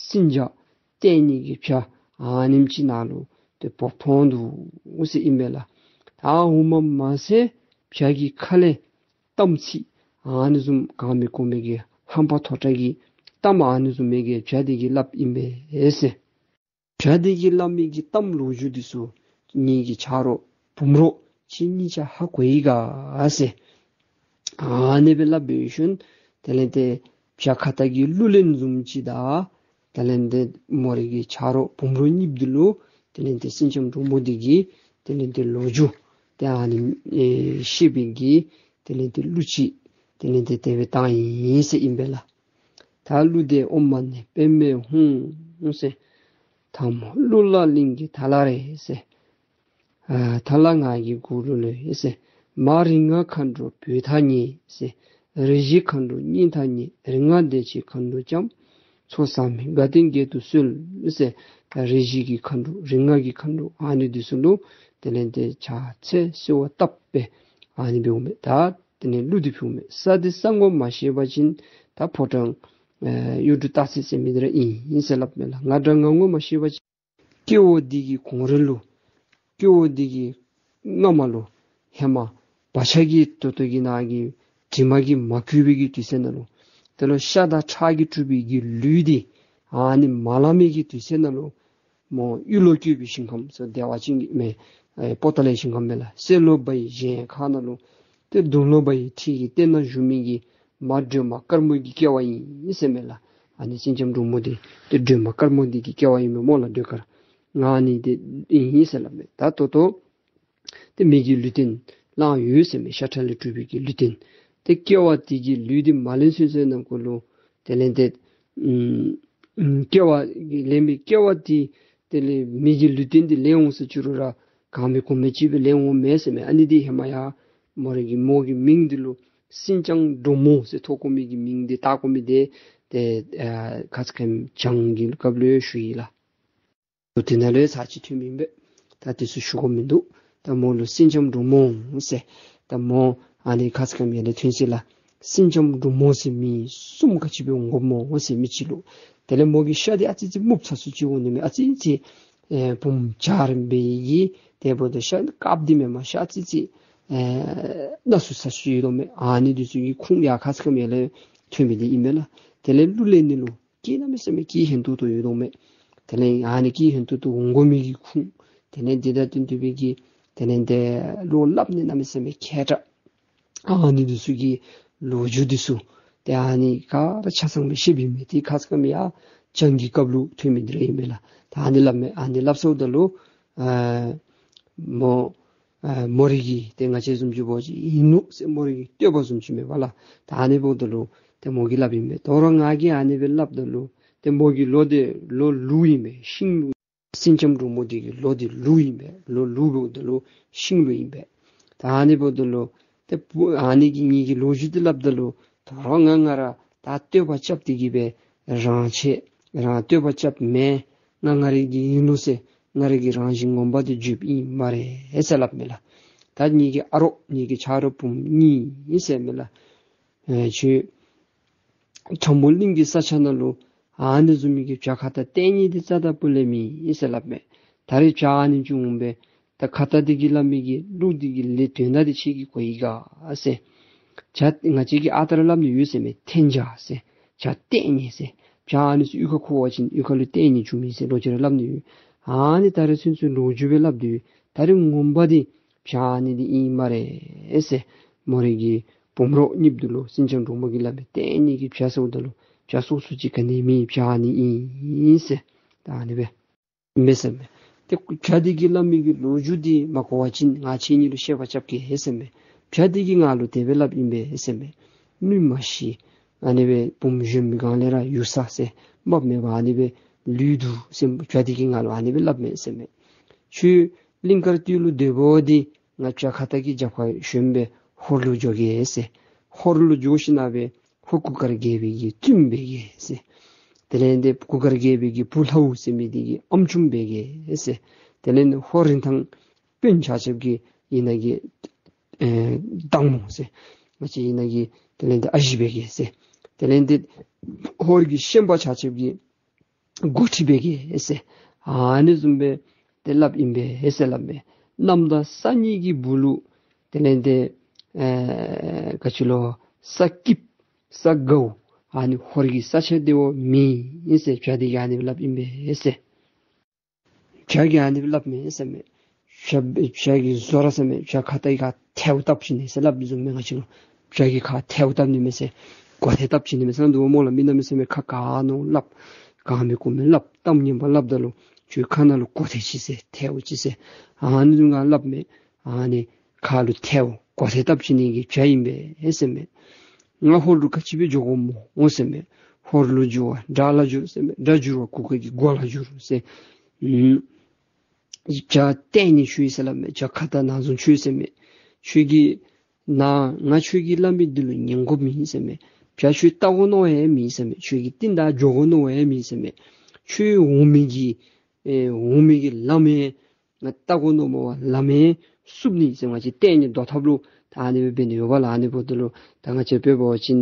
སྲིན་བྱ་ལྟས་ངན་གྱི་བྱ་ཨ་ནེམ་ཅིག་ནཱ་ལུ་ཏེ་བབས་ཐོན་འདུག་ཟེར་ཨིན་པས་ལགས། ད་འོ་མ་མ་ཚད་བྱ་གི་ཁ་ལས་གཏམ་ཚིག་ཨ་ནི་བཟུམ་གང་མི་གོ་མི་གི་ཧམ་པ་མཐོ་དྲགས་ཀྱི་གཏམ་ཨ་ནི་བཟུམ་མའི་གི་བྱ་འདི་གིས་སླབ་ཨིན་པས་ཟེར། བྱ་འདི་གིས་སླབ་མི་གི་གཏམ་ལོ་རྒྱུས་འདི་ཚུ་ངེ་གི་ཆ་རོགས་བུམོ་རོགས་ཁྱེད་གཉིས་ཆ་ཧ་གོ་ཡི་ག་ཟེར། ཨ་ནི་སྦེ་སླབ་འབད་ཞིནམ་དེ་ལས་ཏེ་བྱ་ཁྭ་ཏ་གི་གླུ་ལེན་བཟུམ་ཅིག་དང་དེ་ལས་ཏེ་མོ་རའི་གི་ཆ་རོགས་བུམོ་རོགས་གཉིསཔོ་འདི་ལུ་དེ་ལས་ཏེ་སེང་ལྕམ་འབྲུག་མོ་འདི་གིས་དེ་ལས་ཏེ་ལོ་རྒྱུས་ཏེ་ཨ་ནི་ཨེ་བཤད་པའི་གི་དེ་ལས་ཏེ་གླུ་ཅིག་དེ་ལས་ཏེ་དེ་སྦེ་བཏང་ཡི་ཟེར་ཨིན་པས་ལགས། ད་གླུ་འདི་ཨོཾ་མ་ཎི་པདྨེ་ཧཱུྃ་ཟེར། ཐ་མ་གླུ་ལ་གླིང་གི་ཐ་ལ་རེད་ཟེར། ཨ་ཐ་ལ་ང་གི་མགུར་ལུ་ལས་ཟེར། མ་རིག་ང་མཁའ་འགྲོ་བོད་མཐའ་ཉེ་ཟེར། རིགས་ཞི་མཁའ་འགྲོ་སྙིང་མཐའ་ཉེ། རིགས་ལྔ་བདེ་ཆེན་མཁའ་འགྲོ་ལྕམ། ཚོགས་བསགས་མི་དགའ་ལྡན་བརྒྱད་དུ་གསོལ་ཟེར། ད་རིགས་ཞི་གི་མཁའ་འགྲོ་རིགས་ལྔ་གི་མཁའ་འགྲོ་ཨ་ནི་འདི་ཚུ་ལུ་དེ་ལས་ཏེ་ཕྱག་འཚལ་གསོལ་བ་བཏབ་སྦེ་ཨ་ནི་འབདཝ་མས། ད་དེ་ལས་གླུ་འདི་ཕུལཝ་མས། ས་འདི་ས་ངོ་མ་ཤེས་པ་ཅིན་ད་ཕོ་བྲང་ཨེ་གཡུ་འབྲུག་སྟག་རྩེ་ཟེར་མི་འདི་ར་ཨིན་ཨིན་ཟེར་སླབ་མས་ལགས། ང་འདྲ་ང་ངོ་མ་ཤེས་པ་ཅིན་སྐྱེ་བོ་འདི་གི་གོང་རོལ་ལུ་སྐྱེ་བོ་འདི་གི་སྔ་མ་ལུ་ཧེ་མ་བག་ཆགས་ཀྱི་ཏོ་ཏོ་གི་ནང་གི་དྲི་མ་གིས་མ་གོས་པའི་གི་དུས་ཚོད་ནང་ལུ་དེ་ལུ་ཤ་དང་ཁྲག་གིས་གྲུབ་པའི་གི་ལུས་འདི་ཨ་ནི་མ་ལང་མི་གི་དུས་ཚོད་ནང་ལུ་མོ་གཡུ་ལོ་བཀོད་པའི་ཞིང་ཁམས་སུ་བདེ་བ་ཅན་གྱི་མེ་ཨེ་པོ་ཏ་ལའི་ཞིང་ཁམས་མས་ལགས། གསེར་ལོ་སྦ་བའི་གཞལ་ཡས་ཁང་ནང་ལུ་ཏེ་དུང་ལོ་སྦ་བའི་ཁྲི་གི་སྟེང་ན་བཞུགས་མི་གི་མ་སྒྲོལ་མ་དཀར་མོ་གི་སྐྱེ་བ་ཨིན་ཟེར་མས་ལགས། ཨ་ནི་སེང་ལྕམ་འབྲུག་མོ་འདི་ཏེ་སྒྲོལ་མ་དཀར་མོ་འདི་གི་སྐྱེ་བ་ཨིན་མས་སྨོ་ལགས། སྒྲོལ་དཀར་ང་ཨ་ནི་འདི་ཨིན་ཟེར་སླབ་མས། ད་ད་ལྟོ་ཏེ་མི་གི་ལུས་རྟེན་བླངས་ཡོད་ཟེར་མས། ཤ་ཁྲག་ལས་གྲུབ་པའི་གི་ལུས་རྟེན་ཏེ་སྐྱེ་བ་འདི་གི་ལུས་འདི་མ་ལེན་ཚུན་ཚོད་ནང་འཁོད་ལུ་དེ་ལས་ཏེ་ཨམ་ཨམ་སྐྱེ་བ་གི་ལེན་པའི་སྐྱེ་བ་འདི་དེ་ལས་མི་གི་ལུས་རྟེན་འདི་ལེན་འོང་ཟེར་ཅི་རུང་ར་གང་མེད་གོ་མེད་ཅིག་སྦེ་ལེན་འོང་མས་ཟེར་མས། ཨ་ནི་འདི་ཧེ་མ་ཡ་མོ་རའི་གི་མོ་གི་མིང་འདི་ལུ་སེང་ལྕམ་འབྲུག་མོ་ཟེར་ཐོབ་དགོ་མི་གི་མིང་འདི་བཏགས་དགོ་མི་འདི་ཏེ་ཨ་ཁ་ཙ་ཁ་ཉིནམ་གྱངས་ཀྱི་སྐབས་ལུ་ཡང་ཞུ་ཡི་ལགས། དེ་ནང་ལུ་ཡང་ཚར་གཅིག་ཐོན་མི་ཨིན་པས། ད་དེ་ཚུ་ཞུ་དགོཔ་མིན་འདུག། ད་མོ་ལུ་སེང་ལྕམ་འབྲུག་མོ་ཟེར། ད་མོ་ཨ་ནི་ཁ་ཙ་ཁ་ཉིནམ་ཡར་ལས་ཐོན་ཅི་ལགས། སེང་ལྕམ་འབྲུག་མོ་ཟེར་མི་གསུམ་ག་ཅི་སྦེ་འོང་དགོཔ་སྨོ་ཟེར་མི་ཅིག་ལུ། དེ་ལས་མོ་གི་ཤ་འདི་ཨ་ཙི་ཙི་སྨུགཔ་ཚ་སུ་ཅིག་འོང་ནི་མས། ཨ་ཙི་ཙི་ཨེ་བུམོ་འཇའ་རིསམོ་སྦེ་གི་དེ་འབདཝ་ད་ཤ་དཀརཔོ་འདི་མེན་པར་ཤ་ཨ་ཙི་ཙི་ཨེ་ནག་སུ་ཚ་སུ་ཡོད་དོ་མས། ཨ་ནི་འདི་ཚུ་གི་ཁུངས་ཡང་ཁ་ཙ་ཁ་ཉིནམ་ཡར་ལས་ཐོན་མི་འདི་ཨིན་མས་ལགས། དེ་ལས་གླུ་ལེན་ནི་ལུ་སྐད་གནམ་མེད་ས་མེད་སྐད་སྙན་ཏོག་ཏོ་ཡོད་དོ་མས། དེ་ལས་ཨ་ནི་སྐད་སྙན་ཏོག་ཏོ་འོང་དགོ་མི་གི་ཁུངས། དེ་ལས་འདི་དང་བསྟུན་ཏེ་སྦེ་གི་དེ་ལས་འདི་བློ་སླབ་ནི་གནམ་མེད་ས་མེད་མཁས་དྲགས། ཨ་ནི་འདི་ཚུ་གི་ལོ་རྒྱུས་འདི་ཚུ་ཏེ་ཨ་ནི་ག་ར་ཆ་ཚང་སྦེ་བཤདཔ་ཨིན་མས། ཏེ་ཁ་ཙ་ཁ་ཉིནམ་ཡར་བྱང་གི་སྐབས་ལུ་ཐོན་མི་འདི་ར་ཨིན་མས་ལགས། ད་ཨ་ནི་སླབ་མས། ཨ་ནི་སླབ་སོངམ་ད་ལུ་ཨ་མོ་ཨ་མོ་རའི་གི་ཏེ་ང་བཅས་བཟུམ་ཅིག་འབད་བ་ཅིན་ཨིན་ལུགས་ཟེར་མོ་རའི་གི་བསྟོད་པ་བཟུམ་ཅིག་མས་པ་ལགས། ད་ཨ་ནི་འབདཝ་ད་ལུ་ཏེ་མོ་གིས་སླབ་ཨིན་མས། ད་རུང་ང་གིས་ཨ་ནི་སྦེ་སླབ་ད་ལུ་ཏེ་མོ་གི་ལོ་འདི་ལོ་ལུག་ཨིན་མས། ཤིང་ལུག། སེང་ལྕམ་འབྲུག་མོ་འདི་གི་ལོ་འདི་ལུག་ཨིན་མས། ལོ་ལུག་འབདཝ་ད་ལུ་ཤིང་ལུག་ཨིན་པས། ད་ཨ་ནི་འབདཝ་ད་ལུ་ཏེ་བུ་ཨ་ནི་གི་ངེ་གི་ལོ་རྒྱུས་འདི་སླབ་ད་ལུ་ད་རུང་ང་ང་ར་ད་བསྟོད་པ་རྐྱབ་སྟེ་གི་སྦེ་རང་ཆེ་རང་བསྟོད་པ་རྐྱབ་མེན། ང་ང་རའི་གི་ཨིན་ལུགས་ཟེར་ང་རའི་གི་རང་བཞིན་ངོ་མ་འདི་བརྗོདཔ་ཨིན་སྨ་རེ་ཟེར་སླབ་མས་ལགས། ད་ངེ་གི་ཨ་རོགས་ངེ་གི་ཆ་རོགས་བུམོ་གཉིས་ཨིན་ཟེར་མས་ལགས། ཨེ་ཁྱོད་ཁྲ་མོ་གླིང་གི་ས་ཆ་ནང་ལུ་ཨ་ནི་བཟུམ་མའི་གི་བྱ་ཁྭ་ཏ་སྟེང་ཉིད་འདི་རྩ་དང་སྤུ་ལས་མེད་ཟེར་སླབ་མས། ད་རེས་བྱ་ཨ་ནི་བྱུང་འོང་པས། ད་ཁྭ་ཏ་འདི་གིས་སླབ་མི་གི་གླུ་འདི་གི་ལས་དོན་དག་འདི་ཁྱོད་ཀྱིས་གོ་ཡི་ག་ཟེར། བྱ་ང་བཅས་ཀྱི་ཨ་རྟག་ར་སླབ་ནི་ཡོད་ཟེར་མས། འཐེན་བྱ་ཟེར། བྱ་སྟེང་ཉིད་ཟེར། བྱ་ཨ་ནི་ཚུ་གཡུས་ཁར་འཁོར་བ་ཅིན་གཡུས་ཁ་ལུ་སྟེང་ཉིད་འབྱུང་མི་ཟེར་ལོག་ཅི་ར་སླབ་ནི་ཡོད། ཨ་ནི་ད་རེས་ཚུན་ཚོད་ལོ་རྒྱུས་སྦེ་སླབ་སྟེ་ཡོད། ད་རེས་ངོ་མ་འདི་བྱ་ཨ་ནི་འདི་ཨིན་སྨ་རེ་ཟེར། མོ་རའི་གི་བུམོ་རོགས་གཉིསཔོ་འདི་ལུ་སེང་ལྕམ་འབྲུག་མོ་གིས་སླབ་མས། སྟེང་ཉིད་ཀྱི་བྱ་ཟེརཝ་ད་ལུ་བྱ་སོ་སོ་ཅིག་ག་ནི་མེད། བྱ་ཨ་ནི་ཨིན་ཟེར། ད་ཨ་ནི་སྦེ་མས་ཟེར་མས། ཏེ་བྱ་འདི་གིས་སླབ་མི་གི་ལོ་རྒྱུས་འདི་མ་གོ་བ་ཅིན་ང་ཁྱེད་གཉིས་ལུ་བཤད་པ་རྐྱབ་གེ་ཟེར་མས། བྱ་འདི་གིས་ང་ལུ་དེ་སྦེ་སླབ་ཨིན་པས་ཟེར་མས། ནུས་མ་ཤེས། ཨ་ནི་སྦེ་བུམོ་གཞོནམ་གི་སྒང་ལས་ར་ཡུགས་ས་ཟེར་མ་མེད་པར་ཨ་ནི་སྦེ་ལུས་འདུག་ཟེར་བྱ་འདི་གིས་ང་ལུ་ཨ་ནི་སྦེ་སླབ་མས་ཟེར་མས། ཁྱོད་གླིང་དཀར་སྟོད་ལུ་སྡོད་པ་འདི་ང་བྱ་ཁྭ་ཏ་གི་རྒྱབ་ཁར་ཞོན་སྦེ་ཧོར་ལུ་འགྱོ་གེ་ཟེར། ཧོར་ལུ་འགྱོ་ཞིནམ་སྦེ་ཧོར་གུར་དཀར་རྒྱལ་པོའི་གི་བཙུནམོ་འབད་གེ་ཟེར། དེ་ལས་འདི་གུར་དཀར་རྒྱལ་པོའི་གི་བུ་ལྷ་བུ་ཟེར་མི་འདི་གི་ཨམ་ཅུང་འབད་གེ་ཟེར། དེ་ལས་འདི་ཧོར་རིན་ཐང་དཔོན་ཆ་ཁྱབ་ཀྱི་ཨིན་ན་གི་ཨེ་སྡང་མོ་ཟེར། ང་བཅས་ཨིན་ན་གི་དེ་ལས་འདི་ཨ་ཞེ་འབད་གེ་ཟེར། དེ་ལས་འདི་ཧོར་གྱི་ཤན་པ་ཆ་ཁྱབ་ཀྱི་འགོ་ཁྲིདཔ་འབད་གེ་ཟེར། ཨ་ནི་བཟུམ་སྦེ་ཏེ་སླབ་ཨིན་པས་ཟེར་སླབ་མས། གནམ་དང་ས་གཉིས་ཀྱི་སྦུག་ལུ་དེ་ལས་འདི་ཨེ་ག་ཅི་ལོ་ས་སྐྱིདཔ་ས་དགའཝ་ཨ་ནི་ཧོར་གྱི་ས་ཆ་འདི་བ་མེད་ཟེར་བྱ་འདི་གིས་ཨ་ནི་སླབ་ཨིན་པས་ཟེར། བྱ་གིས་ཨ་ནི་སླབ་མས་ཟེར་མས། བྱ་བྱ་གིས་བཟོ་ར་ཟེར་མས། བྱ་ཁྭ་ཏ་གི་ཁ་ཐལཝ་བཏབ་བྱིན་ནི་ཟེར་སླབ་བཟུམ་མས། ང་བཅས་ལུ་བྱ་གི་ཁ་ཐལཝ་བཏབ་ནི་མས་ཟེར། གོ་ཐལ་བཏབ་བྱིན་ནི་མས་ཟེར་འདུག་སྨོ་ལགས། མི་གནམ་མེད་ས་མེད་ཁ་ག་ནོ་སླབ། གང་མེད་གོ་མེད་སླབ། གཏམ་ངན་པ་སླབ་ད་ལུ་ཁྱོད་ཁ་ནང་ལུ་གོ་ཐལ་ཅིག་ཟེར་ཐལཝ་ཅིག་ཟེར་ཨ་ནི་ང་སླབ་མས། ཨ་ནི་ཁ་ལུ་ཐལཝ་གོ་ཐལ་བཏབ་བྱིན་ནི་གི་བྱ་ཨིན་པས་ཟེར་མས། ང་ཧོར་ལུ་ག་ཅི་སྦེ་འགྱོ་དགོཔ་སྨོ་ཟེར་མས། ཧོར་ལུ་འགྱུར་བ་དགྲ་ལ་འགྱུར་ཟེར་མས། དགྲ་འགྱུར་བ་གུར་དཀར་གྱི་མགོ་ལ་འགྱུར་ཟེར། ཨུམ་ བྱ་ལྟས་ངན་ཁྱོད་ཟེར་སླབ་མས། བྱ་ཁྭ་ཏ་ནག་འཛུམ་ཁྱོད་ཟེར་མས། ཁྱོད་ཀྱིས་ནཱ་ང་ཁྱོད་ཀྱིས་སླབ་མི་འདི་ལུ་ཉན་དགོཔ་མེད་ཟེར་མས། བྱ་ཁྱོད་བལྟ་དགོ་མནོ་ཡང་མེད་ཟེར་མས། ཁྱོད་ཀྱི་རྟིང་བདའ་འགྱོ་དགོ་མནོ་ཡང་མེད་ཟེར་མས། ཁྱོད་འོང་མི་གི་ཨེ་འོང་མི་གི་ལམ་ཡང་ང་བལྟ་དགོ་མནོ་མ་པ་ལམ་ཡང་བསུབ་ནི་ཟེར། ང་བཅས་ལྟས་ངན་བཟློག་ཐབས་ལུ་ད་ཨ་ནི་སྦེ་འབད་ནི་ཡོད་པ་ལགས། ཨ་ནི་འབདཝ་ད་ལུ་ད་ང་བཅས་དཔེ་འབད་བ་ཅིན་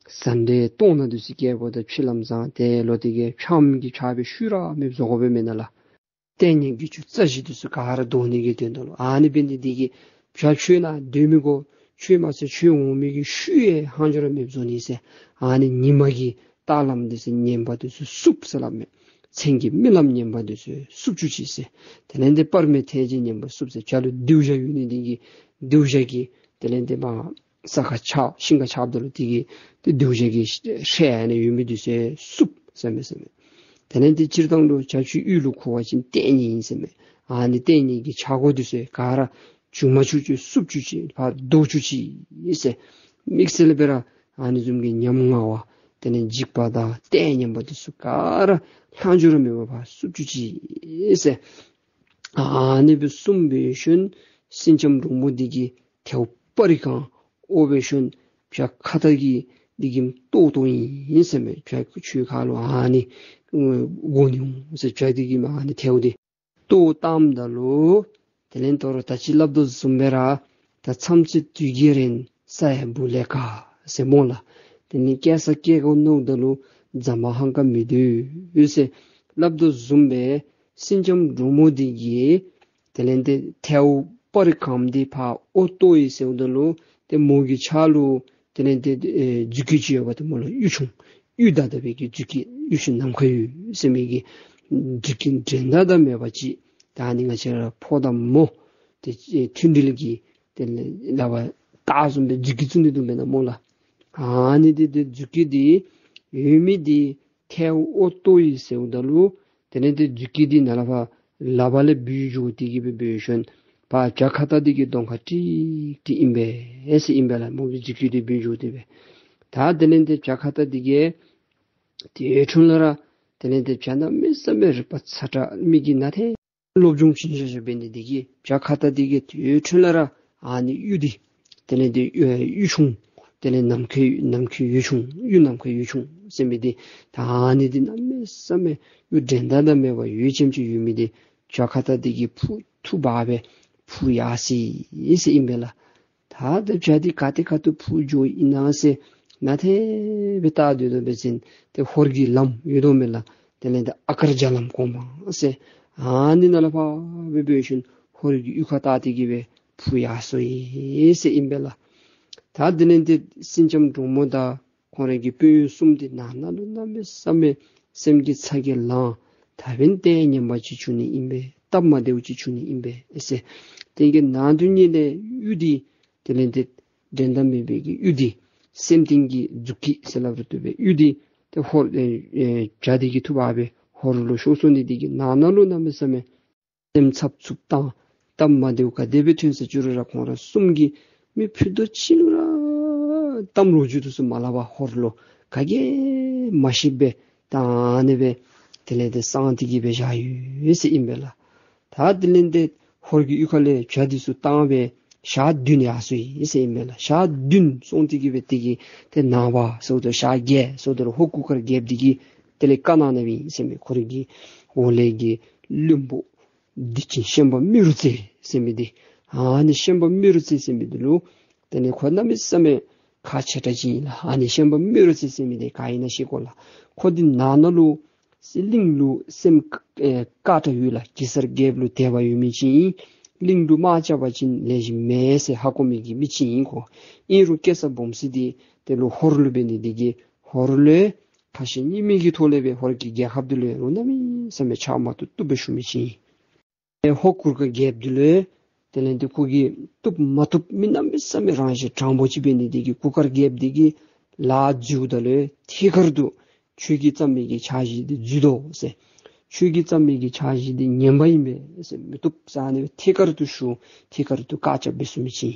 ཟ་འདྲེ་སྟོང་ནག་འདི་ཚུ་སྐྱེ་བ་ད་ཕྱི་ལམ་བཟང་ཏེ་ལོག་སྟེ་གི་ཕྱགམ་གི་ཕྱག་སྦེ་ཤུལ་ར་མེདཔ་བཟོ་དགོ་པས་མེན་ན་ལགས། ལྟས་ངན་གྱི་ཆུ་རྩ་བཞི་འདི་ཚུ་ག་ར་བཟློག་ནི་གི་དོན་དག་ལུ། ཨ་ནི་འབད་ནི་འདི་གིས་བྱ་ཁྱོད་ནཱ་སྡོད་མི་དགོ། ཁྱོད་མ་ཚད་ཁྱོད་འོང་མི་གི་ཤུལ་ཡང་ལྷག་འཕྲོ་ར་མེདཔ་བཟོ་ནི་ཟེར། ཨ་ནི་ཉི་མ་གི་རྟ་ལམ་འདི་ཚུ་ངན་པ་འདི་ཚུ་བསུབ་ཟེར་སླབ་མས། མཚན་གྱི་རྨི་ལམ་ངན་པ་འདི་ཚུ་བསུབ་བཅུག་ཅིག་ཟེར། དེ་ལས་འདི་སྤར་སྨེ་ཐལ་བྱེད་ངན་པ་བསུབ་ཟེར། བྱ་ལུ་སྡེར་བྱ་ཡོད་ནི་འདི་གིས་སྡེར་བྱ་གི་དེ་ལས་འདི་མར་ས་ཁར་ཆགས་ཤིང་ཁར་ཆགསཔ་ད་ལུ་དེ་གི་དེ་སྡེར་བྱ་གི་ཧྲལ་ནི་ཡོད་མི་འདི་ཚུ་བསུབ་ཟེར་མས་ཟེར་མས། དེ་ལས་འདི་སྤྱིར་བཏང་ལུ་བྱ་ཁྱོད་གཡུས་ལུ་འཁོར་བ་ཅིན་ལྟས་ངན་ཨིན་ཟེར་མས། ཨ་ནི་ལྟས་ངན་གྱི་ཆག་སྒོ་འདི་ཚུ་ག་ར་བྱུང་མ་བཅུག་ཅིག་བསུབ་བཅུག་ཅིག་ཕར་བཟློག་བཅུག་ཅིག་ཟེར། དམིགས་བསལ་སྦེ་ར་ཨ་ནི་བཟུམ་གྱི་ཉམ་ང་བ་དེ་ལས་འཇིགས་པ་དང་ལྟས་ངན་པ་འདི་ཚུ་ག་ར་ལྷག་འཕྲོ་ར་མེད་པར་ཕར་བསུབ་བཅུག་ཅིག་ཟེར། ཨ་ནི་སྦེ་གསུངས་པའི་ཤུལ་སེང་ལྕམ་འབྲུག་མོ་འདི་གིས་ཐལཝ་སྤར་རི་གང་འོ་བའི་ཤུལ་བྱ་ཁྭ་ཏ་གིས་འདི་གིས་ལྟོ་བཏང་ཡི་ཟེར་མས། བྱ་ཁྱོད་ཁ་ལུ་ཨ་ནི་དགོ་ནི་འོང་ཟེར། བྱ་འདི་གིས་མར་ཨ་ནི་ཐལཝ་འདི་ལྟོ་བཏངམ་ད་ལུ་དེ་ལས་ད་རུང་ད་ཅི་སླབ་དོ་བཟུམ་སྦེ་ར་ད་མཚམས་ཚེ་དུས་ཀྱི་རན་ས་ཡ་བུ་ལས་ཀ་ཟེར་སྨོ་ལགས། དེ་ནི་སྐྱེ་ས་སྐྱེ་དགོ་མནོཝ་ད་ལུ་རྫ་མ་ཧང་ཀ་མི་སྡོད་ཟེར་སླབ་དོ་བཟུམ་སྦེ་སེང་ལྕམ་འབྲུག་མོ་འདི་གིས་དེ་ལས་འདི་ཐལཝ་སྤར་རི་གང་འདི་ཕར་འོ་བཏོག་ཡི་ཟེརཝ་ད་ལུ་ཏེ་མོ་གི་ཕྱག་ལུ་དེ་ལས་འདི་ཨེ་རྫུས་སྐྱེས་ཅིག་ཡོད་པ་ཏེ་མོ་ལུ་གཡུ་ཆུང་གཡུ་དག་དག་པའི་གི་རྫུས་སྐྱེས་གཡུ་ཆུང་ནམ་མཁའ་གཡུ་ཟེར་མི་གི་རྫུས་སྐྱེས་འགྲན་ཟླ་དང་མེད་པ་ཅིག། ད་ཨ་ནི་ང་བཅས་ར་ཕོ་དང་མོ་ཏེ་ཨེ་མཐུན་སྒྲིལ་གྱི་དེ་ལས་ལག་པར་བཏགས་བཟུམ་སྦེ་རྫུས་སྐྱེས་བཙུགས་ནི་འདུག་མེན་ན་སྨོ་ལགས། ཨ་ནི་འདི་ཏེ་རྫུས་སྐྱེས་འདི་ཡོད་མི་འདི་ཐལཝ་འོ་བཏོག་ཡི་ཟེརཝ་ད་ལུ་དེ་ལས་འདི་རྫུས་སྐྱེས་འདི་ནཱ་ལས་ཕར་ལག་པ་ལས་བུད་འགྱོ་སྟེ་གི་སྦེ་འབད་ཞིནམ་ཕར་བྱ་ཁྭ་ཏ་འདི་གི་གདོང་ཁར་ཀྲིག་ཀྲི་ཨིན་པས་ཟེར་ཨིན་པས་ལགས། མོ་གི་རྫུས་སྐྱེས་འདི་བུད་འགྱོ་སྟེ་སྦེ། ད་དེ་ལས་འདི་བྱ་ཁྭ་ཏ་འདི་གིས་དེ་འཕྲོ་ལས་ར་དེ་ལས་འདི་བྱ་གནམ་མེད་ས་མེད་རིག་པ་ཚ་དྲགས་མི་གིས་ནཱ་ཏེ་སློབ་སྦྱོང་བྱིན་བཞག་བཞགཔ་འབད་ནི་འདི་གིས་བྱ་ཁྭ་ཏ་འདི་གིས་དེ་འཕྲོ་ལས་ར་ཨ་ནི་གཡུ་འདི་དེ་ལས་འདི་གཡུ་ཆུང་དེ་ལས་ནམ་མཁའི་ནམ་མཁའི་གཡུ་ཆུང་གཡུ་ནམ་མཁའི་གཡུ་ཆུང་ཟེར་མི་འདི་ད་ཨ་ནི་འདི་གནམ་མེད་ས་མེད་གཡུ་འགྲན་ཟླ་དང་མེད་པར་ཡོད་ཅིམ་ཅིག་ཡོད་མི་འདི་བྱ་ཁྭ་ཏ་འདི་གིས་འཕུར་འཐུ་འབག་སྦེ་འཕུར་ཡར་སོ་ཡི་ཟེར་ཨིན་པས་ལགས། ད་ཏེ་བྱ་འདི་ག་ཏེ་ཁ་ཐུག་འཕུར་འགྱོ་ཨིན་ན་ཟེར་ནཱ་ཏེ་སྦེ་བལྟ་སྡོད་དོ་འབད་བ་ཅིན་ཏེ་ཧོར་གྱི་ལམ་ཡོད་དོ་མེན་ལགས། དེ་ལས་ཏེ་ཨ་དཀར་རྒྱ་ལམ་གོང་མ་ཟེར་ཨ་ནི་ནང་ལས་ཕར་སྦེ་འབད་ཞིནམ་ཧོར་གྱི་གཡུས་ཁར་བལྟ་སྟེ་གི་སྦེ་འཕུར་ཡར་སོ་ཡི་ཟེར་ཨིན་པས་ལགས། ད་དེ་ལས་ཏེ་སེང་ལྕམ་འབྲུག་མོ་དང་ཁོང་རའི་གི་དཔོན་གཡོག་གསུམ་འདི་ནང་ན་ལུ་གནམ་མེད་ས་མེད་སེམས་ཀྱི་ཚ་གྱང་ལངས། ད་འབདན་ལྟས་ངན་པ་ཅིག་བྱུང་ནི་ཨིན་པས། སྟབས་མ་བདེཝ་ཅིག་བྱུང་ནི་ཨིན་པས་ཟེར། དེ་གི་ནང་དོན་ཉིད་ལས་གཡུ་འདི་དེ་ལས་ཏེ་འགྲན་ཟླ་མེད་པའི་གི་གཡུ་འདི་སེམས་ལྡན་གྱི་རྫུས་སྐྱེས་ཟེར་སླབ་རུང་བཏུབ་པས། གཡུ་འདི་ཏེ་ཧོར་ཨེ་ཨེ་བྱ་འདི་གིས་འཐུ་འབག་སྦེ་ཧོར་ལུ་ཤོར་སོ་ནི་འདི་གིས་ནང་ན་ལུ་གནམ་མེད་ས་མེད་སེམས་འཚབ་འཚུབ་དང་སྟབས་མ་བདེཝ་ག་དེ་སྦེ་ཐོན་ས་ཅི་རུང་ར་ཁོང་ར་གསུམ་གྱིས་མི་ཕུད་རྡོག་གཅིག་ལུ་ར་གཏམ་ལོ་རྒྱུས་འདི་ཚུ་མ་སླབ་པར་ཧོར་ལུ་ག་གིས་མ་ཤེས་པར་ད་ཨ་ནི་སྦེ་དེ་ལས་ཏེ་གསང་སྟེ་གི་སྦེ་བཞག་ཡོད་ཟེར་ཨིན་པས་ལགས། ད་དེ་ལས་ཏེ་ཧོར་གྱི་གཡུས་ཁ་ལས་བྱ་འདི་ཚུ་བཏང་སྦེ་ཞག་བདུན་ཡར་སོ་ཡི་ཟེར་ཨིན་པས་ལགས། ཞག་བདུན་སོང་སྟེ་གི་སྦེ་དེ་གི་ཏེ་ནངས་པ་ཟེརཝ་ད་ཞག་བརྒྱད་ཟེརཝ་ད་ཧོར་གུར་དཀར་རྒྱལཔོ་འདི་གིས་དེ་ལས་བཀའ་གནང་གནངམ་ཨིན་ཟེར་མས། ཁོ་རའི་གི་འོག་ལས་ཀྱི་བློན་པོ་སྡིག་ཅན་ཤན་པ་རྨེ་རུ་རྩེ་ཟེར་མི་འདི། ཨ་ནི་ཤན་པ་རྨེ་རུ་རྩེ་ཟེར་མི་འདི་ལུ་དེ་ལས་ཁོ་གནམ་མེད་ས་མེད་ཁག་ཆེ་དྲགས་ཅིག་ཨིན་ལགས། ཨ་ནི་ཤན་པ་རྨེ་རུ་རྩེ་ཟེར་མི་འདི་ག་ཨིན་ན་ཤེས་དགོ་ལགས། ཁོ་འདི་ནང་ན་ལུ་གླིང་ལུ་སེམས་ཨེ་དཀར་དྲགས་ཡོད་ལགས། གེ་སར་རྒྱལཔོ་ལུ་དད་པ་ཡོད་མི་ཅིག་ཨིན། གླིང་ལུ་དམག་རྐྱབ་པ་ཅིན་ལེགས་ཤོམ་མེད་ཟེར་ཧ་གོ་མི་གི་མི་ཅིག་ཨིན་ཁོ། ཨིན་རུང་སྐྱེ་ས་སྦོམ་ས་འདི་དེ་ལུ་ཧོར་ལུ་འབད་ནི་འདི་གིས་ཧོར་ལུ་ཁ་ཞེ་གཉིས་མེད་ཀྱི་ཐོག་ལས་སྦེ་ཧོར་གྱི་རྒྱལ་ཁབ་འདི་ལུ་རུང་གནམ་མེད་ས་མེད་ཆགས་མ་བཏུབ་བཏུབ་སྦེ་བཞུགས་མི་ཅིག་ཨིན། ཨེ་ཧོར་གུར་དཀར་རྒྱལཔོ་འདི་ལུ་དེ་ལས་ཏེ་ཁོ་གིས་བཏུབ་མ་བཏུབ་མི་གནམ་མེད་ས་མེད་རང་བཞིན་དྲང་པོ་ཅིག་འབད་ནི་འདི་གིས་གུར་དཀར་རྒྱལཔོ་འདི་གིས་ལཱ་འཛོལཝ་ད་ལུ་ཐད་ཀར་དུ་ཁྱོད་ཀྱིས་བརྩམས་མི་གི་འཆར་གཞི་འདི་འཛོལ་དོ་ཟེར། ཁྱོད་ཀྱིས་བརྩམས་མི་གི་འཆར་གཞི་འདི་ངན་པ་ཨིན་པས་ཟེར། མི་བཏུབ་ཟེར་ཨ་ནི་སྦེ་ཐད་ཀར་དུ་ཞུ་ཐད་ཀར་དུ་བཀག་ཆ་འབད་ཚུགས་མི་ཅིག་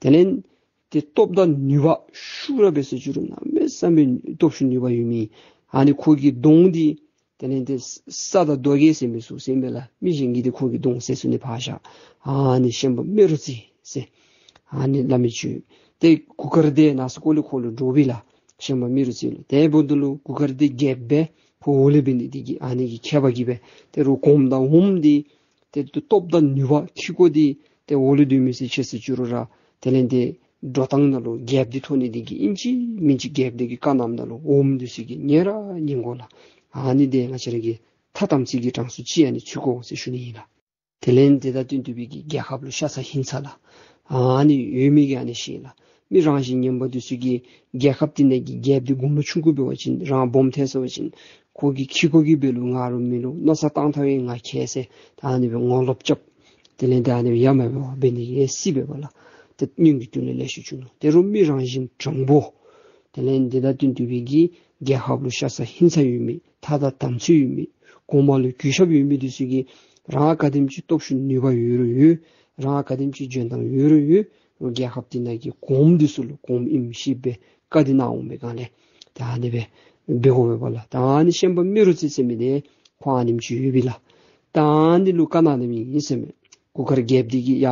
ཨིན། དེ་ལས་ཏེ་སྟོབས་དང་ནུས་པ་ཤུགས་ར་འབད་ཟེར་ཅི་རུང་གནམ་མེད་ས་མེད་སྟོབས་ཤུགས་ནུས་པ་ཡོད་མི་ཨ་ནི་ཁོ་གི་གདོང་འདི་ དེ་ལས་ཏེ་ས་དང་རྡོ་རྗེ་ཟེར་མི་ཚུ་ཟེར་མས་ལགས། མི་གཞན་གྱིས་ཏེ་ཁོ་གི་གདོང་བསད་ཚུགས་ནི་ཕར་བཞག། ཨ་ནི་ཤན་པ་རྨེ་རུ་རྩེ་ཟེར་ཨ་ནི་སླབ་མི་ཚུ་ཏེ་གུར་དཀར་སྡེ་ནང་སུ་ཀོ་ལི་ཁོ་ལུ་འདྲོག་པས་ལགས། ཤན་པ་རྨེ་རུ་རྩེ་ལུ། དེ་འབདཝ་ད་ལུ་གུར་དཀར་སྡེ་རྒྱལཔོ་སྦེ་ཁོ་འོག་ལུ་འབད་ནི་དེ་གིས་ཨ་ནི་གི་ཁྱད་པར་གྱིས་སྦེ་ད་རུང་གོངམ་དང་འོགམ་འདི་ཏེ་སྟོབས་དང་ནུས་པ་ཁྱི་གོ་འདི་ཏེ་འོག་ལུ་སྡོད་མི་ཚུ་ཆེ་སུ་ཅིག་རུང་ར་དེ་ལས་ཏེ་འགྲོ་སྟངས་ནང་ལུ་རྒྱལཔོ་འདི་མཐོང་ནི་དེ་གིས་ཨིན་ཅི་མིན་ཅི་རྒྱལཔོ་འདི་གི་བཀའ་གནངམ་ད་ལུ་འོགམ་འདི་ཚུ་གིས་ཉན་ར་ཉན་དགོ་ལགས། ཨ་ནི་འདི་ང་བཅས་ར་གི་ཐ་དམ་ཚིག་གི་གྲངས་སུ་ཅིག་ཨ་ནི་ཚུད་དགོ་ཟེར་ཞུ་ནི་ཨིན་ལགས། དེ་ལས་དེ་དང་བསྟུན་ཏེ་སྦེ་གི་རྒྱལ་ཁབ་ལུ་ཤ་ཚ་ཧིང་ཚ་ལགས། ཨ་ནི་ཡོད་མི་གིས་ཨ་ནི་ཤེས་ལགས། མི་རང་བཞིན་ངན་པ་འདི་ཚུ་གིས་རྒྱལ་ཁབ་འདི་ནང་གི་རྒྱལཔོ་འདི་དགུང་ལོ་ཆུང་ཀུ་འབད་བ་ཅིན་རང་སྦོམ་ཐལ་སོང་བ་ཅིན་ཁོ་གི་ཁྱི་གོ་གིས་འབད་རུང་ང་རུང་མི་རུང་མནོ་བསམ་བཏང་ཐངས་ཡང་ང་མཁས་ཟེར་ད་ཨ་ནི་སྦེ་ངོ་ལོག་རྐྱབ། དེ་ལས་ཏེ་ཨ་ནི་ཡ་མ་བ་འབད་ནི་གི་སྲིད་པས་པ་ལགས། ཏེ་སྔོན་གྱི་དུས་ལས་ལེ་ཤ་བྱུང་ནུག། དེ་རུང་མི་རང་བཞིན་དྲང་པོ། དེ་ལས་དེ་དང་བསྟུན་ཏེ་སྦེ་གི་རྒྱལ་ཁབ་ལུ་ཤ་ཚ་ཧིང་ཚ་ཡོད་མི་ཐ་དང་དམ་ཚིག་ཡོད་མི་གོང་མ་ལུ་གུས་ཞབས་ཡོད་མི་འདི་ཚུ་གིས་རང་ག་དེམ་ཅིག་སྟོབས་ཤུགས་ནུས་པ་ཡོད་རུང་ཡོད། རང་ག་དེམ་ཅིག་འཇོན་ཐང་ཡོད་རུང་ཡོད། རྒྱལ་ཁབ་འདི་ནང་གི་གོངམ་འདི་ཚུ་ལུ་གོངམ་ཨིནམ་ཤེས་སྦེ་བཀའ་འདི་གནང་འོང་པའི་སྒང་ལས་ད་ཨ་ནི་སྦེ་འབད་དགོ་པས་པ་ལགས། ད་ཨ་ནི་ཤན་པ་རྨེ་རུ་རྩེ་ཟེར་མི་འདི་ཁོ་ཨ་ནེམ་ཅིག་ཡོད་པས་ལགས། ད་ཨ་ནི་ལུ་བཀའ་གནང་ནི་ཨིན་ཟེར་མས། གུར་དཀར་རྒྱལཔོ་འདི་གིས་ཡ་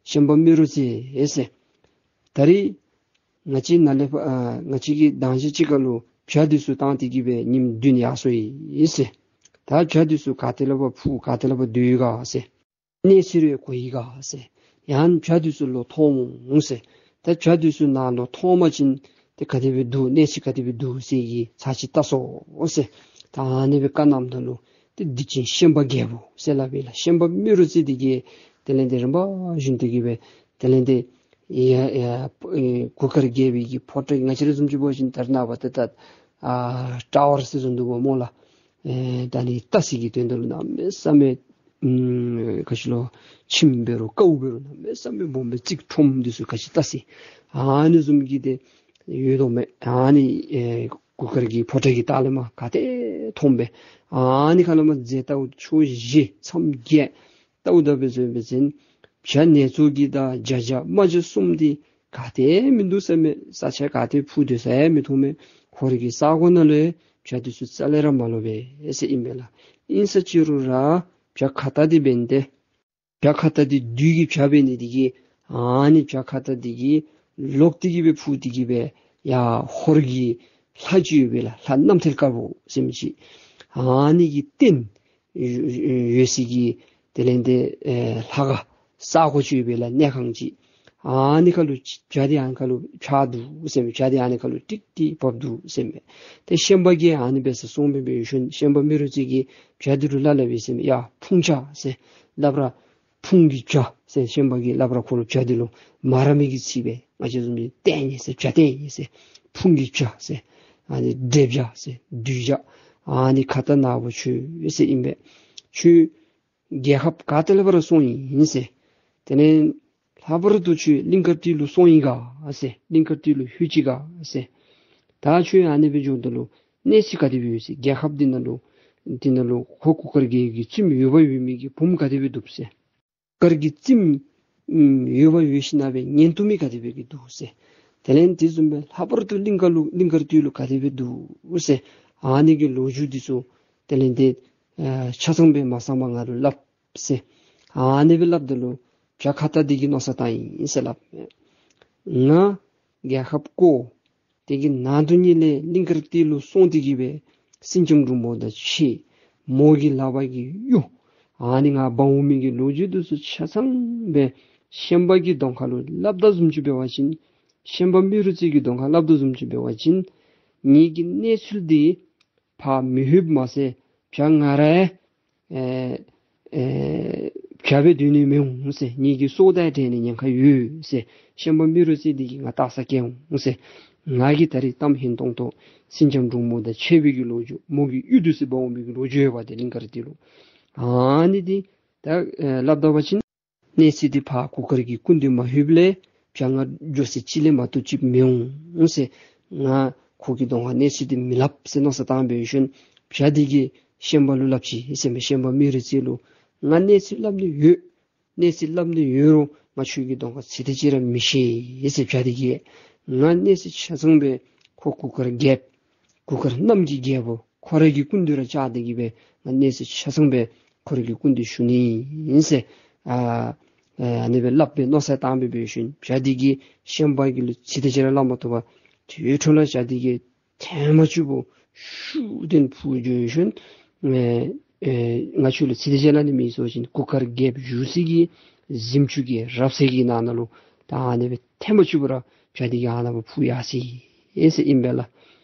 ཤན་པ་རྨེ་རུ་རྩེ་ཟེར། ད་རིས་ང་བཅས་ནཱ་ལས་ཕར་ཨ་ང་བཅས་ཀྱི་དང་ཅི་ཅིག་ཁར་ལུ་བྱ་འདི་ཚུ་བཏང་སྟེ་གི་སྦེ་ཉིནམ་བདུན་ཡར་སོ་ཡི་ཟེར། ད་བྱ་འདི་ཚུ་ག་ཏེ་ལས་ཕར་འཕུར་ག་ཏེ་ལས་ཕར་སྡོད་ཡི་ག་ཟེར། གནས་ཚུལ་རེ་གོ་ཡི་ག་ཟེར། ཡང་བྱ་འདི་ཚུ་ལོག་ཐོན་འོང་ཟེར། ད་བྱ་འདི་ཚུ་ནཱ་ལོག་ཐོན་པ་ཅིན་ཏེ་ག་དེ་སྦེ་འདུག་གནས་ཚུལ་ག་དེ་སྦེ་འདུག་ཟེར་གྱི་ཚར་ཅིག་བལྟ་སོང་ཟེར། ད་ཨ་ནི་སྦེ་བཀའ་གནངམ་ད་ལུ་ཏེ་སྡིག་ཅན་ཤན་པ་རྒྱལཔོ་ཟེར་སླབ་པས་ལགས། ཤན་པ་རྨེ་རུ་རྩེ་འདི་གིས་དེ་ལས་ཏེ་རིམ་པ་བཞིན་དུ་གི་སྦེ་དེ་ལས་ཏེ་ཡ་ཡ་ཨེ་གུར་དཀར་རྒྱལ་པོའི་གི་ཕོ་བྲང་ང་བཅས་ར་བཟུམ་ཅིག་འབད་བ་ཅིན་ད་རེས་ནངས་པ་ཏེ་ད་ཨ་ཊ་ཝར་ཟེར་བཟུམ་འདུག་པ་སྨོ་ལགས། ཨེ་ད་ནི་ལྟ་ས་གི་དོན་དག་ལུ་གནམ་མེད་ས་མེད་ཨམ་ག་ཅི་ལོ་ཁྱིམ་འབད་རུང་ཀཝ་འབད་རུང་གནམ་མེད་ས་མེད་སྦོམ་སྦེ་རྩིག་ཁྲོམ་འདི་ཚུ་ག་ཅི་ལྟ་ས་ཨ་ནི་བཟུམ་གྱི་ཏེ་ཡོད་དོ་མས། ཨ་ནི་ཨེ་གུར་དཀར་གྱི་ཕོ་བྲང་གི་ལྟག་ལས་མར་ག་ཏེ་མཐོངམ་སྦེ་ཨ་ནི་ཁ་ལས་མར་མཛེས་ལྟ་བུ་ཕྱོགས་བཞི་མཚམས་བརྒྱད་ལྟ་བུ་ད་འབད་ཟེར་བ་ཅིན་བྱ་ནེ་ཙོ་གི་དང་རྒྱ་བྱ་རྨ་བྱ་གསུམ་འདི་ག་ཏེ་མིན་འདུག་ཟེར་མས། ས་ཆ་ག་ཏེ་འཕུར་སྡོད་ས་ཡང་མི་མཐོང་མས། ཧོར་གྱི་ས་གོ་ནང་ལུ་བྱ་འདི་ཚུ་རྩ་ལས་ར་མ་ལོག་པས་ཟེར་ཨིན་པས་ལགས། ཨིན་ས་ཅི་རུང་ར་བྱ་ཁྭ་ཏ་འདི་འབད་ནི་འདི་བྱ་ཁྭ་ཏ་འདི་བདུད་ཀྱི་བྱ་འབད་ནི་འདི་གིས་ཨ་ནི་བྱ་ཁྭ་ཏ་འདི་གིས་ལོག་སྟེ་གི་སྦེ་འཕུར་ཏེ་གི་སྦེ་ཡར་ཧོར་གྱི་ལྷ་ཅིག་ཡོད་པས་ལགས། ལྷ་རྣམ་ཐོས་དཀར་པོ་ཟེར་མི་ཅིག་ཨ་ནི་གི་རྟེན་ཡོད་ཡོད་ས་གི་དེ་ལས་ཏེ་ཨེ་ལྷ་ཁང་ས་གོ་ཅིག་ཡོད་པས་ལགས། གནས་ཁང་ཅིག་ཨ་ནི་ཁ་ལུ་བྱ་འདི་ཨ་ནི་ཁ་ལུ་ཆགས་འདུག་ཟེར་མས། བྱ་འདི་ཨ་ནི་ཁ་ལུ་ཀྲིག་ཀྲི་བབས་འདུག་ཟེར་མས། ཏེ་ཤན་པ་གིས་ཨ་ནི་འབད་ས་སོང་སྦེ་འབད་ཞིནམ་ཤན་པ་རྨེ་རུ་རྩེ་གིས་བྱ་འདི་ལུ་སླབ་སླབ་པས་ཟེར་མས། ཡ་ཕུང་བྱ་ཟེར་སླབ་ར་ཕུང་གི་བྱ་ཟེར་ཤན་པ་གིས་སླབ་ར་ཁོ་ལུ་བྱ་འདི་ལུ་མ་ར་མི་གི་ཚིག་སྦེ་ང་བཅས་བཟུམ་ཅིག་ལྟས་ངན་ཟེར་བྱ་ལྟས་ངན་ཟེར་ཕུང་གི་བྱ་ཟེར་ཨ་ནི་འདྲེ་བྱ་ཟེར་བདུད་བྱ་ཨ་ནི་ཁྭ་ཏ་ནག་པོ་ཁྱོད་ཟེར་ཨིན་པས། ཁྱོད་རྒྱལ་ཁབ་ག་ཏེ་ལས་ཕར་སོང་ཡི་ཟེར། དེ་ལས་ལྷག་པར་དུ་ཁྱོད་གླིང་དཀར་སྟོད་ལུ་སོང་ཡི་ག་ཟེར། གླིང་དཀར་སྟོད་ལུ་ལྷོད་ཅི་ག་ཟེར། ད་ཁྱོད་ཨ་ནི་སྦེ་འགྱོཝ་ད་ལུ་གནས་ཚུལ་ག་དེ་སྦེ་ཡོད་ཟེར། རྒྱལ་ཁབ་འདི་ནང་ལུ་འདི་ནང་ལུ་ཁོ་གུར་དཀར་རྒྱལ་གྱི་བཙུནམོ་ཡོད་པ་ཡོད་མི་གི་བུམོ་ག་དེ་སྦེ་འདུག་ཟེར། གུར་དཀར་གྱི་བཙུནམོ་ཨམ་ཡོད་པ་ཡོད་ཞིན་ན་སྦེ་ཉན་བཏུབ་མི་ག་དེ་སྦེ་གི་འདུག་ཟེར། དེ་ལས་དེ་བཟུམ་སྦེ་ལྷག་པར་དུ་གླིང་དཀར་ལུ་གླིང་དཀར་སྟོད་ལུ་ག་དེ་སྦེ་འདུག་ཟེར། ཨ་ནི་གི་ལོ་རྒྱུས་འདི་ཚུ་དེ་ལས་ཏེ་ཨ་ཆ་ཚང་སྦེ་མ་གསང་པར་ང་ལུ་སླབ་ཟེར། ཨ་ནི་སྦེ་སླབ་ད་ལུ་བྱ་ཁྭ་ཏ་འདི་གིས་མནོ་བསམ་བཏང་ཡི་ཟེར་སླབ་མས། ང་རྒྱལ་ཁབ་བསྐོར། དེ་གི་ནང་དུ་ཉིད་ལས་གླིང་དཀར་སྟོད་ལུ་སོང་སྟེ་གི་སྦེ་སེང་ལྕམ་འབྲུག་མོ་དང་ཕྱད། མོ་གི་ལག་པ་གི་གཡུ་ཨ་ནི་ང་འབག་འོང་མི་གི་ལོ་རྒྱུས་འདི་ཚུ་ཆ་ཚང་སྦེ་ཤན་པ་གི་གདོང་ཁ་ལུ་སླབ་ད་བཟུམ་ཅིག་འབད་བ་ཅིན་ཤན་པ་རྨེ་རུ་རྩེ་གི་གདོང་ཁ་སླབ་ད་བཟུམ་ཅིག་འབད་བ་ཅིན་ངེ་གི་གནས་ཚུལ་འདི་ཕར་མི་ལྷོདཔ་མ་ཚད་བྱ་ང་ར་ཡང་ཨེ་ཨེ་བྱ་སྦེ་སྡོད་ནི་མི་འོང་ཟེར། ངེ་གི་སྲོག་དང་འབྲལ་ནི་ཉེན་ཁ་ཡོད་ཟེར། ཤན་པ་རྨེ་རུ་རྩེ་འདི་གིས་ང་སྟག་ཚང་བཀལ་འོང་ཟེར། ང་གིས་ད་རིས་གཏམ་ཧན་ཏོང་ཏོ་སེང་ལྕམ་འབྲུག་མོ་དང་ཕྱད་པའི་གི་ལོ་རྒྱུས་མོ་གི་གཡུ་འདི་ཚུ་འབག་འོང་པའི་གི་ལོ་རྒྱུས་ཡོདཔ་འདི་གླིང་དཀར་སྟོད་ལུ་ཨ་ནི་འདི་ད་ཨེ་སླབ་ད་བ་ཅིན་གནས་ཚུལ་འདི་ཕར་གུར་དཀར་གྱི་སྐུ་མདུན་མ་ལྷོདཔ་ལས་བྱ་ང་འགྱོ་ས་ཅིག་ལས་མ་གཏོགས་ཅིག་མི་འོང་ཟེར། ང་ཁོ་གི་གདོང་ཁར་གནས་ཚུལ་འདི་མི་སླབ་ཟེར་མནོ་བསམ་བཏང་སྦེ་ཞིནམ་བྱ་འདི་གིས་ཤན་པ་ལུ་སླབ་ཅི་ཟེར་མས། ཤན་པ་རྨེ་རུ་རྩེ་ལུ་ང་གནས་ཚུལ་སླབ་ནི་ཡོད། གནས་ཚུལ་སླབ་ནི་ཡོད་རུང་ང་ཁྱོད་ཀྱི་གདོང་ཁར་ཚིག་དེ་ཅིག་ར་མི་བཤད་ཟེར། བྱ་འདི་གིས་ང་གནས་ཚུལ་ཆ་ཚང་སྦེ་ཁོ་གུར་དཀར་རྒྱལཔོ་གུར་དཀར་གནམ་གྱི་རྒྱལ་པོ་ ཁོ་ར་གི་སྐུ་མདུན་ར་བཅར་ཏེ་གི་སྦེ་ང་གནས་ཚུལ་ཆ་ཚང་སྦེ་ཁོ་ར་གི་སྐུ་མདུན་ཞུ་ནི་ཨིན་ཟེར། ཨ་ཨ་ཨ་ནི་སྦེ་སླབ་སྦེ་མནོ་བསམ་བཏང་སྦེ་འབད་ཞིནམ་བྱ་འདི་གིས་ཤན་པ་གི་ལུ་ཚིག་དེ་ཅིག་ར་སླབ་མ་བཏུབ་པར་དེ་འཕྲོ་ལས་བྱ་འདི་གིས་ཐེངས་མ་བཅུ་པོ་ཤུགས་ལྡན་ཕུ་འགྱོ་ཞིནམ་ཨེ་ཨེ་ང་ཁྱོད་ལུ་ཚིག་དེ་ཅིག་སླབ་ནི་མེད་ཟེར་བ་ཅིན་གུར་དཀར་རྒྱལཔོ་བཞུགས་སའི་གི་གཟིམ་ཅུང་གི་རབ་གསལ་གྱི་ནང་ན་ལུ་ད་ཨ་ནི་སྦེ་ཐེངས་མ་བཅུ་པོ་ར་བྱ་འདི་གིས་ཨ་ནཱ་ཕུ་ཡར་སོ་ཡི་ཟེར་ཨིན་པས་ལགས།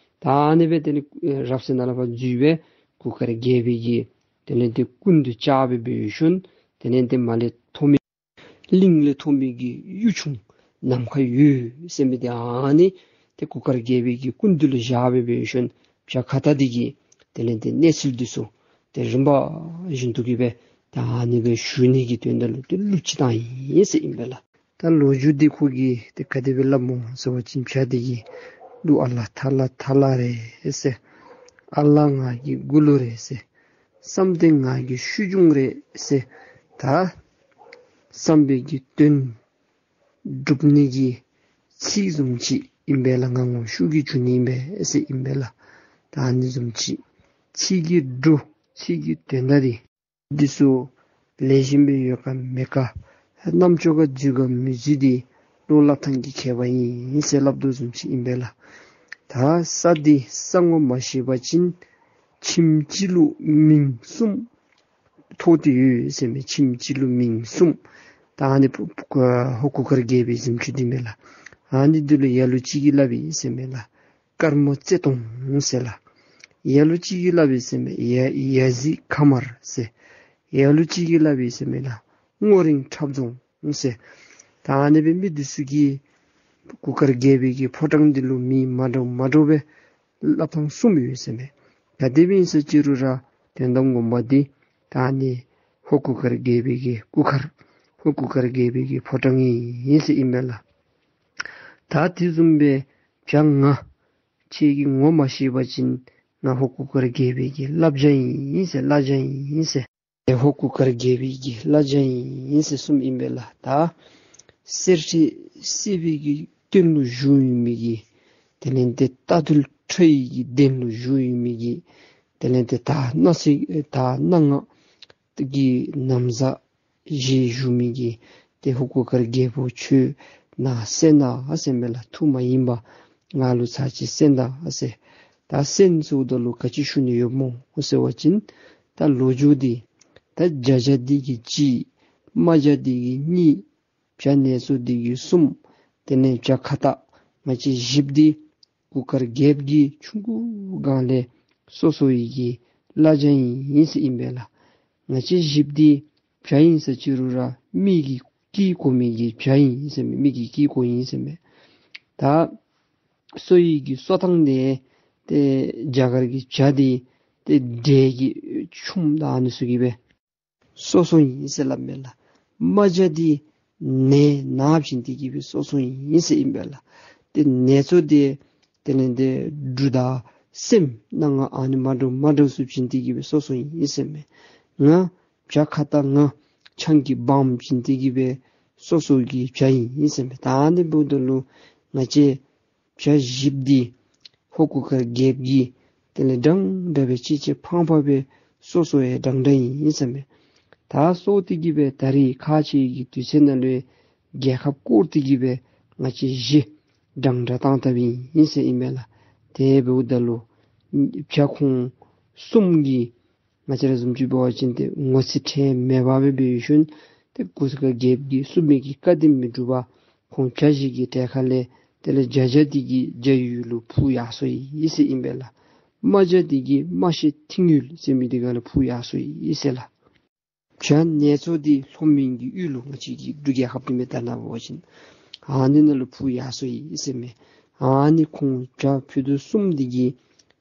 ད་ཨ་ནི་སྦེ་དེ་ལས་རབ་གསལ་ནང་ལས་ཕར་འཛུལ་སྦེ་གུར་དཀར་རྒྱལ་པོའི་གི་དེ་ལས་དེ་སྐུ་མདུན་བཅར་སྦེ་འབད་ཞིནམ་དེ་ལས་དེ་མར་ལས་མཐོ་དམན་གླིང་ལས་མཐོ་དམན་གྱི་གཡུ་ཆུང་ནམ་མཁའ་འོད་ཟེར་མི་དེ་ཨ་ནི་དེ་གུར་དཀར་རྒྱལ་པོའི་གི་སྐུ་མདུན་ལུ་བཞག་སྦེ་འབད་ཞིནམ་བྱ་ཁྭ་ཏ་འདི་གིས་དེ་ལས་དེ་གནས་ཚུལ་འདི་ཚུ་དེ་རིམ་པ་བཞིན་དུ་གི་སྦེ་ད་ཨ་ནི་སྦེ་ཞུ་ནི་གི་དོན་དག་ལུ་དེ་གླུ་ཅིག་བཏང་ཡི་ཟེར་ཨིན་པས་ལགས། ད་ལོ་རྒྱུས་འདི་ཁོ་གིས་དེ་ག་དེ་སྦེ་སླབ་སྨོ་ཟེར་བ་ཅིན་བྱ་འདི་གིས་གླུ་ཨ་ལ་ཐ་ལ་ཐ་ལ་རེད་ཟེར། ཨ་ལ་ང་གི་མགུ་ལུ་རེད་ཟེར། བསམ་གཏན་ང་གི་ཤུལ་འབྱུང་རེད་ཟེར། ད་བསམ་པའི་གི་དོན་སྒྲུབ་ནི་གི་ཚིག་བཟུམ་ཅིག་ཨིན་པས་ལགས། ང་ངོ་ཤུགས་ཀྱིས་འབྱུང་ནི་ཨིན་པས་ཟེར་ཨིན་པས་ལགས། ད་ཨ་ནི་བཟུམ་ཅིག་ཚིག་གི་འགྲོས་ཚིག་གི་དོན་དག་འདི་འདི་ཚུ་ལེགས་ཤོམ་སྦེ་ཡོད་ག་མེད་ག་རྣམ་ཅོ་ག་འཛུལ་ག་མི་འཛུལ་འདི་བློ་སླབ་ཐངས་ཀྱི་ཁྱད་པར་ཨིན་ཟེར་སླབ་དོ་བཟུམ་ཅིག་ཨིན་པས་ལགས། ད་ས་འདི་ས་ངོ་མ་ཤེས་པ་ཅིན་ཁྱིམ་གཅིག་ལུ་མིང་གསུམ་ཐོགས་ཏེ་ཡོད་ཟེར་མས། ཁྱིམ་གཅིག་ལུ་མིང་གསུམ། ད་ཨ་ནི་ཕུ་ཕུ་ཧོར་གུར་དཀར་རྒྱལ་པོའི་གཟིམ་ཅུང་འདི་མས་ལགས། ཨ་ནི་འདི་ལུ་ལ་ལུ་ཅིག་གིས་སླབ་ཨིན་ཟེར་མས་ལགས། དཀར་མོ་རྩེ་གདོང་ཟེར་ལགས། ལ་ལུ་ཅིག་གིས་སླབ་ཨིན་ཟེར་མས། ཡ་ཡ་གཟིག་ཁ་དམར་ཟེར། ལ་ལུ་ཅིག་གིས་སླབ་ཨིན་ཟེར་མས་ལགས། སྔོ་རིང་ཁྲབ་རྫོང་ཟེར། ད་ཨ་ནི་སྦེ་མི་འདི་ཚུ་གིས་གུར་དཀར་རྒྱལ་པོའི་གི་ཕོ་བྲང་འདི་ལུ་མིང་མ་འདྲཝ་མ་འདྲཝ་སྦེ་སླབ་ཐངས་གསུམ་ཡོད་ཟེར་མས། ག་དེ་སྦེ་ཨིན་ཟེར་ཅི་རུང་ར་དོན་དག་ངོ་མ་འདི་ད་ཨ་ནི་ཧོར་གུར་དཀར་རྒྱལ་པོའི་གི་སྐུ་མཁར་ཧོར་གུར་དཀར་རྒྱལ་པོའི་གི་ཕོ་བྲང་ཨིན་ཟེར་ཨིན་མས་ལགས། ད་དེ་བཟུམ་སྦེ་བྱ་ང་ཁྱེད་ཀྱིས་ངོ་མ་ཤེས་པ་ཅིན་ང་ཧོར་གུར་དཀར་རྒྱལ་པོའི་གི་བླ་བྱ་ཨིན་ཟེར། བླ་བྱ་ཨིན་ཟེར། ཧོར་གུར་དཀར་རྒྱལ་པོའི་གི་བླ་བྱ་ཨིན་ཟེར་གསུངམ་ཨིན་པས་ལགས། ད་གསེར་ཁྲི་བསིལ་བའི་གི་སྟེང་ལུ་བཞུགས་ཡོད་མི་གི་དེ་ལས་དེ་རྟ་ཐུལ་ཁྲོ་བོའི་གི་གདན་ལུ་བཞུགས་ཡོད་མི་གི་དེ་ལས་དེ་ད་སྣང་སྲིད་ད་སྣང་ང་གི་ན་བཟའ་བཞེས་བཞུགས་མི་གི་དེ་ཧོར་གུར་དཀར་རྒྱལ་པོ་ཁྱོད་ནཱ་གསན་ད་ཟེར་མས་ལགས། ཐུགས་མ་ཡེངས་པར་ང་ལུ་ཚར་ཅིག་གསན་ད་ཟེར། ད་གསན་ཚརཝ་ད་ལུ་ག་ཅི་ཞུ་ནི་ཡོདཔ་སྨོ་ཟེར་བ་ཅིན་ད་ལོ་རྒྱུས་འདི་ད་བྱ་བྱ་འདི་གིས་གཅིག། རྨ་བྱ་འདི་གིས་གཉིས། བྱ་ནེ་ཙོ་འདི་གིས་གསུམ། དེ་ལས་བྱ་ཁྭ་ཏ་ང་བཅས་བཞིཔོ་འདི་གུར་དཀར་རྒྱལཔོ་གིས་ཆུང་ཀུ་སྒང་ལས་གསོ་གསོ་བའི་གི་བླ་བྱ་ཨིན་ཟེར་ཨིན་པས་ལགས། ང་བཅས་བཞིཔོ་འདི་བྱ་ཨིན་ཟེར་ཅི་རུང་ར་མི་གི་སྐད་གོ་མི་གི་བྱ་ཨིན་ཟེར་མས། མི་གི་སྐད་གོཝ་ཨིན་ཟེར་མས། ད་གསོ་བའི་གི་གསོ་ཐངས་འདི་ཏེ་རྒྱ་གར་གྱི་བྱ་འདི་ཏེ་འདྲེ་གིས་ཆུངམ་དང་ཨ་ནི་ཚུ་གིས་སྦེ་གསོ་གསོཝ་ཨིན་ཟེར་སླབ་མས་ལགས། རྨ་བྱ་འདི་ནས་ནགཔོ་བྱིན་ཏེ་གིས་སྦེ་གསོ་གསོཝ་ཨིན་ཟེར་ཨིན་པས་ལགས། ཏེ་ནེ་ཙོ་འདི་དེ་ལས་དེ་འབྲུ་དང་སྲནམ་སྣ་ལྔ་ཨ་ནི་མ་འདྲཝ་མ་འདྲཝ་ཚུ་བྱིན་ཏེ་གིས་སྦེ་གསོ་གསོཝ་ཨིན་ཟེར་མས། ང་བྱ་ཁྭ་ཏ་ང་ཆང་གི་སྦངམ་བྱིན་ཏེ་གིས་སྦེ་གསོ་གསོ་བའི་གི་བྱ་ཨིན་ཟེར་མས། ད་ཨ་ནི་འབདཝ་ད་ལུ་ང་བཅས་བྱ་བཞིཔོ་འདི་ཧོར་གུར་དཀར་རྒྱལཔོ་གིས་དེ་ལས་འདྲན་འདྲ་སྦེ་གཅེས་གཅེས་ཕངས་ཕངས་སྦེ་གསོ་གསོཝ་ཡང་འདྲན་འདྲ་ཨིན་ཟེར་མས། ད་གསོ་སྟེ་གིས་སྦེ་ད་རིས་ཁ་ཆེ་གི་དུས་ཚོད་ནང་ལུ་རྒྱལ་ཁབ་བསྐོར་ཏེ་གིས་སྦེ་ང་བཅས་བཞི་འདྲན་འདྲ་བཏང་བཏངམ་ཨིན་ཟེར་ཨིན་མས་ལགས། དེ་འབདཝ་ད་ལུ་བྱ་ཁོང་གསུམ་གྱིས་ང་བཅས་ར་བཟུམ་ཅིག་འབད་བ་ཅིན་ཏེ་ངོ་ཚ་ཁྲེལ་མེད་པར་སྦེ་འབད་ཞིནམ་ཏེ་གུར་དཀར་རྒྱལཔོ་གིས་གསུངས་མི་གི་བཀའ་འདི་མི་སྒྲུབ་པར་ཁོང་བྱ་བཞི་གི་གྲལ་ཁ་ལས་དེ་ལས་བྱ་བྱ་འདི་གིས་བྱ་ཡུལ་ལུ་འཕུར་ཡར་སོ་ཡི་ཟེར་ཨིན་པས་ལགས། རྨ་བྱ་འདི་གིས་རྨ་ཤེད་མཐིང་ཡུལ་ཟེར་མི་འདི་ཁ་ལས་འཕུར་ཡར་སོ་ཡི་ཟེར་ལགས། བྱ་ནེ་ཙོ་འདི་ལྷོ་མོན་གྱི་ཡུལ་ལུ་ང་བཅས་ཀྱི་འབྲུག་རྒྱལ་ཁབ་འདི་མས། ད་ནཱ་འབད་བ་ཅིན་ཨ་ནི་ནང་ལུ་འཕུར་ཡར་སོ་ཡི་ཟེར་མས། ཨ་ནི་ཁོང་བྱ་ཕུད་རྡོག་གསུམ་འདི་གིས་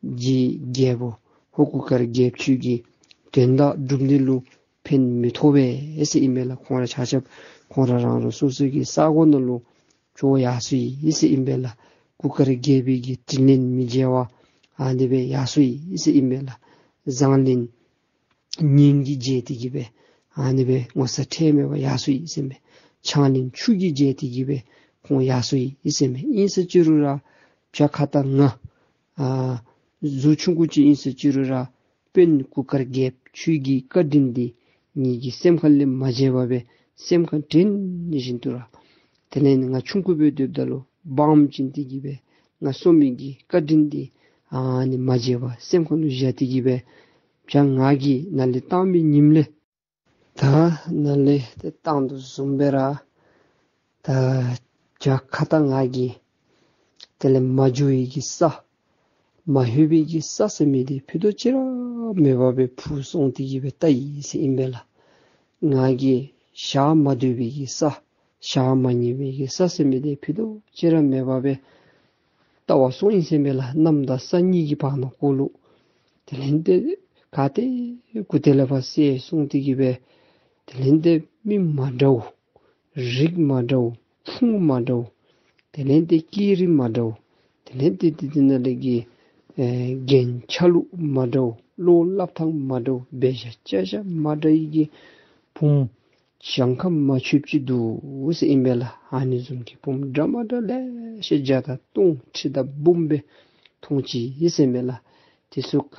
རྗེ་རྒྱལ་པོ་ཧོར་གུར་དཀར་རྒྱལཔོ་ཁྱོད་ཀྱི་དོན་དག་སྒྲུབ་ནི་ལུ་ཕན་མི་ཐོགས་པས་ཟེར་ཨིན་མས་ལགས། ཁོང་ར་ཆ་ཁྱབ་ཁོང་ར་རང་རང་སོ་སོ་གི་ས་གོ་ནང་ལུ་བྱོག་ཡར་སོ་ཡི་ཟེར་ཨིན་པས་ལགས། གུར་དཀར་རྒྱལ་པོའི་གི་དྲིན་ལན་མི་འཇལ་བར་ཨ་ནི་སྦེ་ཡར་སོ་ཡི་ཟེར་ཨིན་པས་ལགས། བཟང་ལན་ངན་གྱིས་འཇལ་ཏེ་གིས་སྦེ་ཨ་ནི་སྦེ་ངོ་ཚ་ཁྲེལ་མེད་པར་ཡར་སོ་ཡི་ཟེར་མས། ཆང་ལན་ཆུ་གིས་འཇལ་ཏེ་གིས་སྦེ་ཁོང་ཡར་སོ་ཡི་ཟེར་མས། ཨིན་ཟེར་ཅི་རུང་ར་བྱ་ཁྭ་ཏ་ང་ཨ་ གཟུགས་ཆུང་ཀུ་ཅིག་ཨིན་ཟེར་ཅི་རུང་ར་དཔོན་གུར་དཀར་རྒྱལཔོ་ཁྱོད་ཀྱི་བཀའ་དྲིན་འདི་ངེ་གི་སེམས་ཁ་ལས་མ་བརྗེད་པར་སྦེ་སེམས་ཁར་དྲན་བཞིན་དུ་ར། དེ་ལས་ང་ཆུང་ཀུ་སྦེ་སྡོདཔ་ད་ལུ་དབང་བྱིན་ཏེ་གི་སྦེ་ང་གསོ་མི་གི་བཀའ་དྲིན་འདི་ཨ་ནི་མ་བརྗེད་པར་སེམས་ཁ་ལུ་བཞག་སྟེ་གི་སྦེ་བྱ་ང་གིས་ནཱ་ལས་བཏང་མི་ཉིནམ་ལས་ད་ནཱ་ལས་ཏེ་བཏང་དོ་བཟུམ་སྦེ་ར་ད་བྱ་ཁ་ཏ་ང་གིས་དེ་ལས་མ་འགྱོ་བའི་གི་ས་མ་ལྷོད་པའི་གི་ས་ཟེར་མི་འདི་ཕུད་རྡོག་ཅིག་ར་མེད་པར་སྦེ་འཕུར་སོང་སྟེ་གི་སྦེ་ལྟ་ཡི་ཟེར་ཨིན་པས་ལགས། ང་གིས་ཞག་མ་སྡོད་པའི་གི་ས་ཞག་མ་ཉལ་བའི་གི་ས་ཟེར་མི་འདི་ཕུད་རྡོག་ཅིག་ར་མེད་པར་སྦེ་ལྟ་བར་སོང་ཡི་ཟེར་མས་ལགས། གནམ་དང་ས་གཉིས་ཀྱི་བར་ན་ཁོ་ལུ། དེ་ལས་ཏེ་ག་ཏེ་གུ་ཏེ་ལས་ཕར་བསལ་སོང་སྟེ་གི་སྦེ་དེ་ལས་ཏེ་མི་མ་འདྲཝ་རིགས་མ་འདྲཝ་ཁུངས་མ་འདྲཝ་དེ་ལས་ཏེ་སྐད་རིགས་མ་འདྲཝ་དེ་ལས་ཏེ་ཏེ་དེ་ནང་ལས་ཀྱི་ཨེ་རྒྱན་ཆ་ལུགས་མ་འདྲཝ་བློ་སླབ་ཐངས་མ་འདྲཝ་འབད་བཞག་བྱ་བཞག་མ་འདྲ་བའི་གི་བུམོ་གྱངས་ཁ་མ་ཆོདཔ་ཅིག་འདུག་ཟེར་ཨིན་པས་ལགས། ཨ་ནི་བཟུམ་གྱི་བུམོ་འདྲ་མ་འདྲ་ལེ་ཤ་བརྒྱ་དང་སྟོང་ཁྲི་དང་འབུམ་སྦེ་མཐོང་ཅི་ཟེར་མས་ལགས། དེ་ཚུ་ག་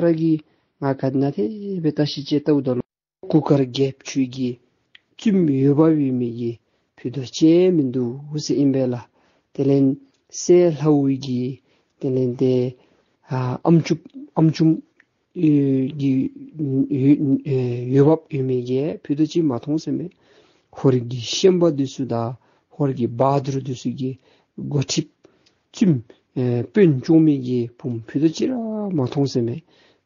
ར་གིས་ང་ག་ནཱ་དེ་སྦེ་བལྟ་ཤེས་ཅི་ལྟཝ་ད་ལུ་གུར་དཀར་རྒྱལཔོ་ཁྱོད་ཀྱི་བཙུནམོ་འོད་འབར་འོད་མའི་གི་ཕུད་རྡོག་ཅིག་མིན་འདུག་ཟེར་ཨིན་པས་ལགས། དེ་ལས་སྲས་ལྷའི་གི་དེ་ལས་ཏེ་ཨ་ཨམ་ཅུང་ཨམ་ཅུང་ཨེ་གི་ཨེ་ཨེ་འོད་འབར་འོད་མའི་གི་ཕུད་རྡོག་ཅིག་མ་མཐོང་ཟེར་མས། ཧོར་གྱི་ཤན་པ་འདི་ཚུ་དང་ཧོར་གྱི་བ་དུར་འདི་ཚུ་གི་འགོ་ཁྲིདཔ་བཙུནམོ་ཨེ་དཔོན་སྐྱོང་མི་གི་བུམོ་ཕུད་རྡོག་ཅིག་ར་མ་མཐོང་ཟེར་མས།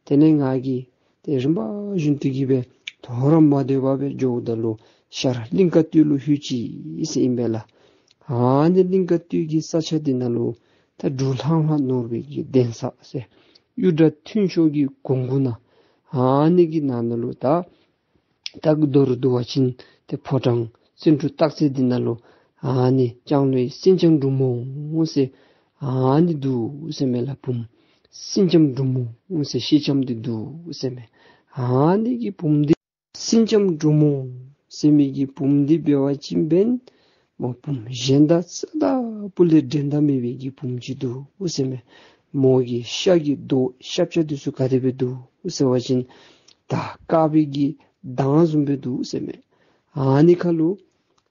དེ་ལས་ང་གིས་ཏེ་རིམ་པ་བཞིན་དུ་གི་སྦེ་དོ་རུང་མ་སྡོད་པར་སྦེ་འགྱོཝ་ད་ལུ་ཤར་གླིང་དཀར་སྟོད་ལུ་ལྷོད་ཅི་ཟེར་ཨིན་པས་ལགས། ཨ་ནི་གླིང་དཀར་སྟོད་ཀྱི་ས་ཆ་འདི་ནང་ལུ་ད་འབྲུག་ལྷང་ལྷང་ནོར་བུའི་གི་གདན་ས་ཟེར་གཡུ་སྒྲ་ཐོན་ཕྱོགས་ཀྱི་གོང་གུ་ནང་ཨ་ནི་གི་ནང་ན་ལུ་ད་ད་མདོར་བསྡུ་བ་ཅིན་ཏེ་ཕོ་བྲང་བརྩོན་འགྲུས་སྟག་རྩེ་འདི་ནང་ལུ་ཨ་ནི་ལྕང་ལོའི་སེང་ལྕམ་འབྲུག་མོ་ཟེར་ཨ་ནི་འདུག་ཟེར་མས་ལགས། བུམོ་སེང་ལྕམ་འབྲུག་མོ་ཟེར་སེང་ལྕམ་འདི་འདུག་ཟེར་མས། ཨ་ནི་གི་བུམོ་འདི་སེང་ལྕམ་འབྲུག་མོ་ཟེར་མི་གི་བུམོ་འདི་འབད་བ་ཅིན་འབདན་མོ་བུམོ་གཞན་དང་རྩ་དང་སྤུ་ལས་འགྲན་ཟླ་མེད་པའི་གི་བུམོ་ཅིག་འདུག་ཟེར་མས། མོ་གི་ཤ་གི་རྡོག་ཤ་བྱ་འདི་ཚུ་ག་དེ་སྦེ་འདུག་ཟེར་བ་ཅིན་ད་དཀར་པོའི་གི་མདངས་བཟུམ་སྦེ་འདུག་ཟེར་མས། ཨ་ནི་ཁ་ལུ་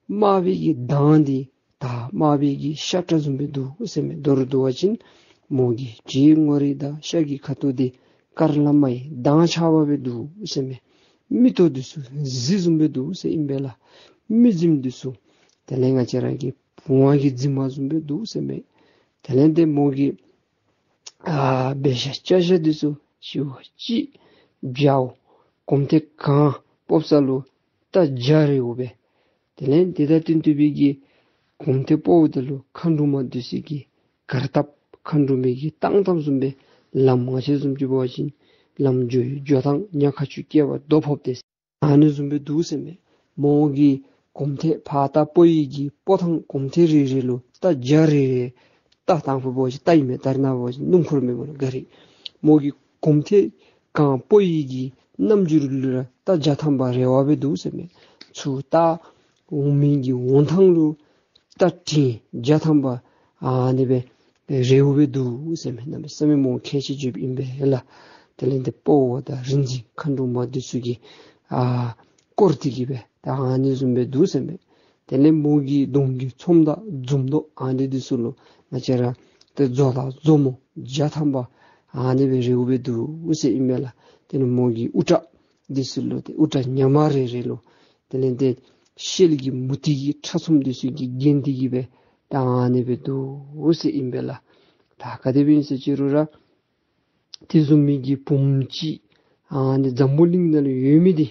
དམར་པོའི་གི་མདངས་འདི་ད་དམར་པོའི་གི་ཤ་བྱ་བཟུམ་སྦེ་འདུག་ཟེར་མས། མདོར་བསྡུ་བ་ཅིན་མོ་གི་ལྕེ་ངོ་རིས་དང་ཤ་གི་ཁ་དོག་འདི་དཀར་ལམ་མའི་མདངས་ཆགས་པ་སྦེ་འདུག་ཟེར་མས། མིག་ཏོ་འདི་ཚུ་གཟི་བཟུམ་སྦེ་འདུག་ཟེར་ཨིན་པས་ལགས། མིག་རྫིམ་འདི་ཚུ་དེ་ལས་ང་བཅས་ར་གི་བུང་བ་གི་རྫིམ་བཟུམ་སྦེ་འདུག་ཟེར་མས། དེ་ལས་ཏེ་མོ་གི་ཨ་འབད་བཞག་བྱ་བཞག་འདི་ཚུ་ཞི་བ་ཅིག་བྱ་བོ་གོམ་ཐེངས་གང་སྤོ་ས་ལུ་རྟ་བརྒྱ་རེ་འོ་སྦེ། དེ་ལས་དེ་དང་བསྟུན་ཏེ་སྦེ་གི་གོམ་ཐེངས་སྤོཝ་ད་ལུ་མཁའ་འགྲོ་མ་འདི་ཚུ་གི་གར་སྟབས་མཁའ་འགྲོ་མའི་གི་བཏང་སྟངས་བཟུམ་སྦེ་ལམ་ང་བཅས་བཟུམ་ཅིག་འབད་བ་ཅིན་ལམ་འགྱོ་འགྱོ་ཐངས་ཉ་ཁ་ཆུ་སྐྱེ་བ་རྡོ་ཕོགཔ་དེ་ཨ་ནི་བཟུམ་སྦེ་འདུག་ཟེར་མས། མོ་གི་གོམ་ཐེངས་ཕར་རྟ་སྤོ་ཡི་གི་སྤོ་ཐངས་གོམ་ཐེངས་རེ་རེ་ལུ་རྟ་བརྒྱ་རེ་རེ། རྟ་དང་ཕུ་འབད་བ་ཅིན་རྟ་ཨིན་མས། ད་རེས་ནངས་པ་འབད་བ་ཅིན་སྣུམ་འཁོར་མེན་པ་ལགས། ག་རི། མོ་གི་གོམ་ཐེངས་གང་སྤོ་ཡི་གི་རྣམ་འགྱུར་ལུ་ར་རྟ་བརྒྱ་ཐམ་པ་རེ་བ་སྦེ་འདུག་ཟེར་མས། ཚུར་རྟ་འོང་མི་གི་འོང་ཐངས་ལུ་རྟ་འཕྲིན་བརྒྱ་ཐམ་པ་ཨ་ནི་སྦེ་རེཝ་སྦེ་འདུག་ཟེར་མས། གནམ་མེད་ས་མེད་མོ་ཁས་ཆེ་བརྗོདཔ་ཨིན་པས་ལགས། དེ་ལས་ཏེ་སྤོ་བ་དང་རིག་འཛིན་མཁའ་འགྲོ་མ་འདི་ཚུ་གིས་ཨ་བསྐོར་ཏེ་གི་སྦེ་ད་ཨ་ནི་བཟུམ་སྦེ་འདུག་ཟེར་མས། དེ་ལས་མོ་གི་གདོང་གི་ཚོམ་དང་འཛུམ་མདོག་ཨ་ནི་འདི་ཚུ་ལུ་ང་བཅས་ར་ཏེ་མཛོ་དང་མཛོ་མོ་བརྒྱ་ཐམ་པ་ཨ་ནི་སྦེ་རེཝ་སྦེ་འདུག་ཟེར་ཨིན་པས་ལགས། དེ་ལས་མོ་གི་དབུ་སྐྲ་འདི་ཚུ་ལུ་ཏེ་དབུ་སྐྲ་ཉག་མ་རེ་རེ་ལུ་དེ་ལས་ཏེ་ཤེལ་གྱི་མུ་ཏིག་གི་ཕྲ་ཚོམ་འདི་ཚུ་གིས་བརྒྱན་ཏེ་གི་སྦེ་ད་ཨ་ནི་སྦེ་འདུག་ཟེར་ཨིན་པས་ལགས། ད་ག་དེ་སྦེ་ཨིན་ཟེར་ཅི་རུང་ར་དེ་བཟུམ་མའི་གི་བུམོ་ཅིག་ཨ་ནི་འཛམ་བུ་གླིང་ནང་ལུ་ཡོད་མི་འདི་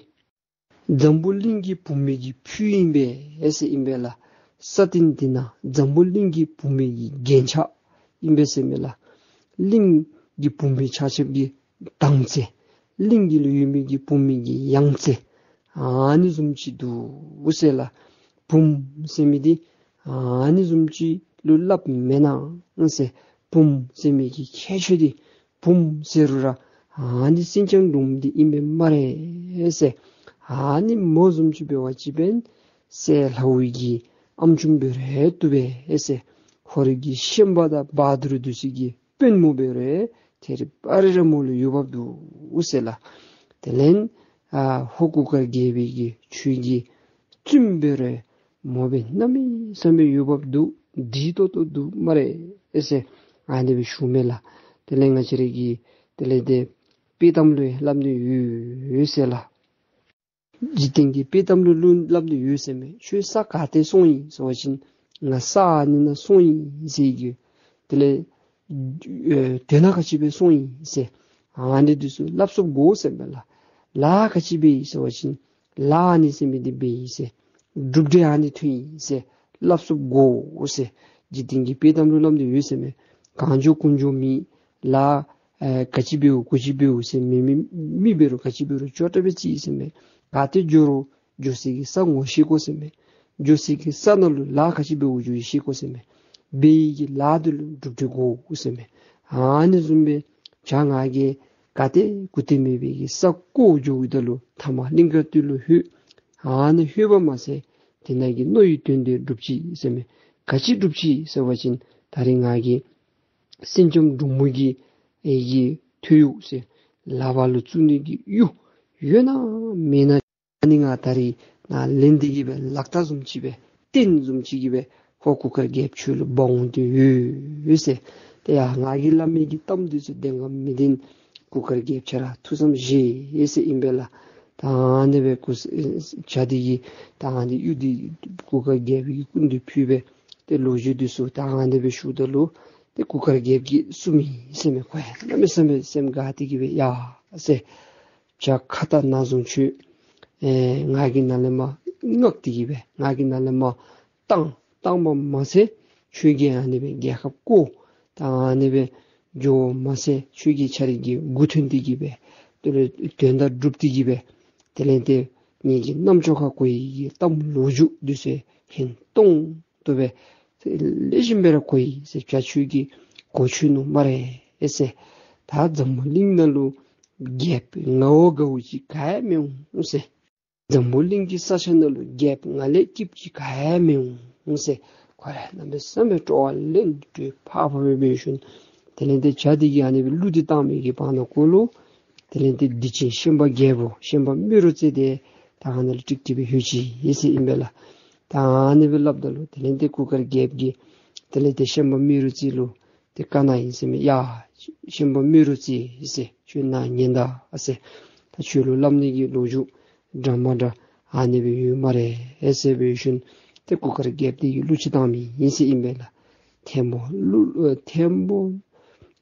འཛམ་བུ་གླིང་གི་བུམོ་གི་ཕུད་ཨིན་པས་ཟེར་ཨིན་པས་ལགས། ས་སྟེང་འདི་ནང་འཛམ་བུ་གླིང་གི་བུམོ་གི་རྒྱན་ཆ་ཨིན་པས་ཟེར་མས་ལགས། གླིང་གི་བུམོ་ཆ་ཁྱབ་ཀྱི་དྭངས་རྩེ། གླིང་གི་ལུ་ཡོད་མི་གི་བུམོ་གི་ཡང་རྩེ་ཨ་ནི་བཟུམ་ཅིག་འདུག་ཟེར་ལགས། བུམོ་ཟེར་མི་འདི་ཨ་ནི་བཟུམ་ཅིག་ལུ་སླབ་མེན་ན་ཟེར། བུམོ་ཟེར་མི་གི་ཁྱད་ཆོས་འདི་བུམོ་ཟེར་རུང་ར་ཨ་ནི་སེང་ལྕམ་འབྲུག་མོ་འདི་ཨིན་པས་སྨ་རེ་ཟེར། ཨ་ནི་མོ་བཟུམ་ཅིག་འབད་བ་ཅིན་འབདན་སྲས་ལྷའི་གི་ཨམ་ཅུང་འབད་རུང་བཏུབ་པས་ཟེར། ཧོར་གྱི་ཤན་པ་དང་བ་དུར་འདི་ཚུ་གི་དཔོན་མོ་འབད་རུང་ ཐད་རི་བ་རི་ར་མོ་ལུ་འོས་འབབ་འདུག་ཟེར་ལགས། དེ་ལས་ཨ་ཧོར་གུར་དཀར་རྒྱལ་པོའི་གི་ཆོས་ཀྱི་བཙུན་པོ་རེ་མོ་སྦེ་གནམ་མེད་ས་མེད་འོས་འབབ་འདུག། འདི་ཏོག་ཏོ་འདུག་སྨ་རེ་ཟེར་ཨ་ནི་སྦེ་ཞུཝ་མས་ལགས། དེ་ལས་ང་བཅས་ར་གི་དེ་ལས་ཏེ་དཔྱེ་གཏམ་ལུ་སླབ་ནི་ཡོད་ཟེར་ལགས། འཇིག་རྟེན་གྱི་དཔྱེ་གཏམ་ལུ་ལུ་སླབ་ནི་ཡོད་ཟེར་མས། ཁྱོད་ས་ག་ཏེ་སོང་ཡི་ཟེར་བ་ཅིན་ང་ས་ཨ་ནི་ནང་སོང་ཡི་ཟེར་གི། དེ་ལས་ཨེ་དོན་དག་ག་ཅི་སྦེ་སོང་ཡི་ཟེར་ཨ་ནི་འདི་ཚུ་སླབ་ཚུགས་དགོ་ཟེར་མས་ལགས། ལཱ་ག་ཅི་འབད་ཡི་ཟེར་བ་ཅིན་ལཱ་ཨ་ནི་ཟེར་མི་འདི་འབད་ཡི་ཟེར། གྲུབ་འབྲས་ཨ་ནི་ཐོན་ཡི་ཟེར་སླབ་ཚུགས་དགོ་ཟེར། འཇིག་རྟེན་གྱི་དཔྱེ་གཏམ་ལུ་སླབ་ནི་ཡོད་ཟེར་མས། གང་འགྱོ་ཀུན་འགྱོ་མེད། ལཱ་ཨེ་ག་ཅི་འབདཝ་ག་ཅི་འབདཝ་ཟེར་མེད་མི་མི་འབད་རུང་ག་ཅི་འབད་རུང་ཅོག་འཐདཔ་སྦེ་རྩིས་ཟེར་མས། ག་ཏེ་འགྱོ་རུང་འགྱོ་སའི་གི་ས་ངོ་ཤེས་དགོ་ཟེར་མས། འགྱོ་སའི་གི་ས་ནང་ལུ་ལཱ་ག་ཅི་འབདཝ་འགྱོ་ཡི་ཤེས་དགོ་ཟེར་མས། འབད་ཡི་གི་ལཱ་འདི་ལུ་གྲུབ་འབྲས་དགོ་ཟེར་མས། ཨ་ནི་བཟུམ་སྦེ་བྱ་ང་གིས་ག་ཏེ་གུ་ཏེ་མེད་པའི་གི་ས་བརྐོ་འགྱོཝ་ད་ལུ་ཐ་མ་གླིང་དཀར་སྟོད་ལུ་ལྷོད། ཨ་ནི་ལྷོད་པ་མ་ཚད་དེ་ནང་གི་མནོ་བའི་དོན་དེ་འགྲུབ་ཅི་ཟེར་མས། ག་ཅི་འགྲུབ་ཅི་ཟེར་བ་ཅིན་ད་རིས་ང་གིས་སེང་ལྕམ་འབྲུག་མོ་གི་ཨེ་གི་ཐོད་གཡོགས་ཟེར་ལག་པ་ལུ་བཙུགས་ནི་གི་གཡུ་ཡོད་ན་མེད་ན་ཨ་ནི་ང་ད་རིས་ནཱ་ལེན་ཏེ་གི་སྦེ་ལག་རྟགས་བཟུམ་ཅིག་སྦེ་རྟེན་བཟུམ་ཅིག་གི་སྦེ་ཧོར་གུར་དཀར་རྒྱལཔོ་ཁྱོད་ལུ་འབག་འོང་དོ་ཡོད་ཟེར། ཏེ་ཡ་ང་གིས་སླབ་མི་གི་གཏམ་འདི་ཚུ་བདེན་ག་མི་བདེན་གུར་དཀར་རྒྱལཔོ་ཁྱོད་ར་ཐུགས་བསམ་བཞེས་ཟེར་ཨིན་པས་ལགས། ད་ཨ་ནི་སྦེ་གུ་བྱ་འདི་གིས་ད་ཨ་ནི་གཡུ་འདི་གུར་དཀར་རྒྱལཔོ་གི་སྐུ་མདུན་ཕུལ་སྦེ་ཏེ་ལོ་རྒྱུས་འདི་ཚུ་ད་ཨ་ནི་སྦེ་ཞུཝ་ད་ལུ་ཏེ་གུར་དཀར་རྒྱལཔོ་གིས་གསུངམ་ཨིན་ཟེར་མས། ཁོ་ཡང་གནམ་མེད་ས་མེད་སེམས་དགའ་སྟེ་གི་སྦེ་ཡ་ཟེར། བྱ་ཁྭ་ཏ་ནག་བཟུང་ཁྱོད། ཨེ་ང་གིས་ནཱ་ལས་མར་མངགས་ཏེ་གི་སྦེ་ང་གིས་ནཱ་ལས་མར་བཏང་བཏང་བ་མ་ཚད་ཁྱོད་ཀྱིས་ཨ་ནི་སྦེ་རྒྱལ་ཁབ་བསྐོར། ད་ཨ་ནི་སྦེ་འགྱོ་བ་མ་ཚད་ཁྱོད་ཀྱིས་ཁྱོད་རའི་གི་མགུ་ཐོན་ཏེ་གི་སྦེ་དེ་ལས་དོན་དག་འགྲུབ་སྟེ་གི་སྦེ་དེ་ལས་ཏེ་ངེ་གི་རྣམ་ཅོ་ཁར་གོ་ཡི་གི་གཏམ་ལོ་རྒྱུས་འདི་ཚུ་ཧིང་སྟོང་ཏོ་སྦེ་ལེགས་ཤོམ་སྦེ་ར་གོ་ཡི་ཟེར། བྱ་ཁྱོད་ཀྱིས་གོ་ཆོད་ནུག་སྨ་རེ་ཟེར། ད་འཛམ་བུ་གླིང་ནང་ལུ་རྒྱལཔོ་ང་བ་དགའཝ་ཅིག་ག་ཡང་མི་འོང་ཟེར། འཛམ་བུ་གླིང་གི་ས་ཆ་ནང་ལུ་རྒྱལཔོ་ང་ལས་སྐྱིདཔ་ཅིག་ག་ཡང་མི་འོང་ཟེར། ཁོ་ར་གནམ་མེད་ས་མེད་སྤྲོ་བ་ལེན་སྤྲོ་ཕག་ཕག་སྦེ་འབད་ཞིནམ་དེ་ལས་ཏེ་བྱ་འདི་གིས་ཨ་ནི་སྦེ་གླུ་འདི་བཏང་མི་གི་བར་ན་གུ་ལུ་དེ་ལས་ཏེ་སྡིག་ཅན་ཤན་པ་རྒྱལ་པོ་ཤན་པ་རྨེ་རུ་རྩེ་དེ་ད་ཨ་ནཱ་ལུ་ཀྲིག་ཀྲི་སྦེ་ལྷོད་ཅི་ཟེར་ཨིན་པས་ལགས། ད་ཨ་ནི་སྦེ་སླབ་ད་ལུ་དེ་ལས་ཏེ་གུར་དཀར་རྒྱལཔོ་གིས་དེ་ལས་ཏེ་ཤན་པ་རྨེ་རུ་རྩེ་ལུ་ཏེ་བཀའ་གནང་ཡི་ཟེར་མས། ཡ་ཤན་པ་རྨེ་རུ་རྩེ་ཟེར་ཁྱོད་ནཱ་ཉན་ད་ཟེར། ད་ཁྱོད་ལུ་སླབ་ནི་གི་ལོ་རྒྱུས་འདྲ་མ་འདྲ་ཨ་ནི་སྦེ་ཡོད་སྨ་རེ་ཟེར་འབད་ཞིནམ་ཏེ་གུར་དཀར་རྒྱལཔོ་དེ་གིས་གླུ་ཅིག་བཏང་མི་ཨིན་ཟེར་ཨིན་པས་ལགས། ཐེམ་པོ་གླུ་ཨེ་ཐེམ་པོ་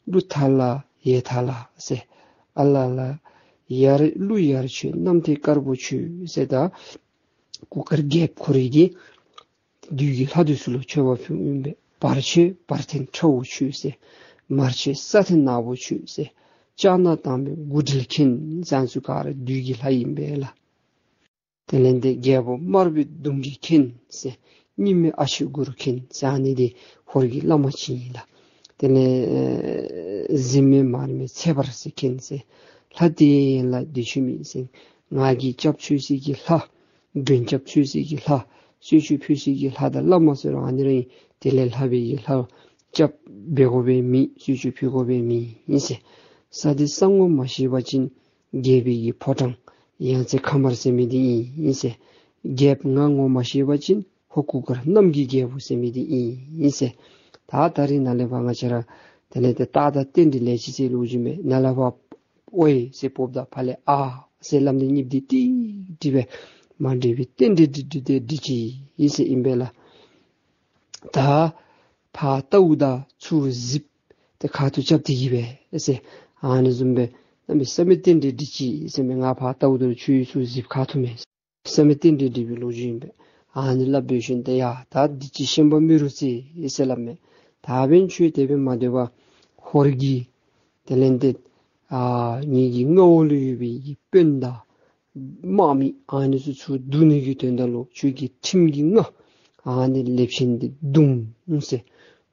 གླུ་ཐ་ལ་ཡི་ཐ་ལ་ཟེར། ཨ་ལ་ལ་ཡར་གླུ་ཡར་མཆོད་གནམ་ཐེལ་དཀར་པོ་མཆོད་ཟེར། ད་གུར་དཀར་རྒྱལཔོ་ཁོ་རའི་གི་བདུད་ཀྱི་ལྷ་འདི་ཚུ་ལུ་མཆོད་པ་ཕུལཝ་ཨིན་པས། བར་མཆོད་བར་ཐེན་ཁྲ་བོ་མཆོད་ཟེར། མར་མཆོད་ས་ཐེན་ནག་པོ་མཆོད་ཟེར། ལྕགས་ནག་དང་པའི་མགུ་འདྲིལ་མཁན་ཟེར་ཚུ་ག་ར་བདུད་ཀྱི་ལྷ་ཨིན་པས་ལགས། དེ་ལས་ཏེ་རྒྱལ་པོ་དམར་པོའི་གདུང་རྒྱུད་མཁན་ཟེར། སྙིགས་མའི་ཨ་ཆོས་གུ་རུ་མཁན་ཟེར་ཨ་ནི་འདི་ཧོར་གྱི་བླ་མ་ཅིག་ཨིན་ལགས། དེ་ལས་ཨེ་གཟིམ་མལ་མར་མེ་ཚེ་འབར་ཟེར་མཁན་ཟེར། ལྷ་དེ་ཡན་ལག་བདེ་མཆོག་མེད་ཟེར། ང་གིས་སྐྱབས་བཅོལ་སའི་གི་ལྷ་མགྲོན་སྐྱབས་བཅོལ་སའི་གི་ལྷ་གསོལ་མཆོད་ཕུལ་སའི་གི་ལྷ་དང་བླ་མ་ཟེར་རུང་ཨ་ནི་ར་ཨིན། དེ་ལས་ལྷག་པའི་གི་ལྷ་སྐྱབས་འབད་དགོ་པའི་མེད། གསོལ་མཆོད་ཕུལ་དགོ་པའི་མེད་ཨིན་ཟེར། ས་འདི་ས་ངོ་མ་ཤེས་པ་ཅིན་རྒྱལ་པོའི་གི་ཕོ་བྲང་ཡང་རྩེ་ཁ་དམར་ཟེར་མི་འདི་ཨིན་ཟེར། རྒྱལཔོ་ང་ངོ་མ་ཤེས་པ་ཅིན་ཧོར་གུར་དཀར་གནམ་གྱི་རྒྱལ་པོ་ཟེར་མི་འདི་ཨིན་ཟེར། ད་ད་རིས་ནཱ་ལས་ཕར་ང་བཅས་ར་དེ་ལས་ཏེ་རྟགས་དང་རྟེན་འབྲེལ་ལས་ཅི་ཟེར་ལོ་རྒྱུས་མས། ནཱ་ལས་ཕར་ཨོའི་ཟེར་འབོཝ་ད་ཕར་ལས་ཨ་ཟེར་སླབ་ནི་གཉིས་འདི་ཏིག་ཏིག་སྦེ་མ་འགྲིག་པའི་རྟེན་འབྲེལ་འགྲིག་འགྲིག་དེ་འགྲིག་ཅི་ཟེར་ཨིན་པས་ལགས། ད་ཕར་ལྟཝ་ད་ཚུར་གཟིགས་ཏེ་ཁ་ཐུག་རྐྱབ་སྟེ་གི་སྦེ་ཟེར། ཨ་ནི་བཟུམ་སྦེ་གནམ་མེད་ས་མེད་རྟེན་འབྲེལ་འགྲིག་ཅི་ཟེར་མས། ང་ཕར་ལྟཝ་ད་ཁྱོད་ཚུར་གཟིགས་ཁ་ཐུག་མས། ས་མེད་རྟེན་འབྲེལ་འགྲིག་པའི་ལོ་རྒྱུས་ཨིན་པས། ཨ་ནི་སླབ་འབད་ཞིནམ་ཏེ་ཡ་ད་འདི་ཅིག་ཤན་པ་རྨེ་རུ་རྩེ་ཟེར་སླབ་མས། ད་འབདན་ཁྱོད་དེ་སྦེ་མ་སྡོད་པར་ཧོར་གྱི་དེ་ལས་ཏེ་ཨ་ངེ་གི་མངའ་འོག་ལུ་ཡོད་པའི་གི་དཔོན་དང་དམག་མི་ཨ་ནི་ཚུ་ཚུར་བསྡུ་ནི་གི་དོན་དག་ལུ་ཁྱོད་ཀྱི་ཁྲིམས་ཀྱི་མངའ་ཨ་ནི་ལེབ་ཆེན་འདི་བརྡུང་ཟེར།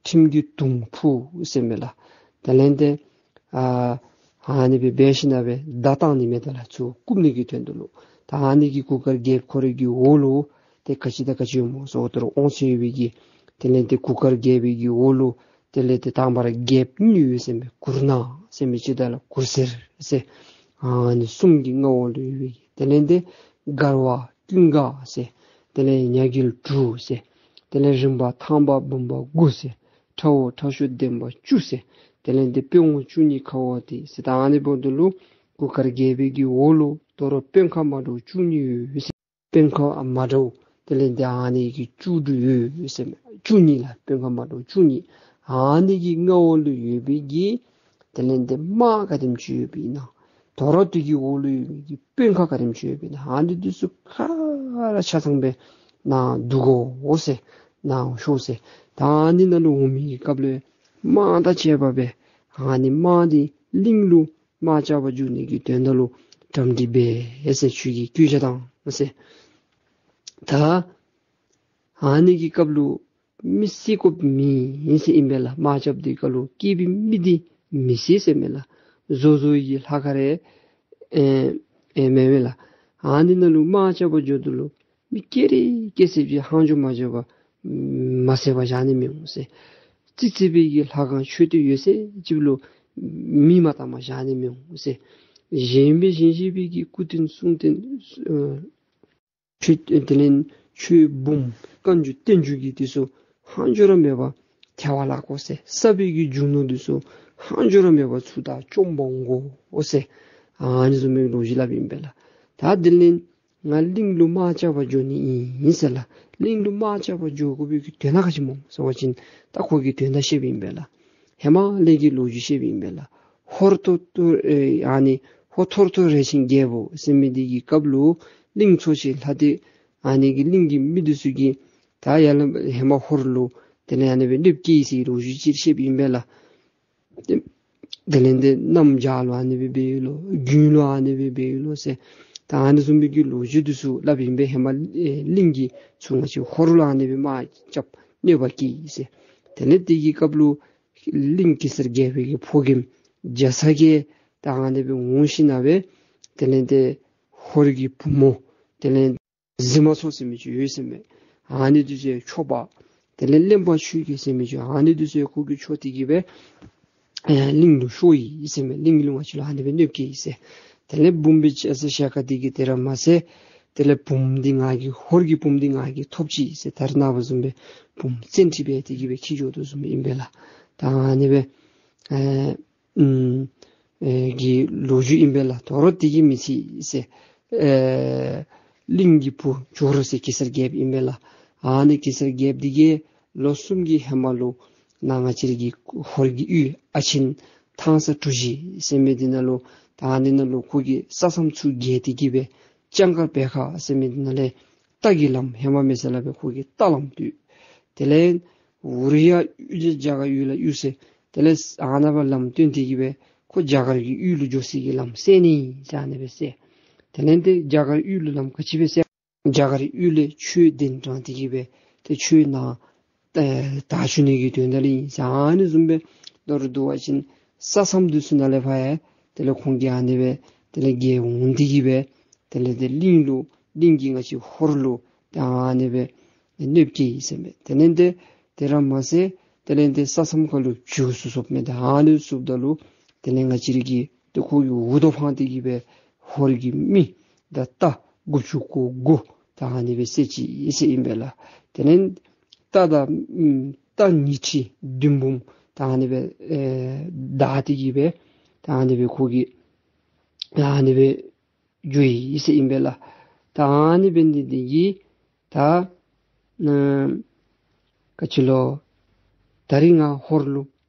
ཁྲིམས་ཀྱི་དུང་ཕུ་ཟེར་མས་ལགས། དེ་ལས་ཏེ་ཨ་ཨ་ནི་སྦེ་འབད་ཞིནམ་སྦེ་བརྡ་བཏང་ནི་མས། ད་ལགས་ཚུར་བཀུག་ནི་གི་དོན་དག་ལུ་ད་ཨ་ནི་གི་གུར་དཀར་རྒྱལཔོ་ཁོ་རའི་གི་འོག་ལུ་ཏེ་ག་ཅི་དང་ག་ཅི་ཡོདཔ་སྨོ་ཟེརཝ་ད་ལུ་ཨོང་ཚེ་ཡོད་པའི་གི་དེ་ལས་ཏེ་གུར་དཀར་རྒྱལ་པོའི་གི་འོག་ལུ་ དེ་ལས་ཏེ་དང་པ་ར་རྒྱལཔོ་གཉིས་ཡོད་ཟེར་མས། གུར་ནག་ཟེར་མི་ཅིག་དང་ལགས་གུར་སེར་ཟེར། ཨ་ནི་གསུམ་གྱི་མངའ་འོག་ལུ་ཡོད་པའི་གི། དེ་ལས་ཏེ་མགར་བ་ཀུན་དགའ་ཟེར། དེ་ལས་ཉ་རྒྱལ་དྲུག་ཟེར། དེ་ལས་རིམ་པ་ཐང་པ་འབུམ་པ་དགུ་ཟེར། ཁྲ་བོ་ཁྲ་ཤོད་ལྡན་པ་བཅུ་ཟེར། དེ་ལས་ཏེ་དཔོན་ངོ་བཅུ་གཉིས་ཁ་བ་དེ་ཟེར། ད་ཨ་ནི་འབདཝ་ད་ལུ་གུར་དཀར་རྒྱལ་པོའི་གི་འོག་ལུ་དོ་རུང་དཔོན་ཁག་མ་འདྲཝ་བཅུ་གཉིས་ཡོད་ཟེར། དཔོན་ཁག་མ་འདྲཝ་དེ་ལས་ཏེ་ཨ་ནི་གི་བཅུ་དྲུག་ཡོད་ཟེར་མས། བཅུ་གཉིས་ལགས། དཔོན་ཁག་མ་འདྲཝ་བཅུ་གཉིས། ཨ་ནི་གི་མངའ་འོག་ལུ་ཡོད་པའི་གི་དེ་ལས་ཏེ་དམག་ག་དེམ་ཅིག་ཡོདཔ་ཨིན་ན། དོ་རུང་དེ་གི་འོག་ལུ་ཡོད་པའི་གི་དཔོན་ཁག་ག་དེམ་ཅིག་ཡོདཔ་ཨིན་ན། ཨ་ནི་འདི་ཚུ་ག་ར་ཆ་ཚང་སྦེ་ནཱ་བསྡུ་དགོ་ཟེར། ནཱ་ཤོག་ཟེར། ད་ཨ་ནི་ནང་ལུ་འོང་མི་གི་སྐབས་ལུ་དམག་དང་བཅས་པ་སྦེ་ཨ་ནི་དམག་འདི་གླིང་ལུ་དམག་རྐྱབ་པར་འགྱོ་ནི་གི་དོན་དག་ལུ་གྲ་སྒྲིག་འབད་ཟེར། ཁྱོད་ཀྱིས་བཀོད་རྒྱ་གཏང་ཟེར། ད་ཨ་ནི་གི་སྐབས་ལུ་མི་བསད་དགོཔ་མེད་ཟེར་ཨིན་པས་ལགས། དམག་རྐྱབ་སྟེ་གི་སྐབས་ལུ་སྐྱེས་པའི་མི་འདི་མི་བསད་ཟེར་མས་ལགས། བཟོ་བཟོ་གི་ལྷ་ཁང་རེ་ཨེ་ཨེ་མེན་མས་ལགས། ཨ་ནི་ནང་ལུ་དམག་རྐྱབ་པར་འགྱོཝ་ད་ལུ་མི་སྐྱེ་རེ་སྐྱེ་ཚད་ཅིག་ཧང་ཇོ་མ་ཇོ་བར་མ་བསད་པར་བཞག་ནི་མི་འོང་ཟེར། རྩིག་རྩིག་པའི་གི་ལྷ་ཁང་མཆོད་རྟེན་ཡོད་ཚད་ཅིག་ལུ་མེ་མ་བཏང་པར་བཞག་ནི་མི་འོང་ཟེར། བཞེངས་པའི་བཞེངས་བཞེངས་པའི་གི་སྐུ་རྟེན་གསུང་རྟེན་ཨ་ཆོས་དེ་ལས་ཆོས་འབུམ་བཀའ་འགྱུར་བསྟན་འགྱུར་གྱི་དེ་ཚུ་ཧང་ཇོ་ར་མེད་པར་ཐལ་བར་བརླག་དགོ་ཟེར། བསགས་པའི་གི་རྒྱུ་ནོར་དེ་ཚུ་ཧང་ཇོ་ར་མེད་པར་ཚུར་ད་བཅོམ་པར་འོང་དགོ་ཟེར། ཨ་ནི་བཟུམ་མའི་ལོ་རྒྱུས་སླབ་ཨིན་པས་ལགས། ད་དེ་ལས་ང་གླིང་ལུ་དམག་རྐྱབ་པར་འགྱོ་ནི་ཨིན་ཟེར་ལགས། གླིང་ལུ་དམག་རྐྱབ་པར་འགྱོ་དགོ་པའི་གི་དོན་དག་ག་ཅི་སྨོ་ཟེར་བ་ཅིན་ད་ཁོ་གིས་དོན་དག་བཤདཔ་ཨིན་པས་ལགས། ཧེ་མ་ལས་ཀྱི་ལོ་རྒྱུས་བཤདཔ་ཨིན་པས་ལགས། ཧོར་ཐོར་ཐོར་ཨེ་ཨ་ནི་ཧོར་ཐོར་ཐོར་རས་ཆེན་རྒྱལ་པོ་ཟེར་མི་འདི་གི་སྐབས་ལུ་གླིང་འཚོ་བྱེད་ལྷ་སྡེ་ཨ་ནི་གི་གླིང་གི་མི་འདི་ཚུ་གིས་ད་ཡར་ལས་ཧེ་མ་ཧོར་ལུ་དེ་ལས་ཨ་ནི་སྦེ་གནོདཔ་བཀལ་ཡི་ཟེར་ལོ་རྒྱུས་ཅིག་བཤདཔ་ཨིན་པས་ལགས། དེ་དེ་ལས་ཏེ་གནམ་བྱཱར་ལུ་ཨ་ནི་སྦེ་འབད་ཡི་ལོ། དགུན་ལུ་ཨ་ནི་སྦེ་འབད་ཡི་ལོ་ཟེར། ད་ཨ་ནི་བཟུམ་མའི་གི་ལོ་རྒྱུས་འདི་ཚུ་སླབ་ཨིན་པས། ཧེ་མ་ཨེ་གླིང་གི་ཚུ་ང་བཅས་ཧོར་ལུ་ཨ་ནི་སྦེ་དམག་རྐྱབ་གནོད་པ་བཀལ་ཡི་ཟེར། དེ་ལས་དེ་གི་སྐབས་ལུ་གླིང་གེ་སར་རྒྱལ་པོའི་གི་ཕོ་རྒནམ་རྒྱ་ཚ་གིས་ད་ཨ་ནི་སྦེ་འོང་ཞིནམ་ལས་དེ་ལས་ཏེ་ཧོར་གྱི་བུ་མོ་དེ་ལས་གཟིགས་མ་ཚོགས་ཟེར་མི་ཅིག་ཡོད་ཟེར་མས། ཨ་ནི་འདི་ཚུ་ཡང་ཆོསཔ། དེ་ལས་གླེན་པ་ཆོས་རྒྱལ་ཟེར་མི་ཅིག། ཨ་ནི་འདི་ཚུ་ཡང་ཁོ་གིས་འཕྱོག་སྟེ་གི་སྦེ་ཨེ་གླིང་ལུ་ཤོར་ཡི་ཟེར་མས། གླིང་ལུ་ང་བཅས་ལུ་ཨ་ནི་སྦེ་གནོདཔ་བཀལ་ཡི་ཟེར། དེ་ལས་འབུམ་པའི་ཆ་ས་ཞལ་དཀར་འདི་གིས་དེ་ར་མ་ཚད་དེ་ལས་བུམོ་འདི་ང་གི་ཧོར་གྱི་བུམོ་འདི་ང་གིས་ཐོབ་ཅི་ཟེར། ད་རེས་ནངས་པ་བཟུམ་སྦེ་བུམོ་བཙན་ཁྲིད་འབད་དེ་གི་སྦེ་འཁྱིད་འགྱོ་དོ་བཟུམ་ཨིན་པས་ལགས། ད་ཨ་ནི་སྦེ་ཨེ་ཨུམ་ཨེ་གི་ལོ་རྒྱུས་ཨིན་པས་ལགས། དོ་རུང་དེ་གིས་མི་ཚད་ཟེར། ཨེ་གླིང་གི་བུ་ཇོ་རུ་ཟེར་གེ་སར་རྒྱལཔོ་ཨིན་པས་ལགས། ཨ་ནི་གེ་སར་རྒྱལཔོ་འདི་གིས་ལོ་གསུམ་གྱི་ཧེ་མ་ལུ་ནཱ་ང་བཅས་ར་གི་ཧོར་གྱི་ཡུལ་ཨ་ཆེན་ཐང་ས་གྲུ་བཞི་ཟེར་མི་འདི་ནང་ལུ་ད་ཨ་ནི་ནང་ལུ་ཁོ་གིས་ས་མཚམས་ཚུ་བརྒལ་ཏེ་གི་སྦེ་ལྕང་དཀར་བེ་ཁ་ཟེར་མི་འདི་ནང་ལས་རྟ་གི་ལམ་ཧེ་མ་མེད་ས་ལས་སྦེ་ཁོ་གིས་རྟ་ལམ་བཏོད། དེ་ལས་འུ་རུ་ཡ་གཡུས་རྒྱ་གར་གཡུས་ལ་གཡུས་ཟེར། དེ་ལས་ཨ་ནཱ་སྦེ་ལམ་བཏོན་ཏེ་གི་སྦེ་ཁོ་རྒྱ་གར་གྱི་ཡུལ་ལུ་འགྱོ་སའི་གི་ལམ་བསལ་ནི་ཨིན་ཟེར་ཨ་ནི་སྦེ་ཟེར། དེ་ལས་ཏེ་རྒྱ་གར་ཡུལ་ལུ་ལམ་ག་ཅི་སྦེ་བསལ། རྒྱ་གར་ཡུལ་ལས་ཆོས་གདན་དྲངས་ཏེ་གི་སྦེ་ཏེ་ཆོས་ནང་ཨེ་དར་ཚུགས་ནི་གི་དོན་དག་ལུ་ཨིན་ཟེར། ཨ་ནི་བཟུམ་སྦེ་མདོར་བསྡུ་བ་ཅིན་ས་མཚམས་འདི་ཚུ་ནང་ལས་ཕར་ཡང་དེ་ལས་ཁོང་གིས་ཨ་ནི་སྦེ་དེ་ལས་བརྒལ་འོང་སྟེ་གི་སྦེ་དེ་ལས་ཏེ་གླིང་ལུ་གླིང་གིས་ང་བཅས་ཧོར་ལུ་ད་ཨ་ནི་སྦེ་གནོདཔ་བཀལ་ཡི་ཟེར་མས། དེ་ལས་ཏེ་དེ་ར་མ་ཚད་དེ་ལས་ཏེ་ས་མཚམས་ཁ་ལུ་བྱུག་སུ་སོངམ་མས། ད་ཨ་ནི་སོངམ་ད་ལུ་དེ་ལས་ང་བཅས་ར་གི་ཏེ་ཁོ་གིས་འུར་རྡོ་འཕངས་ཏེ་གི་སྦེ་ཧོར་གྱི་མི་དང་རྟ་དགུ་བཅུ་གོ་དགུ་ད་ཨ་ནི་སྦེ་བསད་ཅི་ཟེར་ཨིན་པས་ལགས། དེ་ལས་རྟ་དང་ཨམ་རྟ་ཉི་ཁྲི་བདུན་འབུམ་ད་ཨ་ནི་སྦེ་ཨེ་བདའ་སྟེ་གི་སྦེ་ད་ཨ་ནི་སྦེ་ཁོ་གིས་ད་ཨ་ནི་སྦེ་འགྱོ་ཡི་ཟེར་ཨིན་པས་ལགས། ད་ཨ་ནི་འབད་ནི་འདི་གིས་ད་ཨ་ག་ཅི་ལོ་ད་རིས་ང་ཧོར་ལུ་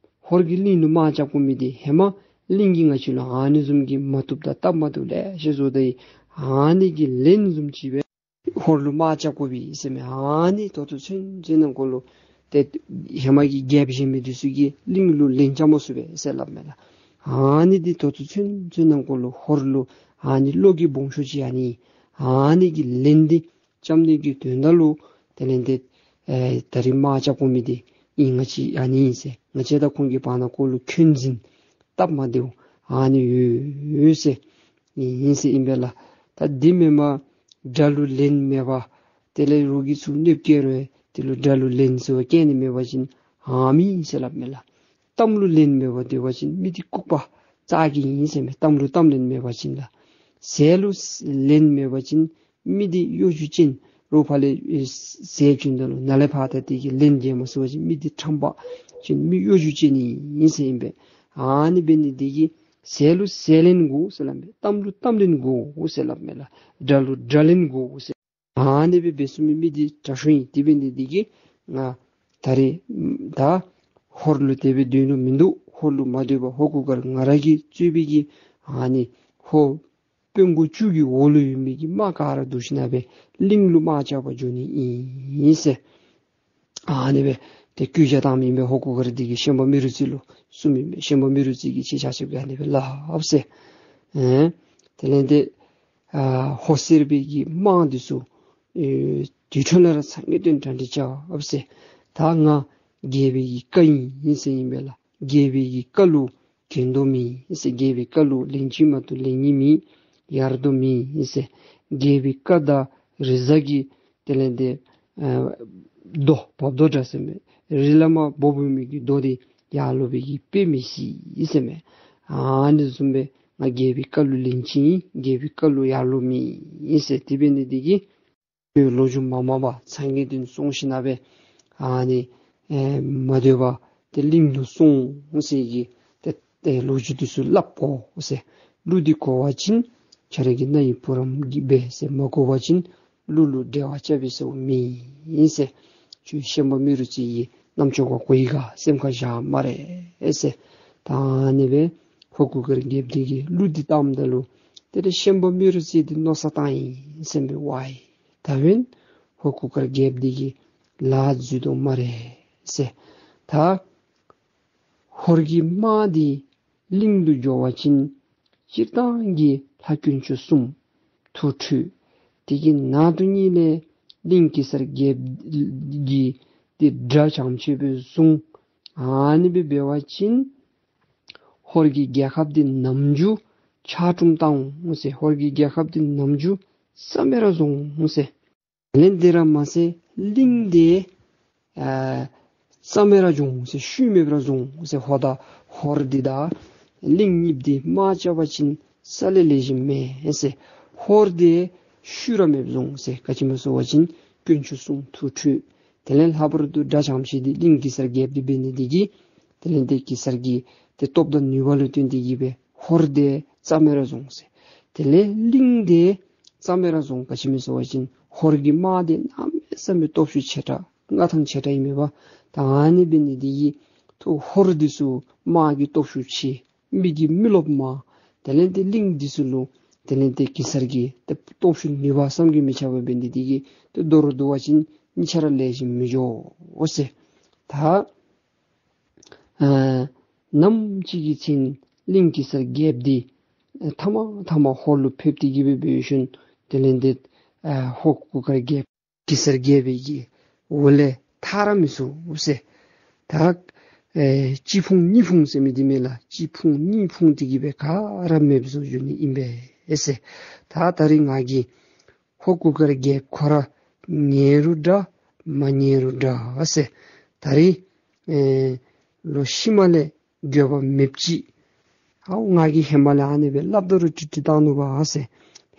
ཧོར་གྱི་གླིང་ལུ་དམག་རྐྱབ་དགོ་མི་འདི་ཧེ་མ་གླིང་གིས་ང་བཅས་ལུ་ཨ་ནི་བཟུམ་གྱི་མ་བཏུབ་དང་སྟབས་མ་བཏུབ་ལེ་ཤ་བཟོ་ད་ཡི། ཨ་ནི་གི་ལན་བཟུམ་ཅིག་སྦེ་ཧོར་ལུ་དམག་རྐྱབ་དགོ་པས་ཟེར་མས། ཨ་ནི་ད་ལྟོ་ཚུན་ཚོད་ནང་འཁོད་ལུ་ཏེ་ཧེ་མ་གི་རྒྱལཔོ་གཞན་མི་འདི་ཚུ་གིས་གླིང་ལུ་ལན་རྐྱབ་མ་ཚུགས་པས་ཟེར་སླབ་མས་ལགས། ཨ་ནི་འདི་ད་ལྟོ་ཚུན་ཚོད་ནང་འཁོད་ལུ་ཧོར་ལུ་ཨ་ནི་བློ་གི་སྦོམ་ཤོས་ཅིག་ཨ་ནི་ཨ་ནི་གི་ལན་འདི་རྐྱབ་ནི་གི་དོན་དག་ལུ་དེ་ལས་ཏེ་ཨེ་ད་རིས་དམག་རྐྱབ་དགོ་མི་འདི་ཨིན་ང་བཅས་ཨ་ནི་ཨིན་ཟེར། ང་བཅས་དང་ཁོང་གི་བར་ན་འཁོད་ལུ་འཁོན་འཛིན་སྟབས་མ་བདེཝ་ཨ་ནི་ཡོད་ཡོད་ཟེར་ཨིན་ཟེར་ཨིན་པས་ལགས། ད་འདི་མེན་པར་དགྲ་ལུ་ལན་མེད་པར་དེ་ལས་རོགས་ཀྱིས་ཚུར་གནོདཔ་བཀལ་རུང་དེ་ལུ་དགྲ་ལུ་ལན་ཟེར་བ་བཀལ་ནི་མེད་པ་ཅིན་ཨ་མི་ཟེར་སླབ་མས་ལགས། གཏམ་ལུ་ལན་མེད་པར་སྡོད་པ་ཅིན་མི་འདི་ལྐུགས་པ་ཙག་གི་ཨིན་ཟེར་མས། གཏམ་ལུ་གཏམ་ལན་མེད་པ་ཅིན་ལགས། ཟས་ལུ་ལན་མེད་པ་ཅིན་མི་འདི་གཡོ་སྒྱུ་ཅན། རོགས་ཕར་ལས་ཨེ་ཟས་བྱིན་ད་ལུ་ནཱ་ལས་ཕར་ད་འདི་གིས་ལན་རྐྱབ་མ་ཚུགས་པ་ཅིན་མི་འདི་ཁྲམ་པ་ཅིག་མི་གཡོ་སྒྱུ་ཅན་ཨིན་ཟེར་ཨིན་པས། ཨ་ནི་འབད་ནི་འདི་གིས་ཟས་ལུ་ཟས་ལེན་དགོ་ཟེར་སླབ་མས། གཏམ་ལུ་གཏམ་ལེན་དགོ་ཟེར་སླབ་མས་ལགས། དགྲ་ལུ་དགྲ་ལེན་དགོ་ཟེར། ཨ་ནི་སྦེ་འབད་ཚུགས་མི་མི་འདི་དྲག་ཤོས་ཨིན། དེ་འབད་ནི་འདི་གིས་ང་ད་རེས་ད་ཧོར་ལུ་དེ་སྦེ་སྡོད་ནི་མིན་འདུག། ཧོར་ལུ་མ་སྡོད་པར་ཧོར་གུར་དཀར་ང་ར་གིས་གཙོས་པའི་གི་ཨ་ནི་ཧོར་དཔོན་གོང་བཅུ་གི་འོག་ལུ་ཡོད་མི་གི་དམག་ག་ར་བསྡུ་ཞིན་ན་སྦེ་གླིང་ལུ་དམག་རྐྱབ་པར་འགྱོ་ནི་ཨིན་ཟེར། ཨ་ནི་སྦེ་ཏེ་བཀོད་རྒྱ་བཏང་མི་ཨིན་པས། ཧོར་གུར་དཀར་འདི་གིས་ཤན་པ་མེ་རུ་རྩེ་ལུ་གསུངམ་ཨིན་པས། ཤན་པ་མེ་རུ་རྩེ་གིས་ཁྱེད་ཆ་ཁྱབ་ཀྱིས་ཨ་ནི་སྦེ་སླབ་ཟེར། ཨེ་དེ་ལས་ཏེ་ཨ་ཧོར་སེར་པོའི་གི་དམག་འདི་ཚུ་ཨེ་དེ་འཕྲོ་ལས་ར་ཚ་ངེས་དོན་གྲ་སྒྲིག་རྐྱབ་ཟེར། ད་ང་རྒྱལ་པོའི་གི་བཀའ་ཨིན་ཟེར་ཨིན་པས་ལགས། རྒྱལ་པོའི་གི་བཀའ་ལུ་གྱེན་དོ་མེད་ཟེར། རྒྱལ་པོའི་བཀའ་ལུ་ལན་གཅིག་མ་གཏོགས་ལན་གཉིས་མེད། ཡར་དོ་མེད་ཟེར། རྒྱལ་པོའི་བཀའ་དང་རི་གཟར་གྱི་དེ་ལས་ཏེ་ཨ་རྡོ་བབས་རྡོ་འདྲ་ཟེར་མས། རི་ལས་མར་བབས་འོང་མི་གི་རྡོ་འདི་ཡར་ལོག་པའི་གི་དཔེ་མི་སྲིད་ཟེར་མས། ཨ་ནི་བཟུམ་སྦེ་ང་རྒྱལ་པོའི་བཀའ་ལུ་ལན་གཅིག་ཨིན། རྒྱལ་པོའི་བཀའ་ལུ་ཡར་ལོག་མེད་ཟེར། དེ་འབད་ནི་འདི་གིས་ལོ་རྒྱུས་མ་མང་པར་ཚ་ངེས་དོན་སོང་ཞིན་ན་སྦེ་ཨ་ནི་ཨེ་མ་སྡོད་པར་ཏེ་གླིང་ལུ་སོང་ཟེར་གྱི་ཏེ་ཏེ་ལོ་རྒྱུས་འདི་ཚུ་སླབ་དགོ་ཟེར། གླུ་འདི་གོ་བ་ཅིན་ཁྱེད་ར་གི་རྣ་ཡི་བུ་རམ་གྱིས་སྦེ་ཟེར། མ་གོ་བ་ཅིན་གླུ་ལུ་འགྲེལ་བ་རྐྱབ་པའི་ས་མེད་ཟེར། ཁྱོད་ཤན་པ་མེ་རུ་རྩེ་གི་རྣམ་ཅོ་ག་གོ་ཡི་ག་སེམས་ཁར་བཞག་སྨ་རེ་ཟེར། ད་ཨ་ནི་སྦེ་ཧོར་གུར་དཀར་རྒྱལཔོ་འདི་གིས་གླུ་འདི་བཏངམ་ད་ལུ་ཏེ་ཏེ་ཤན་པ་མེ་རུ་རྩེ་འདི་མནོ་བསམ་བཏང་ཡི་ཟེར་མས། ཝའི་ད་འབདན་ཧོར་གུར་དཀར་རྒྱལཔོ་འདི་གིས་ལཱ་འཛོལ་དོ་སྨ་རེ་ཟེར། ད་ཧོར་གྱི་དམག་འདི་གླིང་དུ་འགྱོ་བ་ཅིན་སྤྱིར་བཏང་གི་ལྷ་དཀོན་མཆོག་གསུམ་ཐུགས་ཁྲོས། དེ་གི་ནང་དུ་ཉིད་ལས་གླིང་གེ་སར་རྒྱལཔོ་གི་ཏེ་དགྲ་བྱམས་ཆེ་སྦེ་བཟུང་། ཨ་ནི་སྦེ་འབད་བ་ཅིན་ཧོར་གྱི་རྒྱལ་ཁབ་འདི་ནམ་རྒྱུན་ཆག་གྲུམ་བཏང་འོང་ཟེར། ཧོར་གྱི་རྒྱལ་ཁབ་འདི་ནམ་རྒྱུན་རྩ་མེད་ར་བཟོ་འོང་ཟེར། དེ་ལས་དེ་ར་མ་ཚད་གླིང་འདི་ཨ་རྩ་མེད་ར་འགྱོ་འོང་ཟེར། ཤུལ་མེད་ར་བཟོ་འོང་ཟེར། ཧོར་དང་ཧོར་འདི་དང་གླིང་གཉིས་འདི་དམག་རྐྱབ་པ་ཅིན་རྩ་ལས་ལེགས་ཤོམ་མེད་ཟེར། ཧོར་འདི་ཤུལ་ར་མེདཔ་བཟོ་འོང་ཟེར། ག་ཅི་སྨོ་ཟེར་བ་ཅིན་དཀོན་མཆོག་གསུམ་ཐུགས་ཁྲོས། དེ་ལས་ལྷག་པར་དུ་དགྲ་བྱམས་ཆེ་འདི་གླིང་གེ་སར་རྒྱལཔོ་འདི་འབད་ནི་འདི་གིས་དེ་ལས་ཏེ་གེ་སར་གྱི་ཏེ་སྟོབས་དང་ནུས་པ་ལུ་བརྟེན་ཏེ་གིས་སྦེ་ཧོར་འདི་རྩ་མེད་ར་བཟོ་འོང་ཟེར། དེ་ལས་གླིང་འདི་རྩ་མེད་ར་བཟོ་འོང་། ག་ཅི་སྨོ་ཟེར་བ་ཅིན་ཧོར་གྱི་དམག་འདི་གནམ་མེད་ས་མེད་སྟོབས་ཤུགས་ཆེ་དྲགས་མངའ་ཐང་ཆེ་དྲགས་ཨིན་མས་པ། ད་ཨ་ནི་འབད་ནི་འདི་གིས་ཐུགས་ཧོར་འདི་ཚུ་དམག་གི་སྟོབས་ཤུགས་ཆེ། མི་གིས་མི་རློབས་མས། དེ་ལས་ཏེ་གླིང་འདི་ཚུ་ལུ་དེ་ལས་ཏེ་གེ་སར་གྱི་ཏེ་སྟོབས་ཤུགས་ནུས་པ་བསམ་གྱིས་མི་ཁྱབ་པ་འབད་ནི་འདི་གིས་ཏེ་མདོར་བསྡུ་བ་ཅིན་གཉིས་ཆ་ར་ལེགས་ཤོམ་མི་འགྱོ་ཟེར། ད་ཨ་ནམ་ཅིག་གི་ཚེ་གླིང་གེ་སར་རྒྱལཔོ་འདི་ཨ་མཐའ་མ་མཐའ་མ་ཧོར་ལུ་ཕེབས་ཏེ་གིས་སྦེ་འབད་ཞིནམ་དེ་ལས་ཏེ་ཨ་ཧོར་གུར་དཀར་རྒྱལཔོ་གེ་སར་རྒྱལ་པོའི་གི་འོག་ལས་ཐར་ར་མི་ཚུགས་ཟེར། ད་ཨེ་གཅིག་ཕུང་གཉིས་ཕུང་ཟེར་མི་འདི་མས་ལགས། གཅིག་ཕུང་གཉིས་ཕུང་སྟེ་གིས་སྦེ་ག་ར་མེདཔ་བཟོ་འགྱོ་ནི་ཨིན་པས་ཟེར། ད་ད་རིས་ང་གིས་ཧོར་གུར་དཀར་རྒྱལཔོ་ཁོ་ར་ངན་རུང་འདྲ་མ་ངན་རུང་འདྲ་ཟེར། ད་རིས་ཨེ་ལོག་ཤུལ་མ་ལས་འགྱོད་པ་མེདཔ་ཅིག། ཨའུ་ང་གིས་ཧེ་མ་ལས་ཨ་ནི་སྦེ་སླབ་ད་རུང་ཀྲིག་ཀྲི་བཏང་ནུག་པ་ཟེར།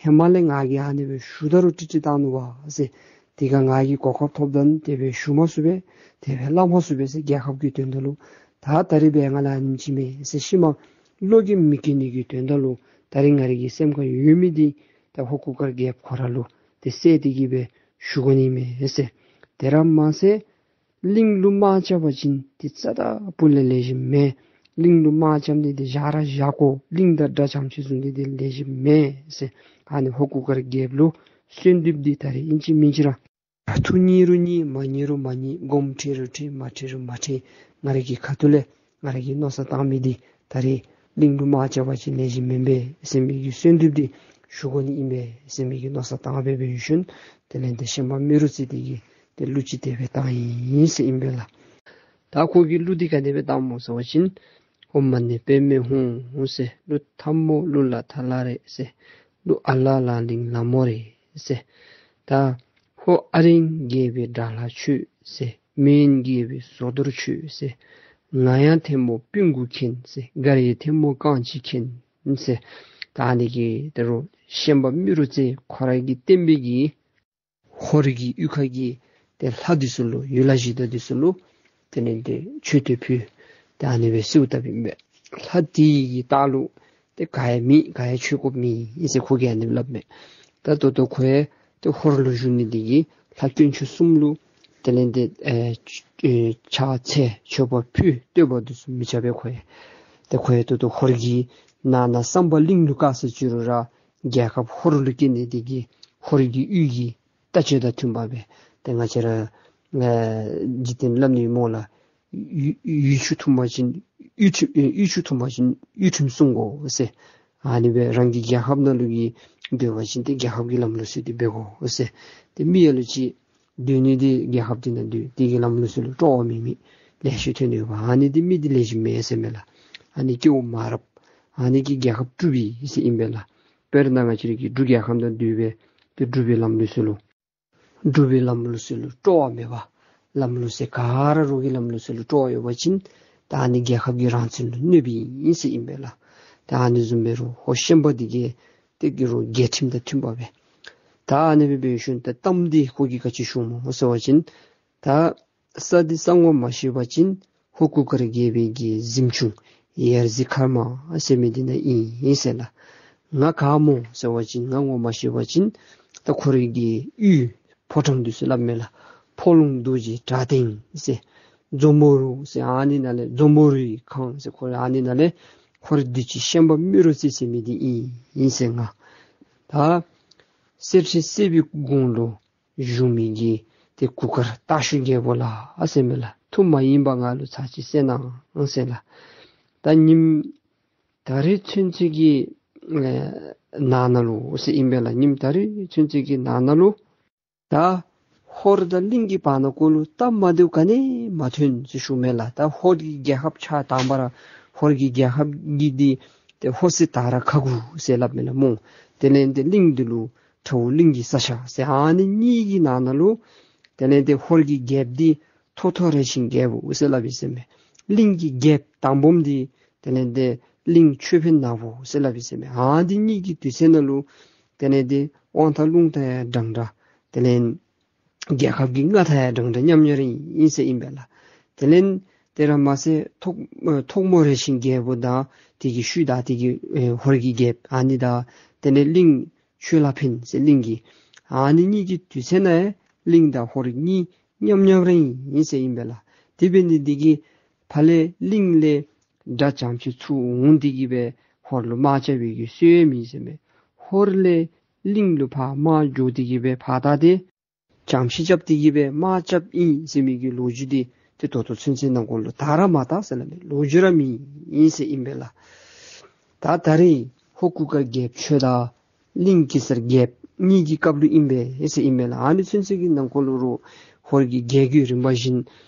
ཧེ་མ་ལས་ང་གིས་ཨ་ནི་སྦེ་ཞུ་ད་རུང་ཀྲིག་ཀྲི་བཏང་ནུག་པ་ཟེར། དེ་སྒང་ང་གིས་གོ་སྐབས་ཐོབ་ད་ནི་དེ་སྦེ་ཞུ་མ་ཚུགས་པས། དེ་སྦེ་སླབ་མ་ཚུགས་པས་ཟེར། རྒྱལ་ཁབ་ཀྱི་དོན་དག་ལུ། ད་ད་རིས་སྦེ་ང་ལུ་ཨ་ནེམ་ཅིག་མས་ཟེར་ཤུལ་མ་བློ་འགྱོད་མི་སྐྱེ་ནི་གི་དོན་དག་ལུ་ད་རིས་ང་རའི་གི་སེམས་ཁར་ཡོད་མི་འདི་ད་ཧོར་གུར་དཀར་རྒྱལཔོ་ཁོ་ར་ལུ་ཏེ་བསལ་ཏེ་གིས་སྦེ་ཞུ་དགོ་ནི་མས་ཟེར། དེ་ར་མ་ཚད་གླིང་ལུ་དམག་རྐྱབ་པ་ཅིན་ཏེ་རྩ་དང་སྤུ་ལས་ལེགས་ཤོམ་མེད། གླིང་ལུ་དམག་རྐྱབ་ནི་འདི་བཞག་ར་བཞག་དགོ། གླིང་དང་དགྲ་བྱམས་ཆེ་བཟུང་ནི་འདི་ལེགས་ཤོམ་མེད་ཟེར། ཨ་ནི་ཧོར་གུར་དཀར་རྒྱལཔོ་ལུ་གསོལ་འདེབས་འདི་ད་རིས་ཨིན་ཅི་མིན་ཅི་ར་ཐུགས་མཉེས་རུང་མཉེས། མ་མཉེས་རུང་མ་མཉེས། དགོངསམ་ཁྲེལ་རུང་ཁྲེལ། མ་ཁྲེལ་རུང་མ་ཁྲེལ། ང་རའི་གི་ཁ་ཐུག་ལས་ང་རའི་གི་མནོ་བསམ་བཏང་མི་འདི་ད་རིས་གླིང་ལུ་དམག་རྐྱབ་པ་ཅིན་ལེགས་ཤོམ་མེན་པས་ཟེར་མི་གི་གསོལ་འདེབས་འདི་ཞུ་དགོ་ནི་ཨིན་པས་ཟེར་མི་གི་མནོ་བསམ་བཏང་སྦེ་འབད་ཞིནམ་དེ་ལས་ཏེ་ཤན་པ་མེ་རུ་རྩེ་འདི་གིས་ཏེ་གླུ་ཅིག་དེ་སྦེ་བཏང་ཡི་ཟེར་ཨིན་པས་ལགས། ད་ཁོ་གིས་གླུ་འདི་ག་དེ་སྦེ་བཏངམ་སྨོ་ཟེར་བ་ཅིན། ཨོཾ་མ་ཎི་པདྨེ་ཧཱུྃ་ཟེར། གླུ་ཐལ་མོ་གླུ་ལ་ཐ་ལ་རེད་ཟེར། གླུ་ཨ་ལ་ལ་ལིང་ལ་མོ་རེད་ཟེར། ད་ཧོར་ཨ་རིང་རྒྱལ་པོའི་དགྲ་ལྷ་ཁྱོད་ཟེར། མེན་རྒྱལ་པོའི་ཟོ་དོར་ཁྱོད་ཟེར། ང་ཡང་ཐལ་མོ་སྤུ་གུ་མཁྱེན་ཟེར། མགར་ཡང་ཐལ་མོ་རྐང་གཅིག་མཁྱེན་ཟེར། ད་ཨ་ནི་གི་ད་རུང་ཤན་པ་རྨེ་རུ་རྩེ་ཁོ་ར་གི་བསྟན་པའི་གི་ཧོར་གྱི་གཡུས་ཁ་གི་ཏེ་ལྷ་འདི་ཚུ་ལུ་ཡུལ་ལྷ་གཞི་བདག་འདི་ཚུ་ལུ་དེ་ལས་ཏེ་མཆོད་རྟེན་ཕུལ། ཏེ་ཨ་ནི་སྦེ་གསོལཝ་བཏབ་ཨིན་པས། ལྷ་འདི་གི་ལྟག་ལུ་ཏེ་ག་ཡང་མེད། ག་ཡང་ཆོས་སྐོར་མེད་ཟེར་ཁོ་གིས་ཨ་ནི་སླབ་མས། ད་ད་ལྟོ་ཁོ་ཡང་ཏེ་ཧོར་ལུ་བཞུགས་ནི་འདི་གིས་ལྷ་དཀོན་མཆོག་གསུམ་ལུ་དེ་ལས་ཏེ་ཨེ་ཨེ་ཕྱག་འཚལ་མཆོད་པ་ཕུལ། བསྟོད་པ་འདི་ཚུ་མི་རྐྱབ་པས་ཁོ་ཡང། ཏེ་ཁོ་ཡང་ད་ལྟོ་ཧོར་གྱི་ནང་ན་བསམ་པ་གླིང་ལུ་བཀག་ཟེར་ཅི་རུང་ར་རྒྱལ་ཁབ་ཧོར་ལུ་སྐྱེ་ནི་འདི་གིས་ཧོར་གྱི་གཡུས་ཀྱི་ལྟ་སྤྱོད་དང་མཐུན་པ་སྦེ་ཏེ་ང་བཅས་ར་ཨེ་འཇིག་རྟེན་སླབ་ནི་སྨོ་ལགས། ཡུལ་ཡུལ་ཆུ་འཐུང་པ་ཅིན་ཡུལ་ཁྲིམས་ཨེ་ཡུལ་ཆུ་འཐུང་པ་ཅིན་ཡུལ་ཁྲིམས་སྲུང་དགོ་ཟེར། ཨ་ནི་སྦེ་རང་གི་རྒྱལ་ཁབ་ནང་ལུ་གི་སྡོད་པ་ཅིན་ཏེ་རྒྱལ་ཁབ་ཀྱི་ལམ་ལུགས་སྲོལ་འདི་འབད་དགོ་ཟེར། ཏེ་མི་ཡ་ལ་ལུ་ཅིག་སྡོད་ནི་འདི་རྒྱལ་ཁབ་འདི་ནང་སྡོད། དེ་གི་ལམ་ལུགས་སྲོལ་ལུ་སྤྲོ་བ་མེད་མི་ལེ་ཤ་ཐོན་ནི་ཡོདཔ། ཨ་ནི་འདི་མི་འདི་ལེགས་ཤོམ་མེན་ཟེར་མས་ལགས། ཨ་ནི་སྐྱེ་བོ་མ་རབས་ཨ་ནི་གིས་རྒྱལ་ཁབ་དཀྲུགཔ་ཨིན་ཟེར་ཨིན་པས་ལགས། དཔེར་ན་ང་བཅས་ར་གི་འབྲུག་རྒྱལ་ཁབ་ནང་སྡོད་སྦེ་ཏེ་འབྲུག་པའི་ལམ་ལུགས་སྲོལ་ལུ་འབྲུག་པའི་ལམ་ལུགས་སྲོལ་ལུ་སྤྲོ་བ་མེད་པ། ལམ་ལུགས་སྲོལ་ག་ར་རོགས་ཀྱི་ལམ་ལུགས་སྲོལ་ལུ་སྤྲོ་བ་ཡོད་པ་ཅིན་ད་ཨ་ནི་རྒྱལ་ཁབ་ཀྱི་རང་བཙན་ལུ་གནོདཔ་ཨིན་ཟེར་ཨིན་པས་ལགས། ད་ཨ་ནི་བཟུམ་འབད་རུང་ཧོར་ཤན་པ་འདི་གིས་ཏེ་གི་རུང་རྒྱལ་ཁྲིམས་དང་མཐུན་པ་སྦེ། ད་ཨ་ནི་སྦེ་འབད་ཞིནམ་ད་གཏམ་འདི་ཁོ་གིས་ག་ཅི་ཞུཝ་སྨོ་ཟེར་བ་ཅིན་ད་ས་འདི་ས་ངོ་མ་ཤེས་པ་ཅིན་ཧོར་གུར་དཀར་རྒྱལ་པོའི་གི་གཟིམ་ཆུང་ཡར་གཟིགས་མཁར་མ་ཟེར་མི་འདི་ནང་ཨིན་ཟེར་ལགས། ང་ག་སྨོ་ཟེར་བ་ཅིན་ང་ངོ་མ་ཤེས་པ་ཅིན་ད་ཁོ་རའི་གི་གཡུས་ཕོ་བྲང་འདི་ཚུ་སླབ་མས་ལགས། ཕོ་ལུང་རྡོ་རྗེ་བྲག་སྟེང་ཟེར། མཛོ་མོ་རུ་ཟེར་ཨ་ནི་ནང་ལས་མཛོ་མོ་རུའི་ཁང་ཟེར་ཁོ་ར་ཨ་ནི་ནང་ལས་ཧོར་བདུད་ཀྱི་ཤན་པ་རྨེ་རུ་རྩེ་ཟེར་མི་འདི་ཨིན་ཨིན་ཟེར། ང་ད་གསེར་ཁྲི་སྲིད་པའི་གུང་ལུ་བཞུགས་མི་གི་ཏེ་གུར་དཀར་སྟག་ཞོན་རྒྱལ་པོ་ལགས་ཟེར་མས་ལགས། ཐུགས་མ་ཡེངས་པར་ང་ལུ་ཚར་གཅིག་གསན་གནང་ཟེར་ལགས། ད་ཉིནམ་ད་རིས་ཚུན་ཚོད་ཀྱི་ཨེ་ནང་ན་ལུ་ཟེར་ཨིན་པས་ལགས། ཉིནམ་ད་རིས་ཚུན་ཚོད་ཀྱི་ནང་ན་ལུ་ད་ཧོར་དང་གླིང་གི་བར་ན་ཀོ་ལུ་སྟབས་མ་བདེཝ་ག་ནི་མ་ཐོན་ཟེར་ཞུཝ་མས་ལགས། ད་ཧོར་གྱི་རྒྱལ་ཁབ་ཆ་དང་པ་ར་ཧོར་གྱི་རྒྱལ་ཁབ་ཀྱི་འདི་ཏེ་ཧོར་སེར་དར་ཁ་དགུ་ཟེར་སླབ་མས་ལགས་སྨོ། དེ་ལས་ཏེ་གླིང་འདི་ལུ་ཁྲ་བོ་གླིང་གི་ས་ཆ་ཟེར་ཨ་ནི་གཉིས་ཀྱི་ནང་ན་ལུ་དེ་ལས་ཏེ་ཧོར་གྱི་རྒྱལཔོ་འདི་ཐོ་ཐོ་རས་ཆེན་རྒྱལཔོ་ཟེར་སླབ་ཨིན་ཟེར་མས། གླིང་གི་རྒྱལཔོ་དང་པམ་འདི་དེ་ལས་ཏེ་གླིང་ཆོས་འཕེལ་ནག་པོ་ཟེར་སླབ་ཨིན་ཟེར་མས། ཨ་འདི་གཉིས་ཀྱི་དུས་ཚོད་ནང་ལུ་དེ་ལས་ཏེ་དབང་ཐང་རླུང་རྟ་ཡང་འདྲན་འདྲ། དེ་ལས་རྒྱལ་ཁབ་ཀྱི་མངའ་ཐང་ཡང་འདྲན་འདྲ་མཉམ་མཉམ་ར་ཨིན་ཟེར་ཨིན་པས་ལགས། དེ་ལས་དེ་ར་མ་ཚད་ཐོག་ཐོག་མོ་རས་ཆེན་རྒྱལཔོ་དང་དེ་གི་ཤུལ་ད་དེ་གི་ཨེ་ཧོར་གྱི་རྒྱལཔོ་ཨ་ནི་དང་དེ་ལས་གླིང་ཆོས་ལ་ཕན་ཟེར་གླིང་གི་ཨ་ནི་གཉིས་ཀྱི་དུས་ཚོད་ནང་ཡང་གླིང་དང་ཧོར་གཉིས་མཉམ་མཉམ་ར་ཨིན་ཟེར་ཨིན་པས་ལགས། དེ་འབད་ནི་འདི་གིས་ཕར་ལས་གླིང་ལས་དགྲ་བྱམས་ཆེ་ཚུར་འོང་སྟེ་གི་སྦེ་ཧོར་ལུ་དམག་རྐྱབ་པའི་གི་སྲོལ་མེད་ཟེར་མས། ཧོར་ལས་གླིང་ལུ་ཕར་དམག་འགྱོ་སྟེ་གི་སྦེ་ཕར་ད་ཏེ་བྱམས་ཆེ་རྐྱབ་སྟེ་གི་སྦེ་དམག་རྐྱབ་ཨིན་ཟེར་མི་གི་ལོ་རྒྱུས་འདི་ཏེ་ད་ལྟོ་ཚུན་ཚོད་ནང་འཁོད་ལུ་དར་ར་མ་དར་ཟེར་སླབ་མས། ལོ་རྒྱུས་ར་མེད་ཨིན་ཟེར་ཨིན་པས་ལགས། ད་ད་རིས་ཧོར་གུར་དཀར་རྒྱལཔོ་ཁྱོད་དང་གླིང་གེ་སར་རྒྱལཔོ་གཉིས་ཀྱི་སྐབས་ལུ་ཨིན་པས་ཟེར་ཨིན་པས་ལགས། ཨ་ནི་ཚུན་ཚོད་ཀྱི་ནང་འཁོད་ལུ་རུང་ཧོར་གྱི་རྒྱལ་རྒོད་རིམ་པ་བཞིན་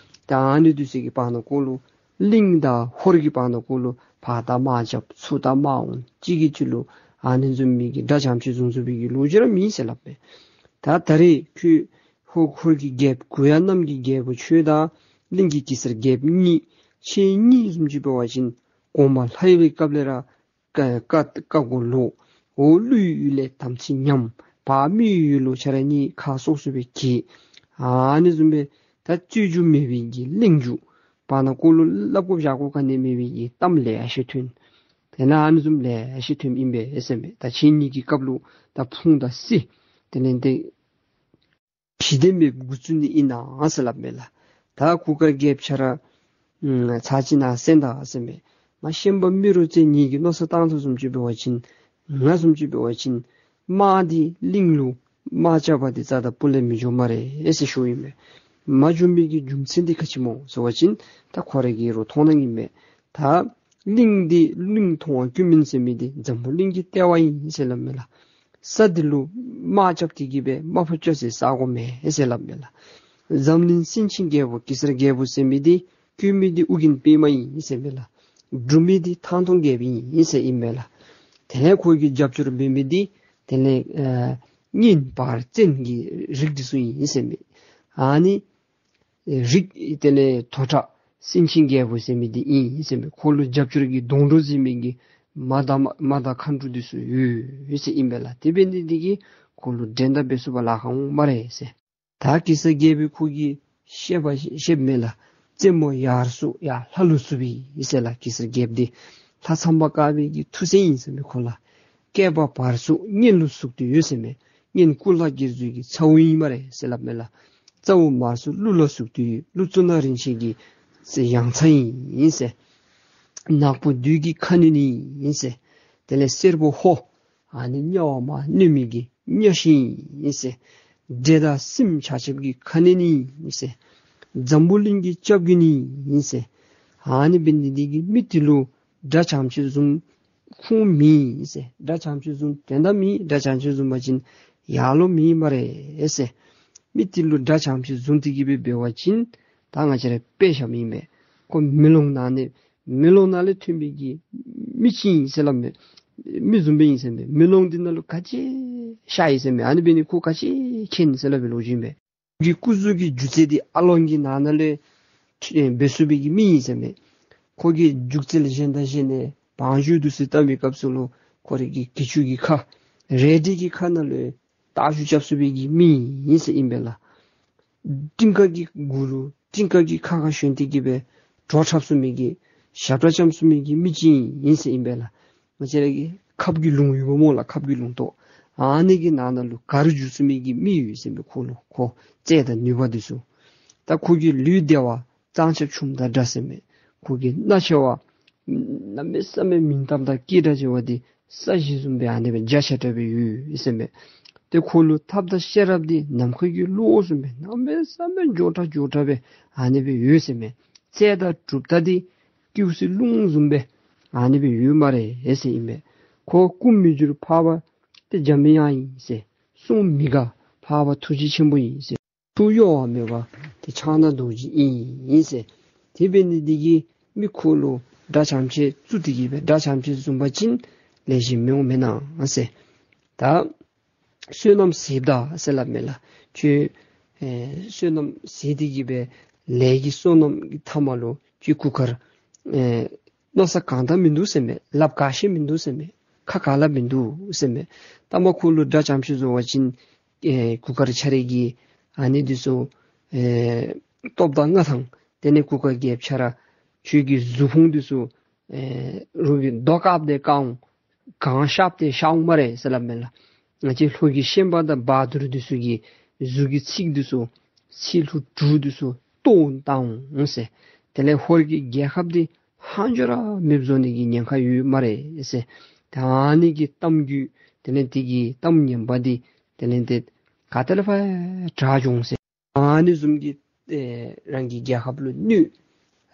ད་ཨ་ནི་དུས་ཚོད་ཀྱི་བར་ན་ཀོ་ལུ་གླིང་དང་ཧོར་གྱི་བར་ན་ཀོ་ལུ་ཕར་ད་དམག་རྐྱབ་ཚུར་ད་དམག་འོང་གཅིག་གིས་གཅིག་ལུ་ཨ་ནི་བཟུམ་མའི་གི་དགྲ་བྱམས་ཆེ་བཟུང་བཟུང་བའི་གི་ལོ་རྒྱུས་ར་མེད་ཟེར་སླབ་མས། ད་ད་རིས་ཁྱོད་ཧོར་ཧོར་གྱི་རྒྱལཔོ་གུ་ཡངས་གནམ་གྱི་རྒྱལ་པོ་ཁྱོད་དང་གླིང་གི་གེ་སར་རྒྱལཔོ་གཉིས་ཁྱེད་གཉིས་བཟུམ་ཅིག་འབད་བ་ཅིན་གོང་མ་ལྷ་ཡུལ་གྱི་སྐབས་ལས་ར་བཀའ་བཀའ་བཀའ་བསྒོ་ལོག། འོག་ཀླུ་ཡི་ཡུལ་ལས་དམ་ཚིག་ཉམས། བར་མི་ཡི་ཡུལ་ལུ་ཁྱེད་ར་གཉིས་ཁ་སོ་སོ་སྦེ་གྱེས། ཨ་ནི་བཟུམ་སྦེ་ད་རྩོད་རྒྱུ་མེད་པའི་གི་གླེང་རྒྱུ་བར་ན་ཀོ་ལུ་སླབ་དགོཔ་བཞག་དགོཔ་ག་ནི་མེད་པའི་གི་གཏམ་ལེ་ཤ་ཐོན། དེ་ནང་ཨ་ནི་བཟུམ་ལེ་ཤ་ཐོནམ་ཨིན་པས་ཟེར་མས། ད་ཁྱེད་གཉིས་ཀྱི་སྐབས་ལུ་ད་ཕུང་དང་བསིལ་དེ་ལས་ཏེ་ཞི་བདེ་མེདཔ་འགོ་བཙུགས་ནི་ཨིན་ན་ཟེར་སླབ་མས་ལགས། ད་གུར་དཀར་རྒྱལཔོ་ཁྱེད་ར་ཨམ་ཚར་གཅིག་ནཱ་གསན་ད་ཟེར་མས། མ་ཤན་པ་རྨེ་རུ་རྩེ་ངེ་གི་མནོ་བསམ་བཏང་ཐངས་བཟུམ་ཅིག་འབད་བ་ཅིན་ང་བཟུམ་ཅིག་འབད་བ་ཅིན་དམག་འདི་གླིང་ལུ་དམག་རྐྱབ་པ་འདི་རྩ་དང་སྤུ་ལས་མི་འགྱོ་སྨ་རེ་ཟེར་ཞུཝ་ཨིན་མས། མ་འགྱོ་མི་གི་རྒྱུ་མཚན་འདི་ག་ཅི་སྨོ་ཟེར་བ་ཅིན་ད་ཁོ་ར་གིས་རོགས་མཐོང་སྣང་ཨིན་མས། ད་གླིང་འདི་གླིང་མཐོང་བ་ཀུན་སྨོན་ཟེར་མི་འདི་འཛམ་བུ་གླིང་གི་ལྟེ་བ་ཨིན་ཟེར་སླབ་མས་ལགས། ས་འདི་ལུ་དམག་རྐྱབ་སྟེ་གི་སྦེ་དམག་ཕབ་རྐྱབ་སའི་ས་གོ་མེད་ཟེར་སླབ་མས་ལགས། འཛམ་གླིང་སེང་ཆེན་རྒྱལ་པོ་གེ་སར་རྒྱལ་པོ་ཟེར་མི་འདི་བཀོད་མི་འདི་ཨོ་རྒྱན་པདྨ་ཨིན་ཟེར་མས་ལགས། སྒྲུབ་མི་འདི་ཐང་སྟོང་རྒྱལ་པོ་ཨིན་ཟེར་ཨིན་མས་ལགས། དེ་ལས་ཁོ་གི་རྒྱབ་སྐྱོར་འབད་མི་འདི་དེ་ལས་ཨ་གཉན་འབར་བཙན་གྱི་རིགས་འདི་ཚུ་ཨིན་ཟེར་མས། ཨ་ནི་རིགས་དེ་ལས་ཐོ་ཁྲག་ སེང་ཆེན་རྒྱལ་པོ་ཟེར་མི་འདི་ཨིན་ཟེར་མས། ཁོ་ལུ་རྒྱབ་སྐྱོར་གྱི་སྡོང་གྲོགས་ཟེར་མི་གི་མ་དང་མ་དང་མཁའ་འགྲོ་འདི་ཚུ་ཡོད་ཟེར་ཨིན་པས་ལགས། དེ་འབད་ནི་འདི་གིས་ཁོ་ལུ་འགྲན་ཟླ་འབད་ཚུགས་པར་ལཱ་ཁག་འོང་སྨ་རེ་ཟེར། ད་གེ་སར་རྒྱལ་པོའི་ཁོ་གིས་བཤད་པ་བཤདཔ་མས་ལགས། རྩེ་མོ་ཡར་སོང་ཡར་ལྷ་ལུ་ཚུད་པས་ཟེར་ལགས། གེ་སར་རྒྱལཔོ་འདི་ལྷ་ཚངས་པ་དཀར་པོའི་གི་ཐུགས་སྲས་ཨིན་ཟེར་མས་ཁོ་ལགས། སྐེད་པ་བར་སོང་གཉན་ལུ་ཟུག་སྟེ་ཡོད་ཟེར་མས། གཉན་སྐུ་ལྷ་དགྱེས་རྫུས་ཀྱི་ཚ་བོ་ཨིན་སྨ་རེ་ཟེར་སླབ་མས་ལགས། རྩ་བོ་མར་སོང་ཀླུ་ལུ་ཟུག་སྟེ་ཡོད། ཀླུ་གཙུག་ན་རིན་ཆེན་གྱི་ཡང་ཚ་ཨིན་ཟེར། ནག་པོ་བདུད་ཀྱི་ཁ་གནོན་ཨིན་ཟེར། དེ་ལས་སེར་པོ་ཧོ་ཨ་ནི་དམྱལ་བ་མར་གནོན་མི་གི་དམྱལ་ཞིང་ཨིན་ཟེར། འདྲེ་དང་སྲིན་ཆ་ཁྱབ་ཀྱི་ཁ་གནོན་ཨིན་ཟེར། འཛམ་བུ་གླིང་གི་སྐྱབས་མགོན་ཨིན་ཟེར། ཨ་ནི་འབད་ནི་འདི་གིས་མི་འདི་ལུ་དགྲ་བྱམས་ཆེ་བཟུམ་ཁུངས་མེད་ཟེར། དགྲ་བྱམས་ཆེ་བཟུམ་དོན་དག་མེད། དགྲ་བྱམས་ཆེ་བཟུམ་པ་ཅིན་ཡར་ལོང་མེད་སྨ་རེ་ཟེར། མི་འདི་ལུ་དགྲ་བྱམས་ཆེ་བཟུམ་འདི་གིས་འབད་འབད་བ་ཅིན་ད་ང་བཅས་ར་དཔེ་བཞགཔ་ཨིན་པས། ཁོ་མེ་ལོང་ནང་ནས་མེ་ལོང་ནང་ལས་ཐོན་པའི་གི་མི་ཅིག་ཨིན་ཟེར་སླབ་མས། མི་བཟུམ་སྦེ་ཨིན་ཟེར་མས། མེ་ལོང་འདི་ནང་ལུ་ག་ཅི་ཤར་ཡི་ཟེར་མས། ཨ་ནི་འབད་ནི་ཁོ་ག་ཅི་མཁྱེན་ཟེར་སླབ་པའི་ལོ་རྒྱུས་ཨིན་པས། ཁོ་གི་སྐུ་གཟུགས་ཀྱི་རྒྱུ་རྩལ་འདི་ཨ་ལོང་གི་ནང་ན་ལས་ཨེ་འབད་ཚུགས་པའི་གི་མི་ཨིན་ཟེར་མས། ཁོ་གིས་རྒྱུག་རྩལ་གཞན་དང་གཞན་ནས་བང་རྒྱུག་འདི་ཚུ་བཏང་བའི་སྐབས་སུ་ལུ་ཁོ་རའི་གི་གྱི་ཅུང་གི་ཁ་རལ་གྲི་གི་ཁ་ནང་ལུ་རྟ་རྒྱུག་རྐྱབ་ཚུགས་པའི་གི་མི་ཨིན་ཟེར་ཨིན་པས་ལགས། སྤྲིན་དཀར་གྱི་མགུ་ལུ་སྤྲིན་དཀར་གྱི་ཁ་ཁར་ཞོན་ཏེ་གི་སྦེ་བྲོ་འཁྲབ་ཚུགས་མི་གི་ཞབས་ཁྲ་བཅམ་ཚུགས་མི་གི་མི་ཅིག་ཨིན་ཟེར་ཨིན་པས་ལགས། ང་བཅས་ར་གི་ཁབ་ཀྱི་ལུང་ཡོདཔ་སྨོ་ལགས། ཁབ་ཀྱི་ལུང་ཏོ་ཨ་ནི་གི་ནང་ན་ལུ་གར་རྒྱུག་ཚུགས་མི་གི་མི་ཡོད་ཟེར་མས། ཁོ་ལུ་ཁོ་རྩལ་དང་ནུས་པ་འདི་ཚུ། ད་ཁོ་གི་ལུས་བདེ་བ་གཙང་ཆབ་ཆུམ་དང་འདྲ་ཟེར་མས། ཁོ་གི་སྣ་ཆེ་བ་གནམ་མེད་ས་མེད་མིང་གཏམ་དང་སྐད་གྲགས་ཆེ་བ་འདི་ས་གཞི་བཟུམ་སྦེ་ཨ་ནི་སྦེ་རྒྱ་ཆེ་དྲགས་སྦེ་ཡོད་ཟེར་མས། ཏེ་ཁོ་ལུ་ཐབས་དང་ཤེས་རབ་འདི་ནམ་མཁའ་གི་གློག་བཟུམ་སྦེ་གནམ་མེད་ས་མེད་མགྱོགས་དྲགས་མགྱོགས་དྲགས་སྦེ་ཨ་ནི་སྦེ་ཡོད་ཟེར་མས། རྩལ་དང་གྲུབ་རྟགས་འདི་སྐྱེ་བོ་ཚུ་རླུང་བཟུམ་སྦེ་ཨ་ནི་སྦེ་ཡོད་སྨ་རེ་ཟེར་ཨིན་པས། ཁོ་སྐུ་མི་འགྱུར་འཕགས་པ་སྟེ་འཇམ་པའི་དབྱངས་ཨིན་ཟེར། གསུང་མི་འགག་འཕགས་པ་ཐུགས་རྗེ་ཆེན་པོ་ཨིན་ཟེར། ཐུགས་གཡོ་བ་མེད་པ་ཏེ་ཕྱག་ན་རྡོ་རྗེ་ཨིན་ཟེར། དེ་འབད་ནི་འདི་གིས་མི་ཁོ་ལུ་དགྲ་བྱམས་ཆེ་བཙུགས་ཏེ་གི་སྦེ་དགྲ་བྱམས་ཆེ་བཟུམ་པ་ཅིན་ལེགས་ཤོམ་མི་འོང་མེན་ན་ཟེར། ད་བསོད་ནམས་ཟད་ད་ཟེར་སླབ་མས་ལགས། ཁྱོད་ཨེ་བསོད་ནམས་ཟད་དེ་གི་སྦེ་ལས་ཀྱི་བསོད་ནམས་ཀྱི་མཐའ་མ་ལུ་ཁྱོད་གུར་དཀར་ཨེ་མནོ་བསམ་གང་དྲག་མིན་འདུག་ཟེར་མས། ལགཔ་ག་ཤེས་མིན་འདུག་ཟེར་མས། ཁ་ག་ལ་མིན་འདུག་ཟེར་མས། ད་མ་ཁོ་ལུ་དགྲ་བྱམས་ཆེ་བཟུམ་པ་ཅིན་ཨེ་གུར་དཀར་ཁྱོད་རའི་གི་ཨ་ནི་འདི་ཚུ་ཨེ་སྟོབས་དང་མངའ་ཐང་དེ་ལས་གུར་དཀར་རྒྱལཔོ་ཁྱོད་ར་ཁྱོད་ཀྱི་གཟུགས་ཕུང་འདི་ཚུ་ཨེ་རོགས་ཀྱིས་རྡོ་བཀབ་སྟེ་བཀང་འོང་། གངས་བཤགས་ཏེ་བཤགས་འོང་སྨ་རེ་ཟེར་སླབ་མས་ལགས། ང་བཅས་ལྷོ་གི་ཤན་པ་དང་བ་དུར་འདི་ཚུ་གི་གཟུགས་ཀྱི་ཚིགས་འདི་ཚུ་ཚིགས་ལྷུ་དྲུག་འདི་ཚུ་བཏོག་བཏང་འོང་ཟེར། དེ་ལས་ཧོར་གྱི་རྒྱལ་ཁབ་འདི་ལྷག་འཕྲོ་ར་མེདཔ་བཟོ་ནི་གི་ཉེན་ཁ་ཡོད་སྨ་རེ་ཟེར། ད་ཨ་ནི་གི་གཏམ་རྒྱུད་དེ་ལས་དེ་གི་གཏམ་ངན་པ་འདི་དེ་ལས་དེ་ག་ཏེ་ལས་ཕར་དྲག་འགྱོ་འོང་ཟེར། ཨ་ནི་བཟུམ་གྱི་ཨེ་རང་གི་རྒྱལ་ཁབ་ལུ་གནོད།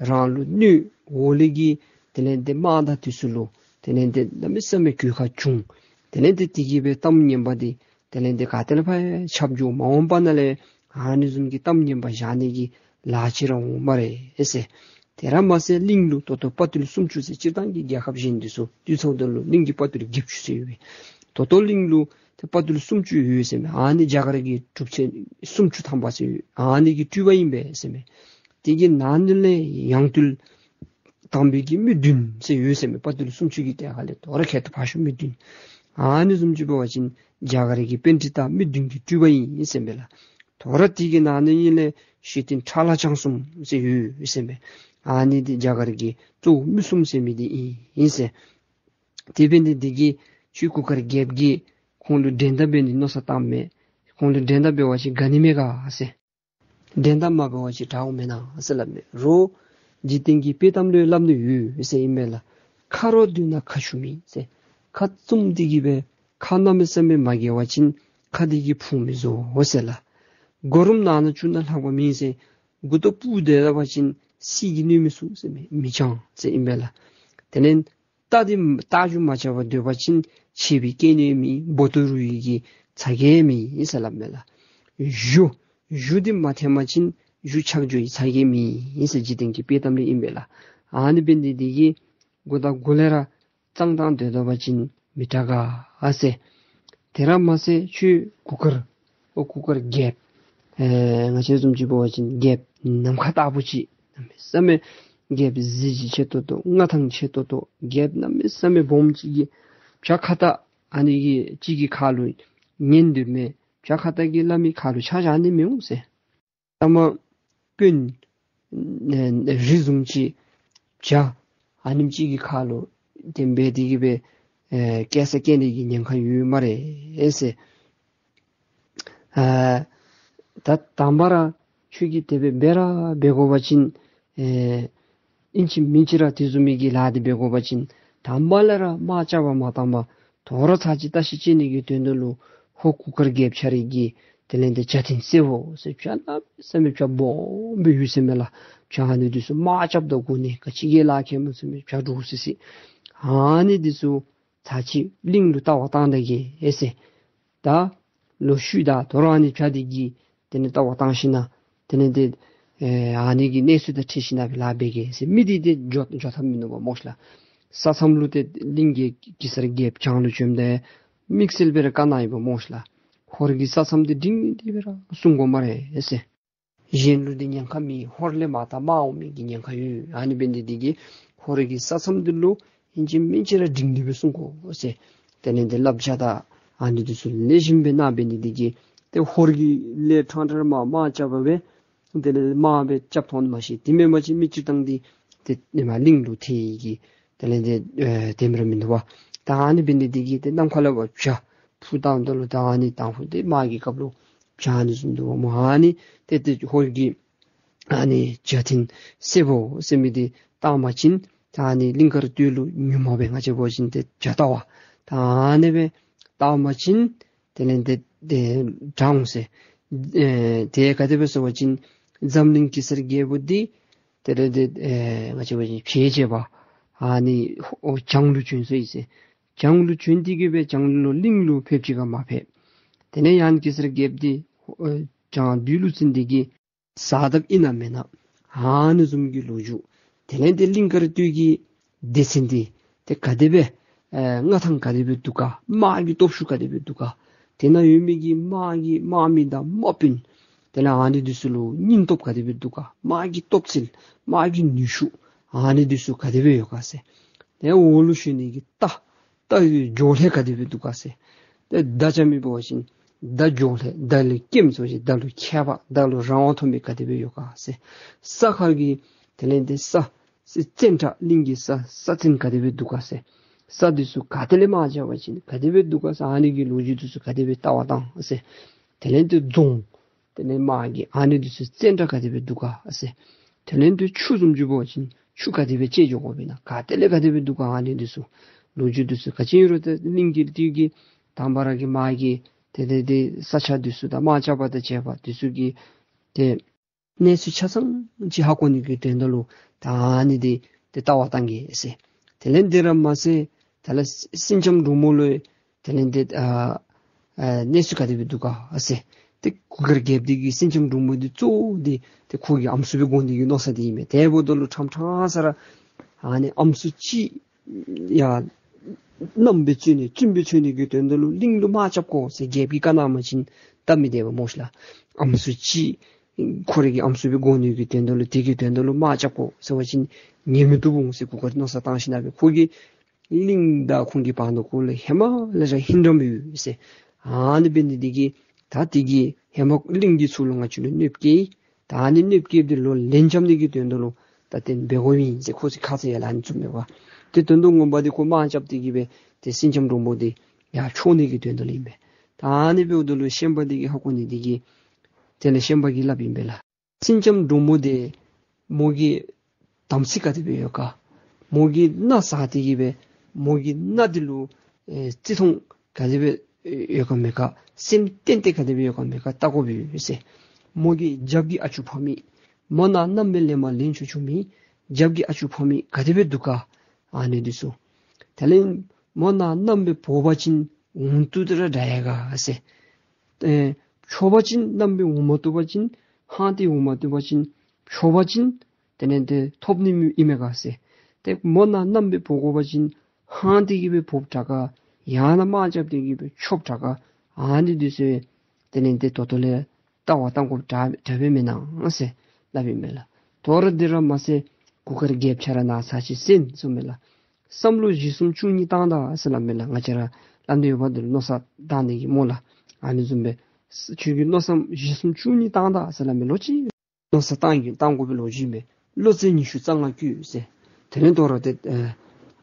རང་ལུ་གནོད། འོག་ལས་ཀྱི་དེ་ལས་དེ་དམག་དང་དེ་ཚུ་ལུ་དེ་ལས་དེ་གནམ་མེད་ས་མེད་གྱོད་ཁ་བྱུང་། དེ་ལས་དེ་དེ་གི་སྦེ་གཏམ་ངན་པ་འདི་དེ་ལས་དེ་ག་ཏེ་ལས་ཕར་ཁྱབ་འགྱོ། མ་འོངས་པ་ནང་ལས་ཨ་ནི་བཟུམ་གྱི་གཏམ་ངན་པ་བཞག་ནི་གི་ལཱ་ཅིག་ར་འོང་སྨ་རེ་ཟེར། དེ་ར་མ་ཚད་གླིང་ལུ་ད་ལྟོ་དཔའ་རྟུལ་སུམ་ཅུ་ཟེར། སྤྱིར་བཏང་གི་རྒྱལ་ཁབ་གཞན་འདི་ཚུ་དུས་ཚོད་འདི་ལུ་གླིང་གི་དཔའ་རྟུལ་བརྒྱད་ཅུ་ཟེར་ཡོད་པས། ད་ལྟོ་གླིང་ལུ་ཏེ་དཔའ་རྟུལ་སུམ་ཅུ་ཡོད་ཟེར་མས། ཨ་ནི་རྒྱ་གར་གྱི་གྲུབ་ཆེན་སུམ་ཅུ་ཐམ་པ་ཟེར་ཡོད། ཨ་ནི་གི་སྤྲུལ་པ་ཨིན་པས་ཟེར་མས། དེ་གི་ནང་ན་ལས་ཡང་རྟུལ་དམ་པའི་གི་མི་བདུན་ཟེར་ཡོད་ཟེར་མས། དཔའ་རྟུལ་སུམ་ཅུ་གི་གྲས་ཁ་ལས་དོ་རུང་ཁྱད་དུ་འཕགས་ཤོས་མི་བདུན། ཨ་ནི་བཟུམ་ཅིག་འབད་བ་ཅིན་རྒྱ་གར་གྱི་པཎྜི་ཏ་མི་བདུན་གྱི་སྤྲུལ་པ་ཨིན་ཟེར་མས་ལགས། དོ་རུང་དེ་གི་ནང་ན་ཨིན་ལས་ཤེས་ལྡན་ཁྲ་ལ་ལྕང་གསུམ་ཟེར་ཡོད་ཟེར་མས། ཨ་ནི་འདི་རྒྱ་གར་གྱི་གཙོ་བོ་མི་གསུམ་ཟེར་མི་འདི་ཨིན་ཟེར། དེ་འབད་ནི་འདི་གིས་ཁྱོད་གུར་དཀར་རྒྱལཔོ་གིས་ཁོང་ལུ་འགྲན་ཟླ་འབད་ནི་མནོ་བསམ་བཏངམ་མས། ཁོང་ལུ་འགྲན་ཟླ་འབད་བ་ཅིན་དགའ་ནི་མས་ག་ཟེར། འགྲན་ཟླ་མ་འབད་བ་ཅིན་དྲག་འོང་མེན་ན་ཟེར་སླབ་མས། རོགས་འཇིག་རྟེན་གྱི་དཔེ་གཏམ་ལུ་སླབ་ནི་ཡོད་ཟེར་ཨིན་མས་ལགས། ཁ་རོག་བསྡུས་ན་ཁ་ཤུ་མེད་ཟེར། ཁ་བཙུམ་སྟེ་གི་སྦེ་ཁ་གནམ་མེད་ས་མེད་མ་བསྒྱེལ་བ་ཅིན་ཁ་འདི་གིས་ཕུང་མི་བཟོ་ཟེར་ལགས། སྒོ་རུམ་ནང་ན་བཅུག་ན་ལྷག་པ་མེད་ཟེར། མགུ་ཏོ་སྤུབ་སྡོད་པ་ཅིན་གསེར་གྱིས་གནོན་མི་ཚུགས་ཟེར་མས། མི་འཆང་ཟེར་ཨིན་པས་ལགས། དེ་ལས་རྟ་འདི་རྟ་རྒྱུག་མ་རྐྱབ་པར་སྡོད་པ་ཅིན་ཆད་པའི་སྐྱེས་གནས་མེད། འབོ་ཏོ་རུལ་བའི་གི་ཚ་གྱང་མེད་ཟེར་སླབ་མས་ལགས། གཞུ་གཞུ་འདི་མ་འཐེན་པ་ཅིན་གཞུ་ཆག་འགྱོ་བའི་ཚ་གྱང་མེད་ཟེར་འཇིག་རྟེན་གྱི་དཔེ་གཏམ་ལས་ཨིན་པས་ལགས། ཨ་ནི་འབད་ནི་འདི་གིས་མགུ་དང་མགུ་ལས་ར་གཙང་དང་སྡོད་སྡོད་པ་ཅིན་མི་དྲག་ག་ཟེར། དེ་ར་མ་ཚད་ཁྱོད་གུར་དཀར་ཨོ་གུར་དཀར་རྒྱལཔོ་ཨེ་ང་བཅས་བཟུམ་ཅིག་འབད་བ་ཅིན་རྒྱལཔོ་ནམ་མཁའ་ལྟ་བུ་ཅིག་ གནམ་མེད་ས་མེད་རྒྱལཔོ་གཟི་བརྗིད་ཆེ་ཏོག་ཏོ་མངའ་ཐང་ཆེ་ཏོག་ཏོ་རྒྱལཔོ་གནམ་མེད་ས་མེད་སྦོམ་ཅིག་གིས་བྱ་ཁྭ་ཏ་ཨ་ནི་གི་གཅིག་གི་ཁ་ལུ་ཉན་སྡོདཔ་མས། བྱ་ཁྭ་ཏ་གིས་སླབ་མི་ཁ་ལུ་ཆ་བཞག་ནི་མི་འོང་ཟེར། ལྟ་མ་དཔོན་ཨེ་རི་བཟུམ་ཅིག་བྱ་ཨ་ནེམ་ཅིག་གི་ཁ་ལུ་དེམ་སྦེ་དེ་གིས་སྦེ་ཨེ་སྐྱེ་ས་སྐྱེ་ནི་གི་ཉེན་ཁ་ཡོད་སྨ་རེ་ཟེར། ཨ་ད་དང་པ་ར་ཁྱོད་ཀྱིས་དེ་སྦེ་འབད་ར་འབད་དགོ་པ་ཅིན་ཨེ་ཨིན་ཅི་མིན་ཅི་ར་དེ་བཟུམ་མའི་གི་ལཱ་འདི་འབད་དགོ་པ་ཅིན་དང་པ་ལས་ར་དམག་རྐྱབ་པར་མ་བཏང་པར་དོ་རུང་ཚར་གཅིག་བརྟག་ཞིབ་དཔྱད་ནི་གི་དོན་དག་ལུ་ཧོར་གུར་དཀར་རྒྱལཔོ་ཁྱོད་རའི་གི་དེ་ལས་འདི་བྱ་ཐེན་སེར་པོ་ཟེར་བྱ་གནམ་མེད་ས་མེད་བྱ་སྦོམ་སྦེ་ཡོད་ཟེར་མས་ལགས། བྱ་ཨ་ནི་འདི་ཚུ་དམག་རྐྱབ་ད་དགོ་ནི་ག་ཅི་གི་ལཱ་ཁྱད་མེད་ཟེར་མི་བྱ་འདྲོག་སི་སི་ཨ་ནི་འདི་ཚུ་ཚར་གཅིག་གླིང་ལུ་ལྟ་བར་བཏང་ད་གེ་ཨེ་ཟེར། ད་ལོག་ཤུལ་ད་དོ་རུང་ཨ་ནི་བྱ་འདི་གི་དེ་ལས་ལྟ་བར་བཏང་ཞིན་ན་དེ་ལས་འདི་ཨེ་ཨ་ནི་གི་གནས་ཚུལ་དང་འཁྲིལ་ཞིན་ན་སྦེ་ལཱ་འབད་གེ་ཟེར། མི་འདི་འདི་འགྱོ་འགྱོ་ཐབས་མིན་ནུག་པ་སྨོ་ཤ་ལགས། ས་མཚམས་ལུ་ཏེ་གླིང་གི་གེ་སར་རྒྱལཔོ་བྱང་ལུ་བྱོནམ་ད་དམིགས་བསལ་སྦེ་ར་བཀའ་གནང་ཡི་པ་སྨོ་ཤ་ལགས། ཧོར་གྱི་ས་མཚམས་འདི་སྒྲིང་སྒྲི་སྦེ་ར་སྲུང་དགོ་སྨ་རེ་ཟེར། གཞན་ལུ་འདི་ཉེན་ཁ་མེད། ཧོར་ལས་མར་ད་དམག་འོང་མི་གི་ཉེན་ཁ་ཡོད། ཨ་ནི་འབད་ནི་འདི་གིས་ཧོར་གྱི་ས་མཚམས་འདི་ལུ་ཨིན་ཅི་མིན་ཅི་ར་སྒྲིང་སྒྲི་སྦེ་སྲུང་དགོ་ཟེར། དེ་ལས་འདི་བསླབ་བྱ་དང་ཨ་ནི་འདི་ཚུ་ལེགས་ཤོམ་སྦེ་གནང་འབད་ནི་འདི་གིས་ཏེ་ཧོར་གྱིས་ལས་ཕྲང་ཕྲང་མར་དམག་རྐྱབ་པ་སྦེ་དེ་ལས་དམག་སྦེ་རྐྱབ་ཐོན་མ་ཤེས། དེ་མེན་པ་ཅིན་མི་སྤྱིར་བཏང་འདི་ཏེ་ཨེ་མར་གླིང་ལུ་ཐལ་གི་དེ་ལས་འདི་ཨེ་དེམ་ར་མིན་འདུག་པ། ད་ཨ་ནི་འབད་ནི་འདི་གིས་ཏེ་གནམ་ཁ་ལས་ཕར་བྱ་འཕུར་བཏང་ད་ལུ་ད་ཨ་ནི་དང་ཕུ་འདི་དམག་གི་སྐབས་ལུ་བྱ་ཨ་ནི་བཟུམ་འདུག་པ་སྨོ། ཨ་ནི་ཏེ་ཏེ་ཧོར་གྱི་ཨ་ནི་བྱ་ཐེན་སེར་པོ་ཟེར་མི་འདི་བཏང་པ་ཅིན་ད་ཨ་ནི་གླིང་དཀར་སྟོད་ལུ་ཉུང་མ་སྦེ་ང་བཅས་འབད་བ་ཅིན་ཏེ་བྱ་ལྟ་བ་ད་ཨ་ནི་སྦེ་བཏང་པ་ཅིན་དེ་ལས་འདི་འདི་དྲག་འོང་ཟེར། ཨེ་དེ་ག་དེ་སྦེ་ཟེར་བ་ཅིན་འཛམ་གླིང་གེ་སར་རྒྱལ་པོ་འདི་དེ་ལས་འདི་ཨེ་ང་བཅས་འབད་བ་ཅིན་བྱེལ་བྱེལ་བ་ཨ་ནི་ཨོ་བྱང་ལུ་བྱོན་སོ་ཡི་ཟེར། བྱང་ལུ་བྱོན་ཏེ་གི་སྦེ་བྱང་ལུ་གླིང་ལུ་ཕེབས་ཅི་ག་མ་ཕེབས། དེ་ལས་ཡང་གེ་སར་རྒྱལཔོ་འདི་ཨེ་བྱང་བདུད་ཀླུ་བཙན་འདི་གི་ཟ་དཔ་ཨིན་ན་མེན་ན་ཨ་ནི་བཟུམ་གྱི་ལོ་རྒྱུས། དེ་ལས་འདི་གླིང་དཀར་སྟོད་ཀྱི་སྡེ་ཚན་འདི་ཏེ་ག་དེ་སྦེ་ཨེ་མངའ་ཐང་ག་དེ་སྦེ་འདུག་ག། དམག་གི་སྟོབས་ཤུགས་ག་དེ་སྦེ་འདུག་ག། དེ་ནང་ཡོད་མི་གི་དམག་གི་དམག་མི་དང་དམག་དཔོན་དེ་ལས་ཨ་ནི་འདི་ཚུ་ལུ་སྙིང་སྟོབས་ག་དེ་སྦེ་འདུག་ག། དམག་གི་སྟོབས་ཆེན་དམག་གི་ནུས་ཤུགས་ཨ་ནི་འདི་ཚུ་ག་དེ་སྦེ་ཡོད་ག་ཟེར། ཏེ་འོག་ལུ་ཞོན་ནི་གི་རྟ་རྟ་གི་མགྱོགས་ལྷད་ག་དེ་སྦེ་འདུག་ག་ཟེར། ཏེ་མདའ་རྐྱབ་མི་འབད་བ་ཅིན་མདའ་མགྱོགས་ལྷད་མདའ་ལུ་སྐེམ་ཟེར་བ་ཅིན་མདའ་ལུ་ཁྱད་པར་མདའ་ལུ་རང་དབང་ཐོབ་མི་ག་དེ་སྦེ་ཡོད་ག་ཟེར། ས་ཁ་གི་དེ་ལས་འདི་ས་ས་བཙན་དྲག་གླིང་གི་ས་ས་བཙན་ག་དེ་སྦེ་འདུག་ག་ཟེར། ས་འདི་ཚུ་ག་ཏེ་ལས་དམག་རྐྱབ་པ་ཅིན་ག་དེ་སྦེ་འདུག་ག་ཟེར། ཨ་ནི་གི་ལོ་རྒྱུས་འདི་ཚུ་ག་དེ་སྦེ་ལྟ་བར་བཏང་ཟེར། དེ་ལས་འདི་རྫོང་དེ་ལས་དམག་གི་ཨ་ནི་འདི་ཚུ་བཙན་དྲག་ག་དེ་སྦེ་འདུག་ག་ཟེར། དེ་ལས་འདི་ཆུ་བཟུམ་ཅིག་འབད་བ་ཅིན་ཆུ་ག་དེ་སྦེ་བཅད་འགྱོ་དགོཔ་ཨིན་ན། ག་ཏེ་ལས་ག་དེ་སྦེ་འདུག་ག། ཨ་ནི་འདི་ཚུ་ལོ་རྒྱུས་འདི་ཚུ་ག་ཅི་ཨིན་རུང་ཏེ་གླིང་གི་དུས་ཀྱི་དང་པ་ར་གི་དམག་གི་ཏེ་ཏེ་ཏེ་ས་ཆ་འདི་ཚུ་དང་དམག་རྐྱབ་པ་དང་བཅས་པ་འདི་ཚུ་གི་ཏེ་གནས་ཚུལ་ཆ་ཚང་ཅིག་ཧ་གོ་ནི་གི་དོན་དག་ལུ་ད་ཨ་ནི་འདི་ཏེ་ལྟ་བར་བཏང་གེ་ཟེར། དེ་ལས་འདི་ར་མ་ཚད་ད་ལས་སེང་ལྕམ་འབྲུག་མོ་ལུ་དེ་ལས་འདི་ཨ་ཨ་གནས་ཚུལ་ག་དེ་སྦེ་འདུག་ག་ཟེར། ཏེ་གུར་དཀར་རྒྱལཔོ་འདི་གིས་སེང་ལྕམ་འབྲུག་མོ་འདི་གཙོ་བོ་འདི་ཏེ་ཁོ་གི་ཨམ་སྲུ་སྦེ་དགོ་ནི་གི་མནོ་ས་འདི་ཨིན་མས། དེ་འབདཝ་ད་ལུ་ཕྲང་ཕྲང་ས་ར་ཨ་ནི་ཨམ་སྲུ་ཅིག་ཡ་མནའམ་སྦེ་བཙུགས་ནི་བཙུནམོ་སྦེ་བཙུགས་ནི་གི་དོན་དག་ལུ་གླིང་ལུ་དམག་རྐྱབ་དགོ་ཟེར་རྒྱལཔོ་གིས་བཀའ་གནང་པ་ཅིན་སྟབས་མི་བདེ་བ་སྨོ་ཤ་ལགས། ཨམ་སྲུ་ཅིག་ཁོ་རའི་གི་ཨམ་སྲུ་སྦེ་དགོ་ནི་གི་དོན་དག་ལུ་དེ་གི་དོན་དག་ལུ་དམག་རྐྱབ་དགོ་ཟེར་བ་ཅིན་ཉན་མི་བཏུབ་འོང་ཟེར་གུར་དཀར་མནོ་བསམ་བཏང་ཞིན་ན་སྦེ་ཁོ་གིས་གླིང་དང་ཁོང་གི་བར་ན་ཁོ་ལུ་ཧེ་མ་ལས་ར་ཧིང་འགྲམ་ཡོད་ཟེར། ཨ་ནི་འབད་ནི་འདི་གིས་ད་འདི་གིས་ཧེ་མ་གླིང་གི་ཕྱོགས་ལུ་ང་བཅས་ལུ་གནོདཔ་བཀལ། ད་ཨ་ནི་གནོདཔ་བཀལ་འདི་ལོག་ལན་འཇལ་ནི་གི་དོན་དག་ལུ་ད་ཏེ་འབད་དགོཔ་ཨིན་ཟེར་ཁོ་གིས་ཁ་ཙ་ཡར་ལན་བཙུགས་མས་པ། ཏེ་དོན་དག་ངོ་མ་འདི་ཁོ་དམག་རྐྱབ་སྟེ་གི་སྦེ་ཏེ་སེང་ལྕམ་འབྲུག་མོ་འདི་ཡར་འཕྱོག་ནི་གི་དོན་དག་ལུ་ཨིན་པས། ད་ཨ་ནི་འབདཝ་ད་ལུ་ཤན་པ་འདི་གིས་ཧ་གོ་ནི་འདི་གིས་དེ་ལས་ཤན་པ་གིས་སླབ་ཨིན་པས་ལགས། སེང་ལྕམ་འབྲུག་མོ་འདི་མོ་གི་དམ་ཚིག་ག་དེ་སྦེ་ཡོད་ག། མོ་གི་མནའ་བཟའ་སྟེ་གི་སྦེ་མོ་གི་མནའ་འདི་ལུ་ཨེ་བརྩི་མཐོང་ག་དེ་སྦེ་ཡོད་ག་མེད་ག། སེམས་ཏན་ཏན་ག་དེ་སྦེ་ཡོད་ག་མེད་ག་བལྟ་དགོཔ་ཨིན་ཟེར། མོ་གི་རྒྱབ་ཀྱི་ཨ་ཅུ་ཕམ་མི་མོ་ནང་མནའམ་སྦེ་ལེན་པར་ལེན་བཅུག་བཅུག་མི་རྒྱབ་ཀྱི་ཨ་ཅུ་ཕམ་མི་ག་དེ་སྦེ་འདུག་ག། ཨ་ནི་འདི་ཚུ་དེ་ལས་མོ་ནང་མནའམ་སྦེ་འབོ་བ་ཅིན་འོང་བཏུབ་སྟེ་ར་དྲག་ཡོད་ག་ཟེར། ཨེ་འཕྱོག་པ་ཅིན་མནའམ་སྦེ་འོང་མ་བཏུབ་པ་ཅིན་ཧང་སྟེ་འོང་མ་བཏུབ་པ་ཅིན་འཕྱོག་པ་ཅིན་དེ་ལས་ཏེ་ཐོབ་ནི་མི་ཨིན་མས་ག་ཟེར། ཏེ་མོ་ནང་མནའམ་སྦེ་འབོ་དགོ་པ་ཅིན་ཧང་སྟེ་གི་སྦེ་འབོཝ་དྲག་ག། ཡང་ན་དམག་རྐྱབ་སྟེ་གི་སྦེ་འཕྱོགཔ་དྲག་ག། ཨ་ནི་འདི་ཚུ་དེ་ལས་ཏེ་ད་ལྟོ་ལས་ལྟ་བར་བཏང་དགོཔ་དྲག་དྲག་པས་མེན་ན་ཟེར་སླབ་ཨིན་མས་ལགས། དོ་རུང་དེ་ར་མ་ཚད་གུར་དཀར་རྒྱལཔོ་ཁྱོད་ར་ནཱ་ཚར་ཅིག་གསན་ཟེར་མས་ལགས། བསམ་བློ་བཞི་གསུམ་བཅུ་གཉིས་བཏང་ད་ཟེར་སླབ་མས་ལགས། ང་བཅས་ར་སླབ་ནི་ཡོདཔ་ད་ལུ་མནོ་བསམ་བཏང་ནི་གི་སྨོ་ལགས། ཨ་ནི་བཟུམ་སྦེ་ཁྱོད་ཀྱིས་མནོ་བསམ་བཞི་གསུམ་བཅུ་གཉིས་བཏང་ད་ཟེར་སླབ་མས། ལོ་ཅིག་མནོ་བསམ་བཏང་གི་བཏང་དགོ་པའི་ལོ་རྒྱུས་མས། བློ་རྩེ་ཉི་ཤུ་རྩ་ལྔ་བསྐྱོད་ཟེར། དེ་ལས་དོ་རུང་ཏེ་ཨེ་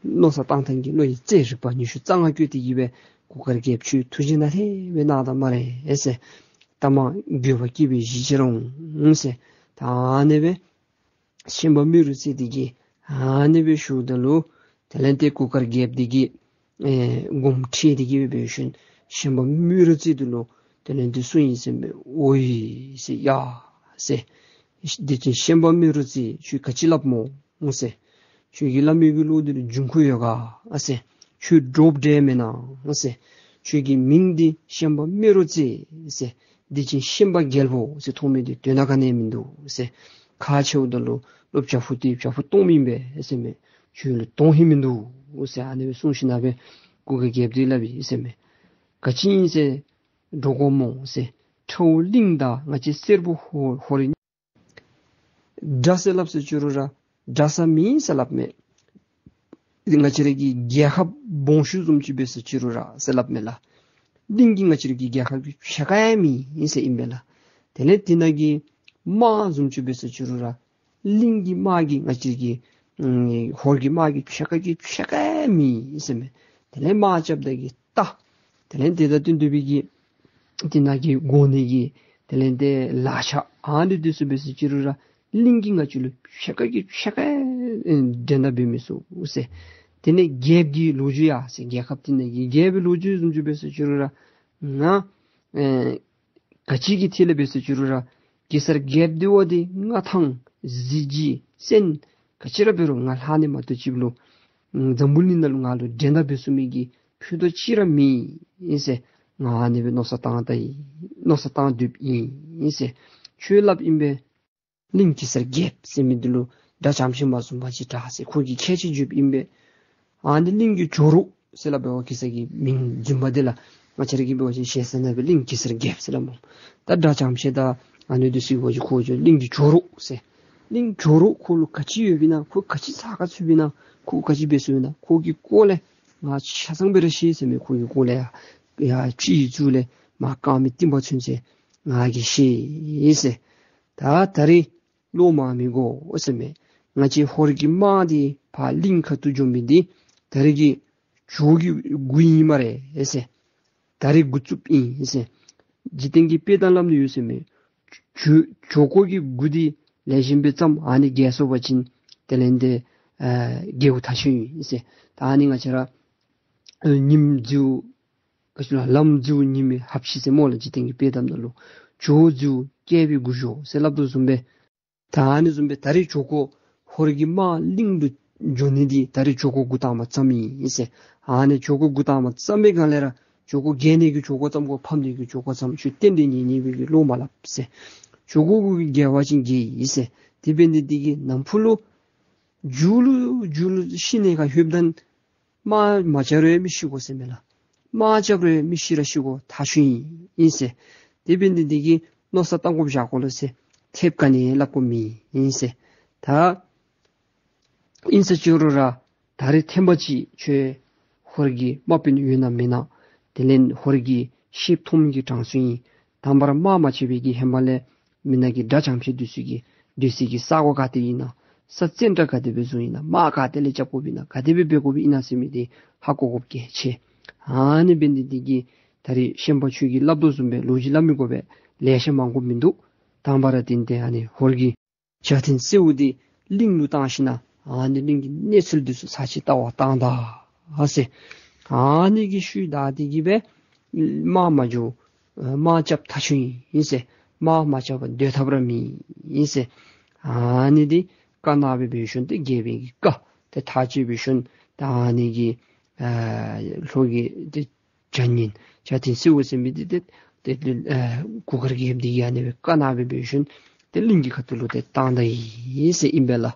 མནོ་བསམ་བཏང་ཐངས་ཀྱི་བློ་ཡི་རྩེ་རིག་པ་ཉི་ཤུ་རྩ་ལྔ་བསྐྱོད་དེ་གིས་སྦེ་གུར་དཀར་རྒྱལཔོ་ཁྱོད་ཐུགས་རྗེ་ནཱ་ལྷོད་སྦེ་གནང་ད་སྨ་རེ་ཟེར། ད་མ་འགྱོད་པ་སྐྱེས་པའི་གཞི་ཅིག་རུང་ཟེར། ད་ཨ་ནི་སྦེ་ཤན་པ་རྨེ་རུ་རྩེ་དེ་གིས་ཨ་ནི་སྦེ་ཞུཝ་ད་ལུ་དེ་ལས་ཏེ་གུར་དཀར་རྒྱལཔོ་དེ་གིས་ཨེ་དགོངསམ་ཁྲེལ་ཏེ་གིས་སྦེ་འབད་ཞིནམ་ཤན་པ་རྨེ་རུ་རྩེ་དེ་ལུ་དེ་ལས་ཏེ་གསུངས་ཡི་ཟེར་མས། ཨོ་ཡི་ཟེར། ཡ་ཟེར། དེ་ཅིག་ཤན་པ་རྨེ་རུ་རྩེ་ཁྱོད་ག་ཅི་སླབ་སྨོ་ཟེར། ཁྱོད་ཀྱིས་སླབ་མི་གི་བློ་འདི་ལུ་འབྱུང་ཁུངས་ཡོད་ག་ཟེར། ཁྱོད་འདྲོགཔ་འདྲས་མེན་ན་ཟེར། ཁྱོད་ཀྱི་མིང་འདི་ཤན་པ་རྨེ་རུ་རྩེ་ཟེར། དེ་ཅིག་ཤན་པ་རྒྱལ་པོ་ཟེར་ཐོབ་མི་འདི་དོན་དག་ག་ནི་ཡང་མིན་འདུག་ཟེར། ཁ་ཕྱེཝ་ད་ལུ་ལོག་བྱག་ཕུག་འདི་བྱག་ཕུག་སྟོངམ་ཨིན་པས་ཟེར་མས། ཁྱོད་ལུ་དོན་ཧིང་མིན་འདུག་ཟེར། ཨ་ནི་སྦེ་གསུངས་ཞིནམ་ལས་གུར་དཀར་རྒྱལཔོ་དེ་སླབ་ཡི་ཟེར་མས། ག་ཅི་ཨིན་ཟེར་འདྲོག་དགོ་སྨོ་ཟེར། ཁྲ་བོ་གླིང་དང་ང་བཅས་སེར་པོ་ཧོར་ཧོར་དགྲ་ཟེར་སླབ་ཟེར་ཅི་རུང་ར་དགྲ་ཟེར་མེན་ཟེར་སླབ་མས། ང་བཅས་ར་གི་རྒྱལ་ཁབ་སྦོམ་ཤོས་བཟུམ་ཅིག་འབད་ཟེར་ཅི་རུང་ར་ཟེར་སླབ་མས་ལགས། གླིང་གིས་ང་བཅས་ར་གི་རྒྱལ་ཁབ་ཀྱི་ཕྱེད་ཀ་ཡང་མེན་ཟེར་ཨིན་པས་ལགས། དེ་ལས་དེ་ནང་གི་དམག་བཟུམ་ཅིག་འབད་ཟེར་ཅི་རུང་ར་གླིང་གི་དམག་གིས་ང་བཅས་ར་གི་ཨམ་ཧོར་གྱི་དམག་གི་ཕྱེད་ཀ་གི་ཕྱེད་ཀ་ཡང་མེན་ཟེར་མས། དེ་ལས་དམག་རྐྱབ་ད་གི་རྟ་དེ་ལས་དེ་དང་བསྟུན་ཏེ་སྦེ་གི་དེ་ནང་གི་དགོ་ནི་གི་དེ་ལས་ཏེ་ལག་ཆ་ཨ་ནི་འདི་ཚུ་འབད་ཟེར་ཅི་རུང་ར་གླིང་གིས་ང་བཅས་ལུ་ཕྱེད་ཀ་གི་ཕྱེད་ཀ་ཨེ་འགྲན་ཟླ་འབད་མི་ཚུགས་ཟེར། དེ་ལས་རྒྱལཔོ་གི་ལོ་རྒྱུས་ཡ་ཟེར། རྒྱལ་ཁབ་དེ་ནང་གི་རྒྱལ་པོའི་ལོ་རྒྱུས་བཟུམ་ཅིག་འབད་ཟེར་ཅི་རུང་ར་ང་ཨེ་ག་ཅི་གི་ཐད་ལས་འབད་ཟེར་ཅི་རུང་ར་གེ་སར་རྒྱལཔོ་འདི་བ་འདི་མངའ་ཐང་གཟི་བརྗིད་བཙན་ག་ཅི་ར་འབད་རུང་ང་ལྷག་ནི་མ་གཏོགས་ཅིག་ལུ་འཛམ་བུ་གླིང་ནང་ལུ་ང་ལུ་འགྲན་ཟླ་འབད་ཚུགས་མི་གི་ཕུད་རྡོག་གཅིག་ར་མེད་ཨིན་ཟེར། ང་ཨ་ནི་སྦེ་མནོ་བསམ་བཏང་ད་ཡི་མནོ་བསམ་བཏང་སྡོདཔ་ཨིན་ཟེར། ཁྱོད་སླབ་ཨིན་པས། གླིང་གེ་སར་རྒྱལཔོ་ཟེར་མི་འདི་ལུ་དགྲ་བྱམས་ཤིང་མ་བཟུང་བ་ཅིག་དྲག་ཟེར། ཁོ་གིས་ཁྱད་ཅིག་བརྗོདཔ་ཨིན་པས། ཨ་ནི་གླིང་གི་ཇོ་རུ་ཟེར་སླབ་པའི་གེ་སར་གྱི་མིང་རྫུན་མ་འདི་ལགས། ང་བཅས་ར་གིས་འབད་བ་ཅིན་ཞེ་ས་ནང་སྦེ་གླིང་གེ་སར་རྒྱལཔོ་ཟེར་སླབ་སྨོ། ད་དགྲ་བྱམས་ཤིང་དང་ཨ་ནི་འདི་ཚུ་འབད་བ་ཅིན་ཁོ་ཇོ་གླིང་གི་ཇོ་རུ་ཟེར། གླིང་ཇོ་རུ་ཁོ་ལུ་ག་ཅི་ཡོདཔ་ཨིན་ན་ཁོ་ག་ཅི་ཚགས་ཁར་ཚུདཔ་ཨིན་ན་ཁོ་ག་ཅི་འབད་ཚུགས་ཨིན་ན་ཁོ་གི་སྐོར་ལས་ང་ཆ་ཚང་སྦེ་ར་ཤེས་ཟེར་མས། ཁོ་གི་སྐོར་ལས་ཡ་ཡ་སྤྱི་གཙུག་ལས་མར་རྐངམ་གི་རྟིང་པ་ཚུན་ཚོད་ང་གིས་ཤེས་ཟེར། ད་ད་རིས་བློ་མང་མི་དགོ་ཟེར་མས། ང་བཅས་ཧོར་གྱི་དམག་འདི་ཕར་གླིང་ཁ་ཐུག་འགྱོ་མི་འདི་ད་རིས་ཀྱི་ཇོ་གི་འགོ་ཨིན་སྨ་རེ་ཟེར། ད་རིས་འགོ་བཙུགསཔ་ཨིན་ཟེར། འཇིག་རྟེན་གྱི་དཔེ་གཏམ་ལམ་ནང་ཡོད་ཟེར་མས། ཇོ་ཇོ་འགོ་གི་འགོ་འདི་ལེགས་ཤོམ་སྦེ་བརྩམས་ཨ་ནི་རྒྱལ་སོང་པ་ཅིན་དེ་ལས་ཏེ་ཨ་རྒྱལ་པོ་ཐག་ཆོད་ཨིན་ཟེར། ད་ཨ་ནི་ང་བཅས་ར་ཨ་ཉིནམ་རྫིའུ་ག་ཅི་ལོ་ལམ་རྫིའུ་ཉི་མའི་ཧབ་ཤིང་ཟེར་སྨོ་ལགས། འཇིག་རྟེན་གྱི་དཔེ་གཏམ་ནང་ལུ་ཇོ་རྫིའུ་རྒྱལ་པོའི་འགོ་ཞུགས་ཟེར་སླབ་དོ་བཟུམ་སྦེ། ད་ཨ་ནི་བཟུམ་སྦེ་ད་རིས་ཇོ་འགོ་ཧོར་གྱི་དམག་གླིང་ལུ་འགྱོ་ནི་འདི་ད་རིས་ཇོ་འགོ་འགོ་དང་པ་བརྩམསཔ་ཨིན་ཟེར། ཨ་ནི་ཇོ་འགོ་འགོ་དང་པ་བརྩམས་པའི་སྒང་ལས་ར་ཇོ་འགོ་རྒྱལ་ནི་གི་ཇོ་འགོ་བརྩམ་དགོ། ཕམ་ནི་གི་ཇོ་འགོ་བརྩམ། ཁྱོད་རྟེན་འབྲེལ་ཉེ་ཉེ་བའི་གི་བློ་མ་སླབ་ཟེར། ཇོ་འགོ་གིས་རྒྱལ་བ་ཅིན་རྒྱལ་ཡི་ཟེར། དེ་འབད་ནི་འདི་གིས་ནམ་ཕུགས་ལུ་མཇུག་ལུ་མཇུག་ལུ་ཤི་ནི་ཁར་ལྷོདཔ་ད་དམག་མ་རྐྱབ་རུང་མི་ཤི་དགོ་ཟེར་མས་ལགས། དམག་རྐྱབ་རུང་མི་ཤི་ར་ཤི་དགོ་ཐག་ཆོད་ཨིན་ཨིན་ཟེར། དེ་འབད་ནི་འདི་གིས་མནོ་བསམ་བཏང་དགོཔ་བཞག་དགོ་ལོ་ཟེར། ཐེབས་ག་ནི་ཡང་སླབ་དགོཔ་མེད་ཨིན་ཟེར། ད་ཨིན་ཟེར་ཅི་རུང་ར་ད་རིས་ཐེངས་མ་ཅིག་ཁྱོད་ཧོར་གྱི་དམག་དཔོན་ཡོད་ན་མེན་ན། དེ་ལས་ཧོར་གྱི་ཤེསཔ་མཐོང་མི་གི་གྲངས་སུ་ཨིན། དང་པ་ར་དམག་མ་རྐྱབ་པའི་གི་ཧེ་མ་ལས་མི་ནག་གི་དགྲ་བྱམས་ཤིང་འདི་ཚུ་གི་སྡོད་སའི་གི་ས་གོ་ག་ཏེ་ཨིན་ན། ས་བཙན་དྲག་ག་དེ་སྦེ་བཟུང་ཨིན་ན། དམག་ག་ཏེ་ལས་རྐྱབ་དགོཔ་ཨིན་ན། ག་དེ་སྦེ་འབད་དགོཔ་ཨིན་ན་ཟེར་མི་འདི་ཧ་གོ་དགོཔ་གལ་ཆེ། ཨ་ནི་འབད་ནི་འདི་གིས་ད་རིས་ཤན་པ་ཁྱོད་ཀྱིས་སླབ་དོ་བཟུམ་སྦེ་ལོ་རྒྱུས་སླབ་མི་དགོ་པས། ལེ་ཤ་མང་དགོཔ་མིན་འདུག། དང་པ་ར་ཏན་ཏན་ཨ་ནི་ཧོར་གྱི་བྱ་ཐེངས་སེའུ་འདི་གླིང་ལུ་བཏང་ཞིན་ན་ཨ་ནི་གླིང་གི་གནས་ཚུལ་འདི་ཚུ་ཚར་ཅིག་བལྟ་བར་བཏང་ད་ཟེར། ཨ་ནི་གི་ཤུལ་བདའ་སྟེ་གི་སྦེ་དམག་མ་འགྱོ། དམག་རྐྱབ་ཐག་ཆོད་ཨིན་ཟེར། དམག་མ་རྐྱབ་པར་སྡོད་ཐབས་ར་མེད་ཨིན་ཟེར། ཨ་ནི་འདི་བཀའ་གནང་སྦེ་འབད་ཞིནམ་ཏེ་རྒྱལ་པོའི་གི་བཀའ་ཏེ་ཐག་བཅད་འབད་ཞིནམ་ད་ཨ་ནི་གི་ཨ་ལྷོ་གི་ཏེ་བྱ་ཉིན་བྱ་ཐེངས་སེའུ་ཟེར་མི་འདི་ཏེ་ཏེ་ཨ་གུར་དཀར་རྒྱལཔོ་འདི་གིས་ཨ་ནི་སྦེ་བཀའ་གནང་སྦེ་འབད་ཞིནམ་ཏེ་གླིང་གི་ཁ་ཐུག་ལུ་ཏེ་བཏང་ད་ཡི་ཟེར་ཨིན་པས་ལགས།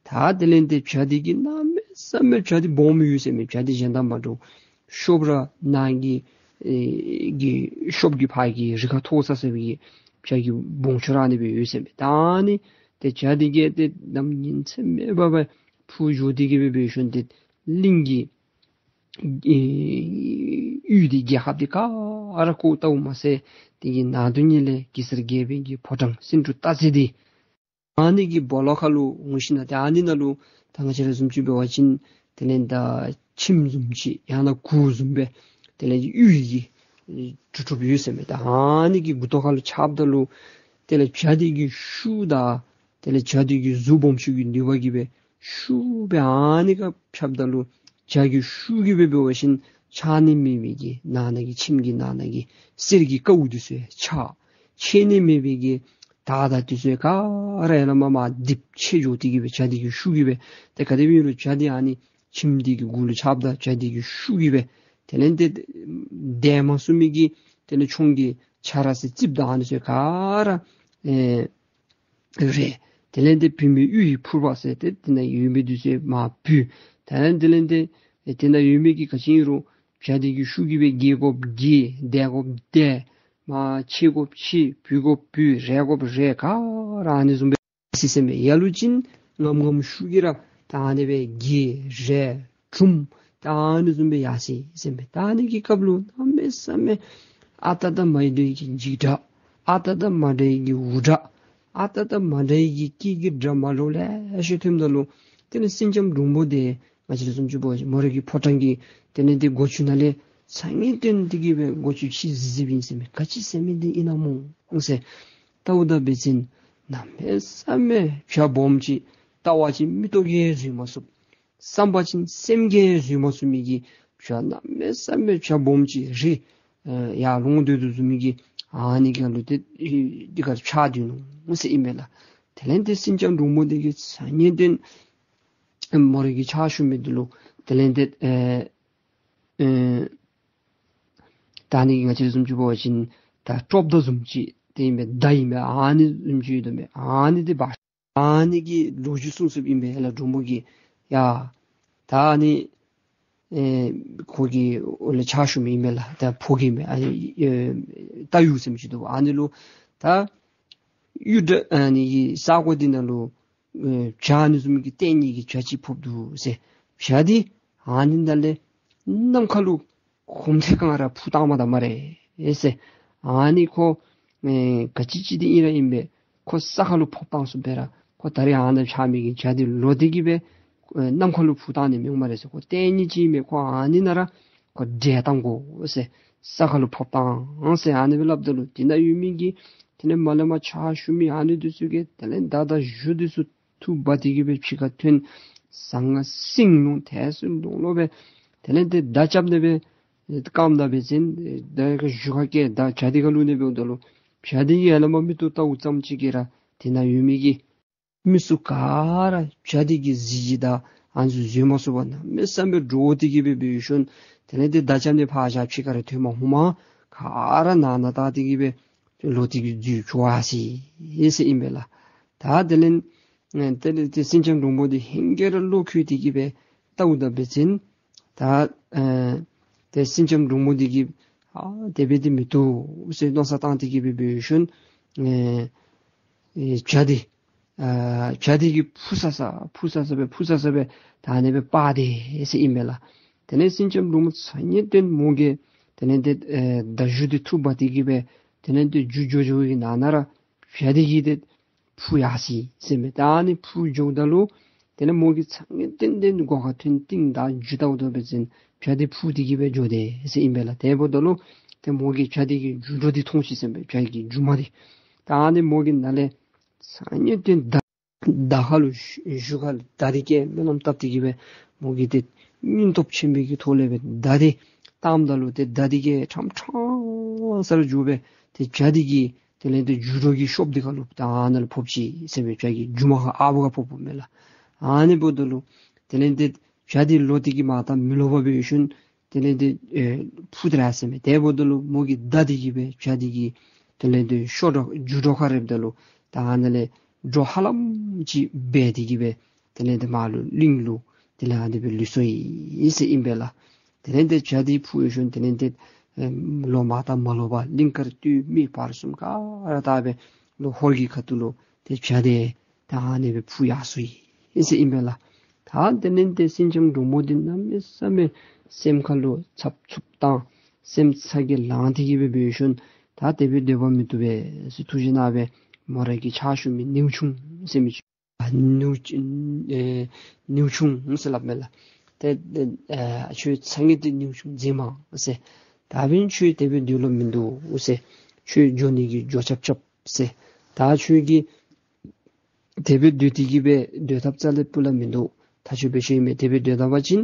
ད་དེ་ལས་ཏེ་བྱ་འདི་གིས་གནམ་མེད་ས་མེད་བྱ་འདི་སྦོམ་ཡོད་ཟེར་མས། བྱ་འདི་གཞན་དང་མ་འདྲཝ་གཤོགཔ་ར་ནང་གི་ཨེ་གི་གཤོགཔ་གི་ཕར་གྱི་རི་ཁར་ཐོགས་ས་ཟེར་བའི་བྱ་གི་སྦོམ་ཆུང་ར་ཨ་ནི་སྦེ་ཡོད་ཟེར་མས། ད་ཨ་ནི་ ཏེ་བྱ་འདི་གིས་ཏེ་ནམ་ཉིན་མཚན་མེད་པར་སྦེ་འཕུར་འགྱོ་སྟེ་གི་སྦེ་འབད་ཞིནམ་ཏེ་གླིང་གི་ཨེ་གཡུས་འདི་རྒྱལ་ཁབ་འདི་ག་ར་བཀོ་བལྟཝ་མ་ཚད་དེ་གི་ནང་དོན་ཉིད་ལས་གེ་སར་རྒྱལ་པོའི་གི་ཕོ་བྲང་སེང་འབྲུག་སྟག་རྩེ་འདི་ཨ་ནི་གི་སྦོ་ལོགས་ཁར་ལུ་འོང་ཞིནམ་ཏེ་ཨ་ནི་ནང་ལུ་ད་ང་བཅས་ར་བཟུམ་ཅིག་འབད་བ་ཅིན་དེ་ལས་ད་ཁྱིམ་བཟུམ་ཅིག་ཡང་ན་གུར་བཟུམ་སྦེ་དེ་ལས་གཡུས་ཀྱི་གྲུབ་གྲུབ་ཡོད་ཟེར་མས། ད་ཨ་ནི་གི་མགུ་ཏོ་ཁར་ལུ་འཕྱདཔ་ད་ལུ་དེ་ལས་བྱ་འདི་གི་ཤུགས་དང་དེ་ལས་བྱ་འདི་གི་གཟུགས་སྦོམ་ཆུང་གི་ནུས་པ་གིས་སྦེ་ཤུགས་སྦེ་ཨ་ནི་ཁར་འཕྱདཔ་ད་ལུ་བྱ་གི་ཤུགས་ཀྱིས་སྦེ་འབད་བ་ཅིན་ཆགས་ནི་མེད་པའི་གི་ནང་ན་གི་ཁྱིམ་གྱི་ནང་ན་གི་གསེར་གྱི་ཀཝ་འདི་ཚུ་ཆག། ཆད་ནི་མེད་པའི་གི་དར་དང་འདི་ཚུ་ག་ར་ཡར་ལས་མར་མར་རྡིབ་ཆད་འགྱོ་སྟེ་གི་སྦེ་བྱ་འདི་གི་ཤུགས་ཀྱིས་སྦེ། ཏེ་ག་དེ་སྦེ་ཨིན་རུང་བྱ་འདི་ཨ་ནི་ཁྱིམ་འདི་གི་གུ་ལུ་འཕྱདཔ་ད་བྱ་འདི་གི་ཤུགས་ཀྱིས་སྦེ་དེ་ལས་ཏེ་འདས་མ་ཚུགས་མི་གི་དེ་ལས་ཁྱུང་གི་ཆ་ར་ཟེར་རྩིགཔ་དང་ཨ་ནི་ཚུ་ག་ར་ཨེ་རེག། དེ་ལས་ཏེ་བུད་མེད་གཡུ་ཡི་ཕུར་པ་ཟེར་ཏེ་དེ་ནང་ཡོད་མི་འདི་ཚུ་མར་བུད། དེ་ལས་དེ་ལས་ཏེ་དེ་ནང་ཡོད་མི་གི་ག་ཅི་ཨིན་རུང་བྱ་འདི་གི་ཤུགས་ཀྱིས་སྦེ་འགྱེལ་དགོཔ་འགྱེལ། འདས་དགོཔ་འདས། མར་ཆད་དགོཔ་ཆད། བུད་དགོཔ་བུད། རེག་དགོཔ་རེག། ག་ར་ཨ་ནི་བཟུམ་སྦེ་ཟེར་ཟེར་མས། ཡར་ལུ་ཅིག་ངམ་ངམ་ཤུགས་ཀྱིས་ར་ད་ཨ་ནི་སྦེ་འགྱེལ་རེག་འཁྲུམ་ད་ཨ་ནི་བཟུམ་སྦེ་ཡར་སོ་ཡི་ཟེར་མས། ད་ཨ་ནི་གི་སྐབས་ལུ་གནམ་མེད་ས་མེད་ཨ་རྟག་དང་མ་འདྲ་བའི་གི་འཇིགས་སྒྲ། ཨ་རྟག་དང་མ་འདྲ་བའི་གི་འུར་སྒྲ། ཨ་རྟག་དང་མ་འདྲ་བའི་གི་སྐད་ཀྱི་སྒྲ་མ་ལུ་ལེ་ཤ་ཐོནམ་ད་ལུ་དེ་ལས་སེང་ལྕམ་འབྲུག་མོ་འདི་ང་བཅས་ར་བཟུམ་ཅིག་འབད་བ་ཅིན་མོ་རའི་གི་ཕོ་བྲང་གི་དེ་ལས་ཏེ་སྒོ་ཅུང་ནང་ལས་ཚ་ངེས་བཏོན་ཏེ་གི་སྦེ་སྒོ་ཅུང་ཕྱེ་ཟེར་ཟེརཝ་ཨིན་ཟེར་མས། ག་ཅི་ཟེར་མི་འདི་ཨིན་ན་སྨོ་ཟེར་བལྟཝ་ད་འབད་བ་ཅིན་གནམ་མེད་ས་མེད་བྱ་སྦོམ་ཅིག། བལྟ་བ་ཅིན་མིག་ཏོ་གིས་བཟོད་མ་ཚུགས། བསམ་པ་ཅིན་སེམས་ཀྱིས་བཟོད་མ་ཚུགས་མི་གི་བྱ་གནམ་མེད་ས་མེད་བྱ་སྦོམ་ཅིག་རི་ཨེ་ཡར་ལོང་སྡོད་དོ་བཟུམ་མའི་གི་ཨ་ནི་གི་ལུ་ཏེ་འདི་ག་ར་འཕྱད་དོ་ནུག་ཟེར་ཨིན་པས་ལགས། དེ་ལས་ཏེ་སེང་ལྕམ་འབྲུག་མོ་འདི་གིས་ཚ་ངེས་བཏོན་མོ་རའི་གི་ཕྱག་ཞུ་མི་འདི་ལུ་དེ་ལས་ཏེ་ཨེ་ཨེ་ད་ཨ་ནི་གི་ང་བཅས་བཟུམ་ཅིག་འབད་བ་ཅིན་ད་ཀྲོབ་མདའ་བཟུམ་ཅིག་དེ་ཨིན་པས། མདའ་ཨིན་པས། ཨ་ནི་བཟུམ་ཅིག་ཡོད་དོ་མས། ཨ་ནི་འདི་འབག་ཨ་ནི་གི་ལོ་རྒྱུས་གསུངས་གསུངསམ་ཨིན་པས་ལགས། འབྲུག་མོ་གིས་ཡ་ད་ཨ་ནི་ཨེ་ཁོ་གི་འོག་ལས་ཕྱག་ཞུ་མི་ཨིན་མས་ལགས། ད་ཕོ་རྒྱས་མས། ཨ་ནི་ཨེ་རྟ་གཡུག་ཟེར་མི་ཅིག་འདུག། ཨ་ནི་ལུ་ད་གཡུ་སྒྲ་ཨ་ནི་གི་ས་གོ་འདི་ནང་ལུ་ཨེ་བྱ་ཨ་ནི་བཟུམ་གྱི་ལྟས་ངན་གྱི་བྱ་ཅིག་ཕོགཔ་འདུག་ཟེར། བྱ་འདི་ཨ་ནི་ནང་ལས་ནམ་མཁའ་ལུ་གོམ་ཐེངས་གང་ར་འཕུར་བཏང་མ་ད་སྨ་རེ་ཟེར། ཨ་ནི་ཁོ་ཨེ་ག་ཅི་ཅིག་འདི་ཨིན་ར་ཨིན་པས། ཁོ་ས་ཁ་ལུ་ཕོག་བཏང་ཚུགསཔ་སྦེ་ར་ཁོ་ད་རེས་ཨ་ནཱ་འཕྱད་མི་གི་བྱ་འདི་ལོག་སྟེ་གི་སྦེ་ཨེ་ནམ་མཁའ་ལུ་འཕུར་བཏང་ནི་མེད་སྨ་རེ་ཟེར། ཁོ་ལྟས་ངན་ཅིག་ཨིན་མས། ཁོ་ཨ་ནི་ནང་ར་ཁོ་བསྒྲལ་བཏང་དགོ་ཟེར། ས་ཁ་ལུ་ཕོག་བཏང་ཟེར་ཨ་ནི་སྦེ་སླབ་ད་ལུ་དེ་ནང་ཡོད་མི་གི་དེ་ལས་མར་ལས་མར་ཕྱག་ཞུ་མི་ཨ་ནི་འདི་ཚུ་གིས་དེ་ལས་མདའ་དང་གཞུ་འདི་ཚུ་འཐུ་འབག་སྟེ་གི་སྦེ་ཕྱི་ཁར་ཐོན། ཟང་ངེ་ཟིང་ལོང་ཐལ་སུ་ལོང་ལོང་སྦེ་དེ་ལས་ཏེ་མདའ་རྐྱབ་ནི་སྦེ་རྐངམ་ད་འབད་བ་ཅིན་མདའ་གི་གཞུ་ཁ་སྐྱེལ། མདའ་བྱ་འདི་ཁར་བླུག་ནི་འབདཝ་ད་ལུ་བྱ་འདི་གིས་ཡར་ལས་མར་མིག་ཏོ་བལྟཝ་ཙམ་ཅིག་གིས་ར་དེ་ནང་ཡོད་མི་གི་མི་ཚུ་ག་ར་བྱ་འདི་གི་གཟི་བརྗིད་དང་ཨ་ནི་ཚུ་བཟོད་མ་ཚུགས་པར་གནམ་མེད་ས་མེད་འདྲོག་སྟེ་གི་སྦེ་འབད་ཞིནམ་དེ་ལས་ཏེ་མདའ་རྐྱབ་ནི་ཕར་བཞག་ཕྱི་ཁར་ཐོནམ་ཧེ་མ་ག་ར་ནང་ན་བལྟ་སྟེ་གི་སྦེ་ལོག་སྟེ་གི་འཛུལ་འགྱོ་ཡར་སོ་ཡི་ཟེར་ཨིན་པས་ལགས། ད་དེ་ལས་ཨེ་དེ་ལས་ཏེ་སེང་ལྕམ་འབྲུག་མོ་འདི་ཧེང་སྐལ་ར་བློ་འཁྱུད་དེ་གི་སྦེ་བལྟཝ་ད་འབད་བ་ཅིན་ད་ཨེ་ཏེ་སེང་ལྕམ་འབྲུག་མོ་འདི་གིས་ཨ་དེ་སྦེ་འདི་མི་བཏུབ་ཟེར་མནོ་བསམ་བཏང་སྟེ་གི་སྦེ་འབད་ཞིནམ་ཨེ་ཨེ་བྱ་འདི་ཨ་བྱ་འདི་གིས་འཕུར་ས་ས་འཕུར་ས་ས་སྦེ་འཕུར་ས་ས་སྦེ་ད་ཨ་ནི་སྦེ་སྤར་དེས་ཟེར་ཨིན་པས་ལགས། དེ་ལས་སེང་ལྕམ་འབྲུག་མོ་ཚ་ངེས་བཏོན་མོ་གིས་དེ་ལས་ཏེ་ཨེ་མདའ་གཞུ་འདི་འཐུ་འབག་སྟེ་གི་སྦེ་དེ་ལས་ཏེ་འགྱོ་འགྱོ་འགྱོ་གི་ནང་ན་ར་བྱ་འདི་གིས་ཏེ་འཕུར་ཡར་སོ་ཡི་ཟེར་མས། ད་ཨ་ནི་འཕུར་འགྱོཝ་ད་ལུ་དེ་ལས་མོ་གིས་ཚ་ངེས་བཏོན་ཏེ་སྒོ་ཁར་ཐོན་ཏེ་མདའ་གཞུ་བལྟཝ་ད་འབད་བ་ཅིན་བྱ་འདི་འཕུར་ཏེ་གི་སྦེ་འགྱོ་དེས་ཟེར་ཨིན་པས་ལགས། དེ་འབདཝ་ད་ལུ་ཏེ་མོ་གིས་བྱ་འདི་གི་རྒྱུ་འགྲོ་འདི་མཐོང་ཅི་ཟེར་མས། བྱ་གི་རྒྱུ་མ་འདི། ད་ཨ་ནི་མོ་གིས་ནཱ་ལས་ཚ་ངེས་བཏོན་མདའ་མདའ་ཁ་ལུ་གཞུ་གཞུ་ཁ་ལུ་མདའ་འདི་བཀལ་སྨོན་ལམ་བཏབ་སྟེ་གི་སྦེ་མོ་གིས་ཏེ་སྙིང་སྟོབས་ཆེན་པོའི་གི་ཐོག་ལས་སྦེ་མདའ་འདི་བཏངམ་ད་ལུ་ཏེ་མདའ་འདི་གིས་ཕྲང་ཕྲང་ས་ར་འགྱོ་སྦེ་ཏེ་བྱ་འདི་གི་དེ་ལས་ཏེ་རྒྱུ་འགྲོ་གི་གཤོགཔ་འདི་ཁ་ལུ་ད་ཨ་ནཱ་ལུ་ཕོག་ཅི་ཟེར་མས། བྱ་གི་རྒྱུ་མ་ཁར་ཨ་བུ་ཁར་ཕོགཔ་མས་ལགས། ཨ་ནི་འབདཝ་ད་ལུ་དེ་ལས་ཏེ་བྱ་འདི་ལོག་སྟེ་གི་མར་ད་མི་ལོག་པར་འབད་ཞིནམ་དེ་ལས་ཏེ་ཨེ་འཕུར་ཏེ་ར་ཡར་སོ་ཡི་ཟེར་མས། དེ་འབདཝ་ད་ལུ་མོ་གིས་མདའ་འདི་གིས་སྦེ་བྱ་འདི་གི་དེ་ལས་ཏེ་གཤོག་སྒྲོ་རྒྱུ་སྒྲོ་ཁར་རེགཔ་ད་ལུ་ད་ཨ་ནཱ་ལས་སྒྲོ་ཧ་ལམ་ཅིག་སྦེད་དེ་གི་སྦེ་དེ་ལས་ཏེ་མར་ལུ་གླིང་ལུ་དེ་ལས་ཨ་ནི་སྦེ་ལུས་སོ་ཡི་ཟེར་ཨིན་པས་ལགས། དེ་ལས་ཏེ་བྱ་འདི་འཕུར་ཞིནམ་དེ་ལས་ཏེ་ཨེ་ལོག་མར་ད་མ་ལོག་པར་གླིང་དཀར་སྟོད་སྨད་བར་གསུམ་ག་ར་བལྟ་སྦེ་ལོག་ཧོར་གྱི་ཁ་ཐུག་ལུ་ཏེ་བྱ་འདི་ ཨ་ནི་སྦེ་ཕུལ་ཡར་སོ་ཡི་ཟེར་ཨིན་པས་ལགས། ད་དེ་ལས་ཏེ་སེང་ལྕམ་འབྲུག་མོ་འདི་གནམ་མེད་ས་མེད་སེམས་ཁ་ལུ་འཚབ་འཚུབ་དང་སེམས་ཚ་གྱང་ལངས་ཏེ་གི་སྦེ་འབད་ཞིནམ་ད་དེ་སྦེ་སྡོད་པ་མི་བཏུབ་པས་ཟེར་ཐུགས་བཞེད་གནང་སྦེ་མོ་རའི་གི་ཕྱག་ཞུ་མི་ནེའུ་ཆུང་ཟེར་མི་ཨ་ནེའུ་ཆུང་ཨེ་ནེའུ་ཆུང་ཟེར་སླབ་མས་ལགས། ཏེ་ཨེ་ཁྱོད་ཚ་ངེས་ཏེ་ནེའུ་ཆུང་མཛེས་མ་ཟེར། ད་འབདན་ཁྱོད་དེ་སྦེ་སྡོད་ལོང་མིན་འདུག་ཟེར། ཁྱོད་འགྱོ་ནི་གི་འགྱོ་རྐྱབ་རྐྱབ་ཟེར། ད་ཁྱོད་ཀྱིས་དེ་སྦེ་སྡོད་དེ་གི་སྦེ་སྡོད་ཐབས་རྩ་ལས་སྤུ་ལས་མིན་འདུག། ད་ཁྱོད་འབད་ཤེས་མས། དེ་སྦེ་སྡོད་ད་པ་ཅིན་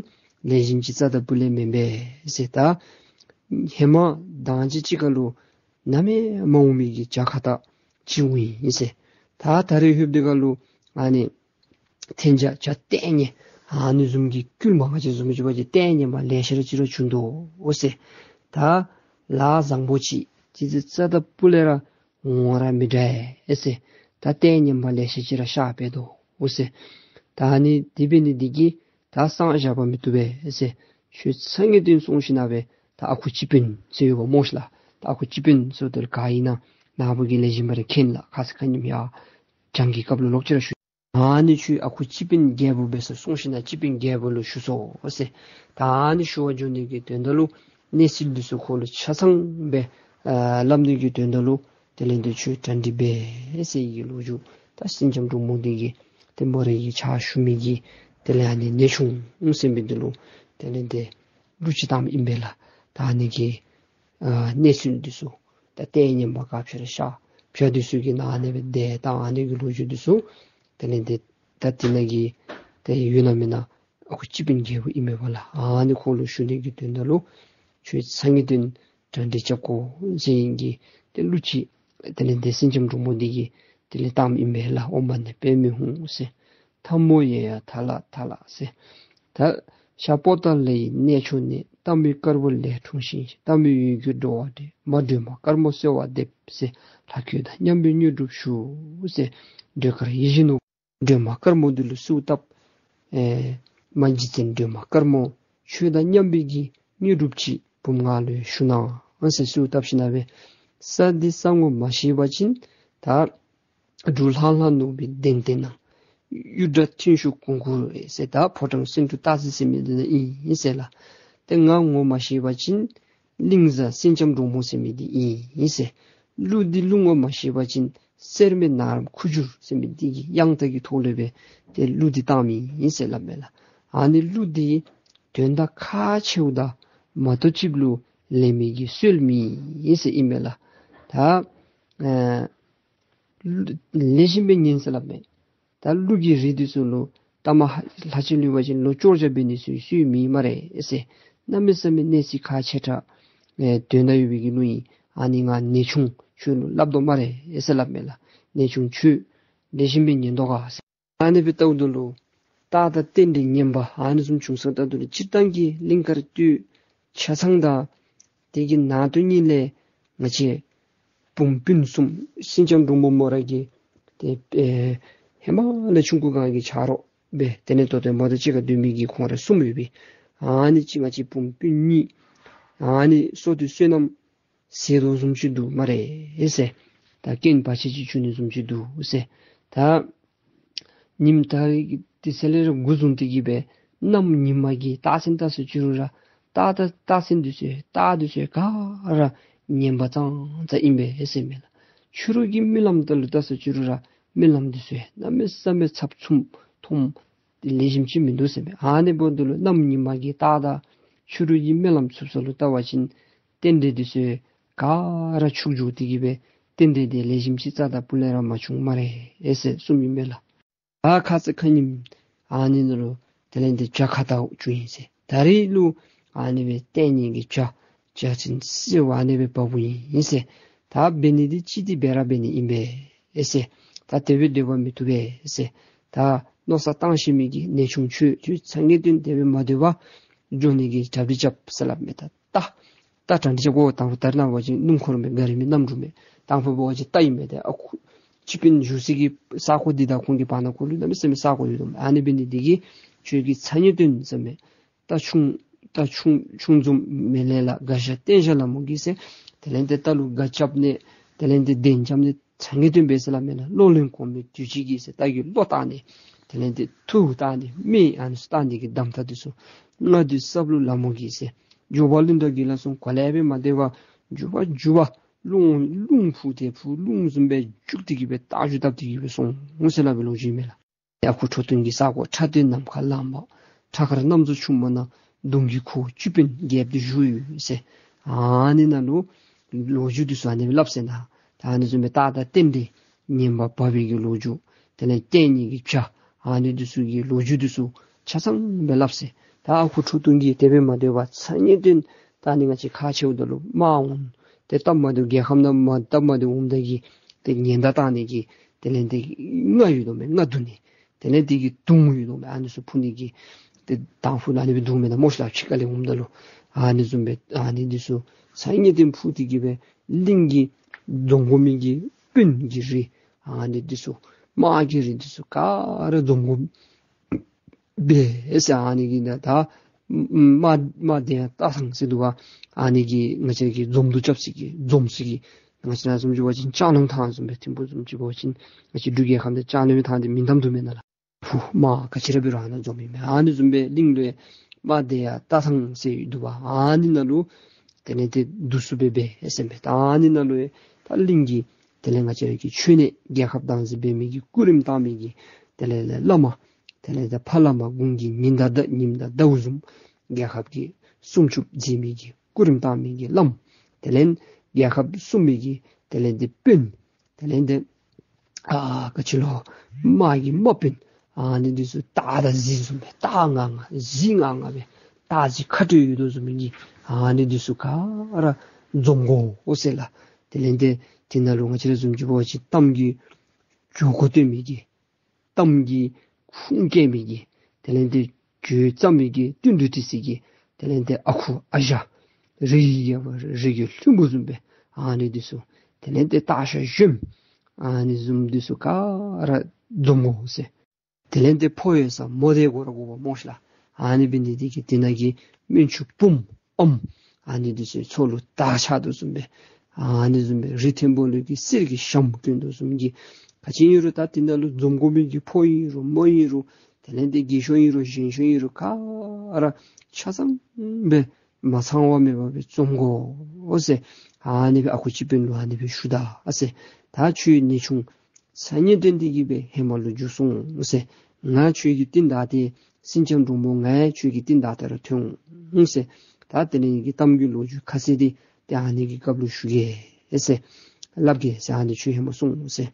ལེགས་ཤོམ་ཅིག་རྩ་དང་སྤུ་ལས་མེན་པས་ཟེར། ད་ཧེ་མ་དང་ཅིག་ཅིག་ཁར་ལུ་གནམ་མེད་མ་འོང་མི་གི་བྱ་ཁ་ཐག་ཅིག་འོང་ཡི་ཟེར། ད་ད་རེས་ལྷོདཔ་འདི་ཁར་ལུ་ཨ་ནི་ཐན་བྱ་བྱ་ལྟས་ངན་ཨ་ནི་བཟུམ་གྱི་སྐུལ་མ་ང་བཅས་བཟུམ་ཅིག་འབད་བ་ཅིན་ལྟས་ངན་པ་ལེ་ཤ་ར་ཅིག་ར་བྱུང་དོ་འོ་ཟེར། ད་ལཱ་བཟང་པོ་ཅིག་ཅིག་རྩ་དང་སྤུ་ལས་ར་འོང་ར་མི་འདྲ་ཨེ་ཟེར། ད་ལྟས་ངན་པ་ལེ་ཤ་ཅིག་ར་ཤར་སྦེ་འདུག་འོ་ཟེར། ད་ཨ་ནི་དེ་འབད་ནི་འདི་གིས་ད་གསང་བཞག་པ་མི་བཏུབ་པས་ཟེར། ཁྱོད་ཚ་ངེས་ཏེ་སོང་ཞིནམ་ལས་ད་ཨ་ཁུ་སྤྱི་དཔོན་ཟེར་ཡོདཔ་སྨོ་ཤིག་ལགས། ད་ཨ་ཁུ་སྤྱི་དཔོན་ཟེར་དེ་ལུ་ག་ཨིན་ན་ནཱ་བུ་གིས་ལེགས་ཤོམ་སྦེ་ར་མཁྱེན་ལགས། ཁ་ཙ་ཁ་ཉིནམ་ཡར་བྱང་གི་སྐབས་ལུ་ལོག་ཅི་ར་ཞུ། ཨ་ནི་ཁྱོད་ཨ་ཁུ་སྤྱི་དཔོན་རྒྱལ་པོ་འབད་སར་སོང་ཞིནམ་ལས་སྤྱི་དཔོན་རྒྱལ་པོ་ལུ་ཞུ་སོང་ཟེར། ད་ཨ་ནི་ཞུ་བར་འགྱོ་ནི་གི་དོན་དག་ལུ་གནས་ཚུལ་འདི་ཚུ་ཁོ་ལུ་ཆ་ཚང་སྦེ་ཨ་སླབ་ནི་གི་དོན་དག་ལུ་དེ་ལས་ཏེ་ཁྱོད་གྲ་སྒྲིག་འབད་ཟེར་གྱི་ལོ་རྒྱུས་ད་སེང་ལྕམ་འབྲུག་མོ་འདི་གིས་ཏེ་མོ་རའི་གི་ཕྱག་ཞུ་མི་གི་དེ་ལས་ཨ་ནི་ནེའུ་ཆུང་ཟེར་མི་འདི་ལུ་དེ་ལས་ཏེ་གླུ་ཅིག་བཏངམ་ཨིན་པས་ལགས། ད་ཨ་ནི་གི་ཨ་གནས་ཚུལ་འདི་ཚུ་ད་ལྟས་ངན་པ་ག་ཅི་ར་ཤར་བྱ་འདི་ཚུ་གི་ནང་ཨ་ནི་སྦེ་དེ་ད་ཨ་ནི་གི་ལོ་རྒྱུས་འདི་ཚུ་དེ་ལས་ཏེ་ད་དེ་ནང་གི་ཏེ་ཡོད་ན་མེད་ན་ཨ་ཁུ་སྤྱི་དཔོན་རྒྱལ་པོ་ཨིན་མས་པ་ལགས། ཨ་ནི་ཁོ་ལུ་ཞུ་ནི་གི་དོན་དག་ལུ་ཁྱོད་ཚ་ངེས་ཏེ་གྲ་སྒྲིག་རྐྱབ་དགོ་ཟེར་ཨིན་གྱི་ཏེ་གླུ་ཅིག་དེ་ལས་ཏེ་སེང་ལྕམ་འབྲུག་མོ་འདི་གིས་དེ་ལས་བཏངམ་ཨིན་མས་ལགས། ཨོཾ་མ་ཎི་པདྨེ་ཧཱུྃ་ཟེར། ཐལ་མོ་གཡས་གཡོན་ཐ་ལ་ཐ་ལ་ཟེར། ད་ཤར་པོ་ཏ་ལའི་གནས་མཆོག་ནས། རྟ་མོའི་དཀར་པོ་ལས་འཁྲུངས་ཤིང་། རྟ་མོའི་འོད་ཀྱིས་འགྲོ་བ་བདེ། མ་སྒྲོལ་མ་དཀར་མོ་གསོལ་བ་འདེབས་ཟེར། ལྷ་ཁྱོད་དང་མཉམ་པའི་དངོས་གྲུབ་ཞུ་ཟེར། སྒྲོལ་དཀར་ཡིད་བཞིན་ནོར་བུ་སྒྲོལ་མ་དཀར་མོ་འདི་ལུ་གསོལཝ་བཏབ། ཨེ་མ་རྗེ་བཙུན་སྒྲོལ་མ་དཀར་མོ་ཁྱོད་དང་མཉམ་པའི་གི་དངོས་གྲུབ་ཅིག་བུམོ་ང་ལུ་ཞུ་གནང་ཟེར་གསོལཝ་བཏབ་ཞིནམ་ལས་ས་འདི་ས་ངོ་མ་ཤེས་པ་ཅིན་ད་འབྲུག་ལྷ་ལྷ་ནོར་བུའི་གདན་སྟེང་ན། གཡུ་སྒྲ་ཐོན་ཤུགས་གུང་གུང་རེད་ཟེར། ད་ཕོ་བྲང་སེང་འབྲུག་སྟག་རྩེ་ཟེར་མི་འདི་ན་ཨིན་ཟེར་ལགས། ཏེ་ང་ངོ་མ་ཤེས་པ་ཅིན་གླིང་བཟའ་སེང་ལྕམ་འབྲུག་མོ་ཟེར་མི་འདི་ཨིན་ཟེར། གླུ་འདི་གླུ་ངོ་མ་ཤེས་པ་ཅིན་སེར་སྨད་ནག་རམ་ཁུ་བྱུག་ཟེར་མི་འདི་གི་དབྱངས་རྟ་གི་ཐོག་ལས་སྦེ་ཏེ་གླུ་འདི་བཏངམ་ཨིན་ཟེར་སླབ་མས་ལགས། ཨ་ནི་གླུ་འདི་དོན་དག་ཁག་ཆེཝ་དང་མ་ཏོག་ཅིག་ལུ་ལེན་མི་གི་སྲོལ་མེད་ཟེར་ཨིན་མས་ལགས། ད་ཨ་ལེགས་ཤོམ་སྦེ་ཉན་ཟེར་སླབ་མས། ད་གླུ་གི་རིགས་འདི་ཚུ་ལུ་ད་མ་ལྷག་ཅིག་ལུ་འབད་བ་ཅིན་ལོ་བཅོ་བརྒྱད་འབད་ནི་ཚུ་སྲོལ་མེད་སྨ་རེ་ཟེར། གནམ་མེད་ས་མེད་གནས་ཚུལ་ཁག་ཆེ་དྲགས་ཨེ་དོན་དག་ཡོད་པའི་གི་གླུ་ཨིན། ཨ་ནི་ང་ནེའུ་ཆུང་ཁྱོད་ལུ་སླབ་དོ་སྨ་རེ་ཟེར་སླབ་མས་ལགས། ནེའུ་ཆུང་ཁྱོད་ལེགས་ཤོམ་སྦེ་ཉན་དོ་ག་ཟེར། ཨ་ནི་སྦེ་ལྟཝ་ད་ལུ་རྟགས་དང་རྟེན་འབྲེལ་ངན་པ་ཨ་ནི་བཟུམ་བྱུང་སོང་ལྟཝ་ད་ལུ་སྤྱིར་བཏང་གི་གླིང་དཀར་སྟོད་ཆ་ཚང་དང་དེ་གི་ནང་དོན་ཉིད་ལས་ང་བཅས་བུམོ་སྤུན་གསུམ་སེང་ལྕམ་འབྲུག་མོ་མོ་ར་གི་ཏེ་ཨེ་ཧེ་མ་ལས་ཆུང་ཀུ་སྒང་གི་ཆ་རོགས་སྦེ་དེ་ལས་ད་ལྟོ་མོ་དང་གཅིག་ཁར་སྡོད་མི་གི་ཁོང་ར་གསུམ་ཡོད་པས། ཨ་ནི་ཅིག་ང་བཅས་བུམོ་སྤུན་གཉིས་ཨ་ནི་སོ་དེ་བསོད་ནམས་ཟད་དོ་བཟུམ་ཅིག་འདུག་སྨ་རེ་ཟེར། ད་རྐྱེན་བར་ཆད་ཅིག་བྱུང་ནི་བཟུམ་ཅིག་འདུག་ཟེར། ད་ཉིནམ་ད་རིས་དེ་ཚེ་ལས་ར་འགོ་བཟུང་སྟེ་གི་སྦེ་གནམ་ཉི་མ་གིས་རྟགས་མཚན་བལྟ་སུ་ཅི་རུང་ར་རྟགས་ད་རྟགས་མཚན་འདི་ཚུ་རྟགས་འདི་ཚུ་ག་ར་ངན་པ་ཙང་ཙང་ཨིན་པས་ཟེར་མས་ལགས། ཕྱི་རུ་གི་རྨི་ལམ་ད་ལུ་བལྟ་སུ་ཅི་རུང་ར་རྨི་ལམ་འདི་ཚུ་གནམ་མེད་ས་མེད་ཚབ་ཚུབ་མཐོངམ་ལེགས་ཤོམ་ཅིག་མིན་འདུག་ཟེར་མས། ཨ་ནི་འབདཝ་ད་ལུ་གནམ་ཉི་མ་གི་རྟགས་དང་ཕྱི་རུ་གི་རྨི་ལམ་ཚུབ་ས་ལུ་བལྟ་བ་ཅིན་རྟེན་འབྲེལ་འདི་ཚུ་ག་ར་འཆུག་འགྱོ་སྟེ་གི་སྦེ་རྟེན་འབྲེལ་འདི་ལེགས་ཤོམ་ཅིག་རྩ་དང་སྤུ་ལས་ར་མ་བྱུང་སྨ་རེ་ཟེར་གསུངམ་ཨིན་མས་ལགས། ད་ཁ་ཙ་ཁ་ཉིནམ་ཨ་ནི་ནང་ལུ་དེ་ལས་ཏེ་བྱ་ཁ་ཐག་བྱུང་ཡི་ཟེར། ད་རིས་ལུ་ཨ་ནི་སྦེ་ལྟས་ངན་གྱི་བྱ་བྱ་ཅིན་སེརཝ་ཨ་ནི་སྦེ་འབག་འོང་ཡི་ཟེར། ད་འབད་ནི་འདི་ཅི་སྟེ་འབད་ར་འབད་ནི་ཨིན་པས་ཟེར། ད་དེ་སྦེ་སྡོད་པ་མི་བཏུབ་པས་ཟེར། ད་མནོ་བསམ་བཏང་ཤེས་མི་གི་ནེའུ་ཆུང་ཁྱོད་ཁྱོད་ཚ་ངེས་ཏེ་དེ་སྦེ་མ་སྡོད་པར་འགྱོ་ནི་གི་གྲ་སྒྲིག་རྐྱབ་ཟེར་སླབ་མས། ད་ད་ད་གྲ་སྒྲིག་རྐྱབ་དགོ། དང་ཕུ་ད་རེས་ནངས་པ་ཅིན་སྣུམ་འཁོར་མེད། ག་རི་མེད། གནམ་གྲུ་མེད། དང་ཕུ་འབད་བ་ཅིན་རྟ་ཡང་མེད། ཏེ་ཨ་ཁུ་སྤྱི་དཔོན་བཞུགས་སའི་གི་ས་གོ་འདི་དང་ཁོང་གི་བར་ན་ཁོ་ལུ་གནམ་མེད་ས་མེད་ས་གོ་ཡོད་དོ་མས། ཨ་ནི་འབད་ནི་འདི་གིས་ཁྱོད་ཀྱིས་ཚ་ངེས་ཏེ་ཟེར་མས། རྟ་ཆུང་རྟ་ཆུང་ཆུང་འཛོམས་མེད་ལས་སླ། དགའ་བཞག་བརྟན་བཞག་ལ་མོ་གིས་ཟེར། དེ་ལས་ཏེ་རྟ་ལུ་སྒ་རྐྱབ་ནི་དེ་ལས་ཏེ་གདན་རྐྱབ་ནི་ ཚ་ངེས་སྟོན་འབད་ཟེར་སླབ་མས་ལགས། བློ་ལེན་གོང་མའི་དུས་ཅི་གི་ཟེར་རྟ་གི་བློ་བཏང་ནི། དེ་ལས་ཏེ་ཐུགས་བཏང་ནི་མི་ཨ་ནི་ཚུ་བཏང་ནི་གི་གདམ་ཐག་འདི་ཚུ། ང་འདི་སྲབ་ལུག་ལ་མོ་གི་ཟེར། འགྱོ་བ་ལུང་དྲ་གི་ལ་སོང་གོ་ལས་སྦེ་མ་སྡོད་པར་འགྱོ་བ་འགྱོ་བ་ལུང་ལུང་ཕུ་ཏེ་ཕུ་ལུང་བཟུམ་སྦེ་རྒྱུག་སྟེ་གི་སྦེ་རྟ་རྒྱུག་བཏབ་སྟེ་གི་སྦེ་སོང་ཟེར་སླབ་པའི་ལོ་རྒྱུས་མས་ལགས། ཨ་ཁུ་ཁྲོ་ཐུང་གི་ས་གོ་ཁྲ་སྟོད་ནམ་མཁའ་ལང་པ། ཁྲ་མཁར་གནམ་རྫོང་ཆུ་མོ་ན། གདུང་གི་ཁུག་ཀྱུ་སྤུན་རྒྱལཔོ་འདི་བཞུགས་ཡོད་ཟེར། ཨ་ནི་ནང་ལུ་ལོ་རྒྱུས་འདི་ཚུ་ཨ་ནི་སྦེ་སླབ་ཟེར་ན། ད་ཨ་ནི་བཟུམ་སྦེ་རྟ་དང་རྟེན་འབྲེལ་ངན་པ་བབས་པའི་གི་ལོ་རྒྱུས། དེ་ལས་རྟེན་གཉིས་ཀྱི་བྱ་ཨ་ནི་འདི་ཚུ་གི་ལོ་རྒྱུས་འདི་ཚུ་ཆ་ཚང་སྦེ་སླབ་ཟེར། ད་ཨ་ཁུ་ཁྲོ་ཐུང་གིས་དེ་སྦེ་མ་སྡོད་པར་ཚ་ངེས་སྟོན་ད་ཨ་ནི་ང་བཅས་ཁག་ཆེཝ་ད་ལུ་དམག་འོང་ཏེ་སྟབས་མ་བདེཝ་རྒྱལ་ཁམས་ནང་མ་སྟབས་མ་བདེཝ་འོངམ་ད་གི་ཏེ་ཉེན་བརྡ་བཏང་ནི་གི་དེ་ལས་ཏེ་རྔ་ཡོད་དོ་མས། རྔ་བརྡུང་ནི། དེ་ལས་དེ་གི་དུང་ཡོད་དོ་མས། ཨ་ནི་ཚུ་ཕུ་ནི་གི་ཏེ་དང་ཕུ་ལ་ཨ་ནི་སྦེ་བརྡུང་མས་ད་སྨོ་ཤ་ལགས། ཕྱི་ཁ་ལས་འོངམ་ད་ལུ་ཨ་ནི་བཟུམ་སྦེ་ཨ་ནི་འདི་ཚུ་ཚ་ངེས་སྟོན་ཕུ་སྟེ་གི་སྦེ་གླིང་གི་འཛོམས་དགོ་མི་གི་སྤུན་གྱི་རིགས་ཨ་ནི་འདི་ཚུ་དམག་གི་རིགས་འདི་ཚུ་ག་ར་འཛོམས་དགོ་པས་ཟེར། ཨ་ནི་གི་ནང་ད་དམག་དམག་སྡེ་ཡར་ལྟ་ཐངས་ཟེར་འདུག་པ། ཨ་ནི་གི་ང་བཅས་ཀྱི་འཛོམས་འདུ་རྐྱབ་ས་གི་འཛོམས་ས་གི་ང་བཅས་ར་བཟུམ་ཅིག་འབད་བ་ཅིན་ལྕང་གླིང་ཐང་བཟུམ་སྦེ་ཐིམ་ཕུ་བཟུམ་ཅིག་འབད་བ་ཅིན་ང་བཅས་འབྲུག་རྒྱལ་ཁབ་འདི་ལྕང་གླིང་ཐང་འདི་མིང་གཏམ་འདུག་མེན་ན་ལགས། ཕུ་དམག་ག་ཅི་ར་འབད་རུང་ཨ་ནཱ་འཛོམས་ཨིན་མས། ཨ་ནི་བཟུམ་སྦེ་གླིང་ལུ་དམག་སྡེ་ཡར་ལྟ་ཐངས་ཟེར་འདུག་པ། ཨ་ནི་ནང་ལུ་དེ་ལས་ཏེ་འདི་ཚུ་སྦེ་འབད་ཟེར་མས། ད་ཨ་ནི་ནང་ལུ་ད་གླིང་གི་དེ་ལས་ང་བཅས་ར་གི་ཆོས་གནས་རྒྱལ་ཁབ་བདག་འཛིན་འབད་མི་གི་སྐུ་རིམ་བཏང་མི་གི་དེ་ལས་བླ་མ་དེ་ལས་ཏེ་ཕ་བླ་མ་དགུང་གི་ཉི་ཟླ་ཟླ་ཉིམ་ཟླ་ཟླཝ་བཟུམ་རྒྱལ་ཁབ་ཀྱི་སྲུང་སྐྱོབ་མཛད་མི་གི་སྐུ་རིམ་བཏང་མི་གི་བླམ། དེ་ལས་རྒྱལ་ཁབ་སྲུང་མི་གི་དེ་ལས་ཏེ་དཔོན། དེ་ལས་ཏེ་ཨ་ག་ཅི་ལོ་དམག་གི་དམག་དཔོན། ཨ་ནི་འདི་ཚུ་སྟག་དང་གཟིག་བཟུམ་སྦེ་སྟག་ང་ང་གཟིག་ང་ང་སྦེ་སྟག་གཟིག་ཁ་སྤྲོད་ཡོད་དོ་བཟུམ་མའི་གི་ཨ་ནི་འདི་ཚུ་ག་ར་འཛོམས་དགོ་ཟེར་ལགས། དེ་ལས་ཏེ་དེ་ནང་ལུ་ང་བཅས་ར་བཟུམ་ཅིག་འབད་བ་ཅིན་གཏམ་གྱི་བྱུ་གུ་སྟོན་མི་གི་གཏམ་གྱི་ཁུངས་སྐྱེལ་མི་གི་དེ་ལས་ཏེ་གྱོད་བརྩམ་མི་གི་བསྟུན་གྲོས་འབྲི་ས་གི་དེ་ལས་ཏེ་ཨ་ཁུ་ཨ་ཞང་རིགས་ཀྱི་རྒྱལ་པོ་རིགས་ཀྱི་ལྷུན་པོ་བཟུམ་སྦེ་ཨ་ནི་འདི་ཚུ་དེ་ལས་ཏེ་སྟག་ཤར་གཞོནམ་ཨ་ནི་བཟུམ་འདི་ཚུ་ག་ར་འཛོམས་དགོ་ཟེར། དེ་ལས་ཏེ་ཕོ་ཡོད་ས་མོ་དེ་དགོ་ར་དགོ་པ་སྨོ་ཤ་ལགས། ཨ་ནི་འབད་ནི་འདི་གིས་དེ་ནང་གི་སྨན་ཆུང་བུམོ་ཨམ་ཨ་ནི་འདི་ཚུ་མཚོ་ལུ་དར་ཆགས་དོ་བཟུམ་སྦེ་ཨ་ནི་བཟུམ་སྦེ་རི་མཐོན་པོ་ལུ་གི་གསེར་གྱི་ཞྭམོ་གྱོན་དོ་བཟུམ་གྱི་ག་ཅི་ཨིན་རུང་ད་དེ་ནང་ལུ་འཛོམས་དགོ་མི་གི་ཕོ་ཨིན་རུང་མོ་ཨིན་རུང་དེ་ལས་ཏེ་རྒས་ཤོས་ཨིན་རུང་གཞོན་ཤོས་ཨིན་རུང་ག་ར་ཆ་ཚང་སྦེ་མ་ཚང་བ་མེད་པར་སྦེ་འཛོམས་དགོ་ཟེར། ཨ་ནི་སྦེ་ཨ་ཁུ་སྤྱི་དཔོན་ལུ་ཨ་ནི་སྦེ་ཞུ་ད་ཟེར། ད་ཁྱོད་ནད་ཆུང་ཚ་ངེས་སྟོན་འདི་གིས་སྦེ་ཧེ་མ་ལུ་འགྱོ་སོང་ཟེར། ང་ཁྱོད་ཀྱི་རྟིང་བདའ་སྟེ་སེང་ལྕམ་འབྲུག་མོ་ང་ཁྱོད་ཀྱི་རྟིང་བདའ་སྟེ་ར་ཐོན་འོང་ཟེར། ད་དེ་ལས་ངེ་གི་གཏམ་གྱི་ལོ་རྒྱུས་ཁ་གསལ་འདི་ཏེ་ཨ་ནི་གི་སྐབས་ལུ་ཞུ་གེ་ཟེར་སླབ་གེ་ཟེར། ཨ་ནི་ཁྱོད་ཧེ་མ་སོང་ཟེར།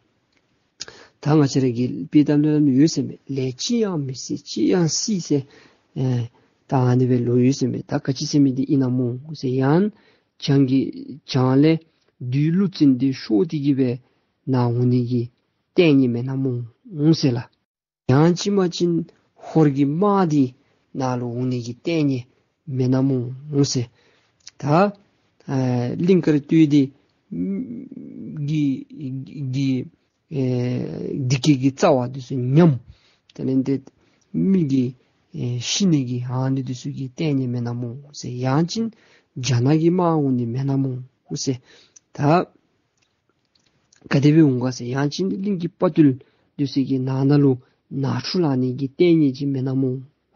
ད་ང་བཅས་ར་གི་དཔྱེ་གཏམ་ལུ་ཡོད་ཟེར་མས། ལས་ཅི་ཡང་མི་སྲིད་ཅི་ཡང་སྲིད་ཟེར། ཨེ་ད་ཨ་ནི་སྦེ་ལོ་ཡོད་ཟེར་མས། ད་ག་ཅི་ཟེར་མི་འདི་ཨིན་ན་སྨོ་ཟེར། ཡང་བྱང་གི་བྱང་ལས་བདུད་ཀླུ་བཙན་འདི་ཤོར་ཏེ་གི་སྦེ་ནཱ་འོང་ནི་གི་ལྟས་ངན་མེན་ན་སྨོ་ཟེར་ལགས། ཡང་ཅིན་མ་ཅིན་ཧོར་གྱི་དམག་འདི་ནཱ་ལུ་འོང་ནི་གི་ལྟས་ངན་མེན་ན་སྨོ་ཟེར། ད་ཨེ་གླིང་དཀར་སྟོད་འདི་གི་གི་ཨེ་འདི་གི་གི་རྩ་བ་འདི་ཚུ་ཉམས། དེ་ལས་ཏེ་མི་གི་ཨེ་ཤི་ནི་གི་ཨ་ནི་འདི་ཚུ་གི་ལྟས་ངན་མེན་ན་སྨོ་ཟེར། ཡང་ཅིན་རྒྱ་ནག་གི་དམག་འོང་ནི་མེན་ན་སྨོ་ཟེར། ད་ག་དེ་སྦེ་འོང་ག་ཟེར། ཡང་ཅིན་གླིང་གི་དཔའ་བརྟུལ་འདི་ཚུ་གི་ནང་ན་ལུ་ནང་འཁྲུག་ལང་ནི་གི་ལྟས་ངན་ཅིག་མེན་ན་སྨོ་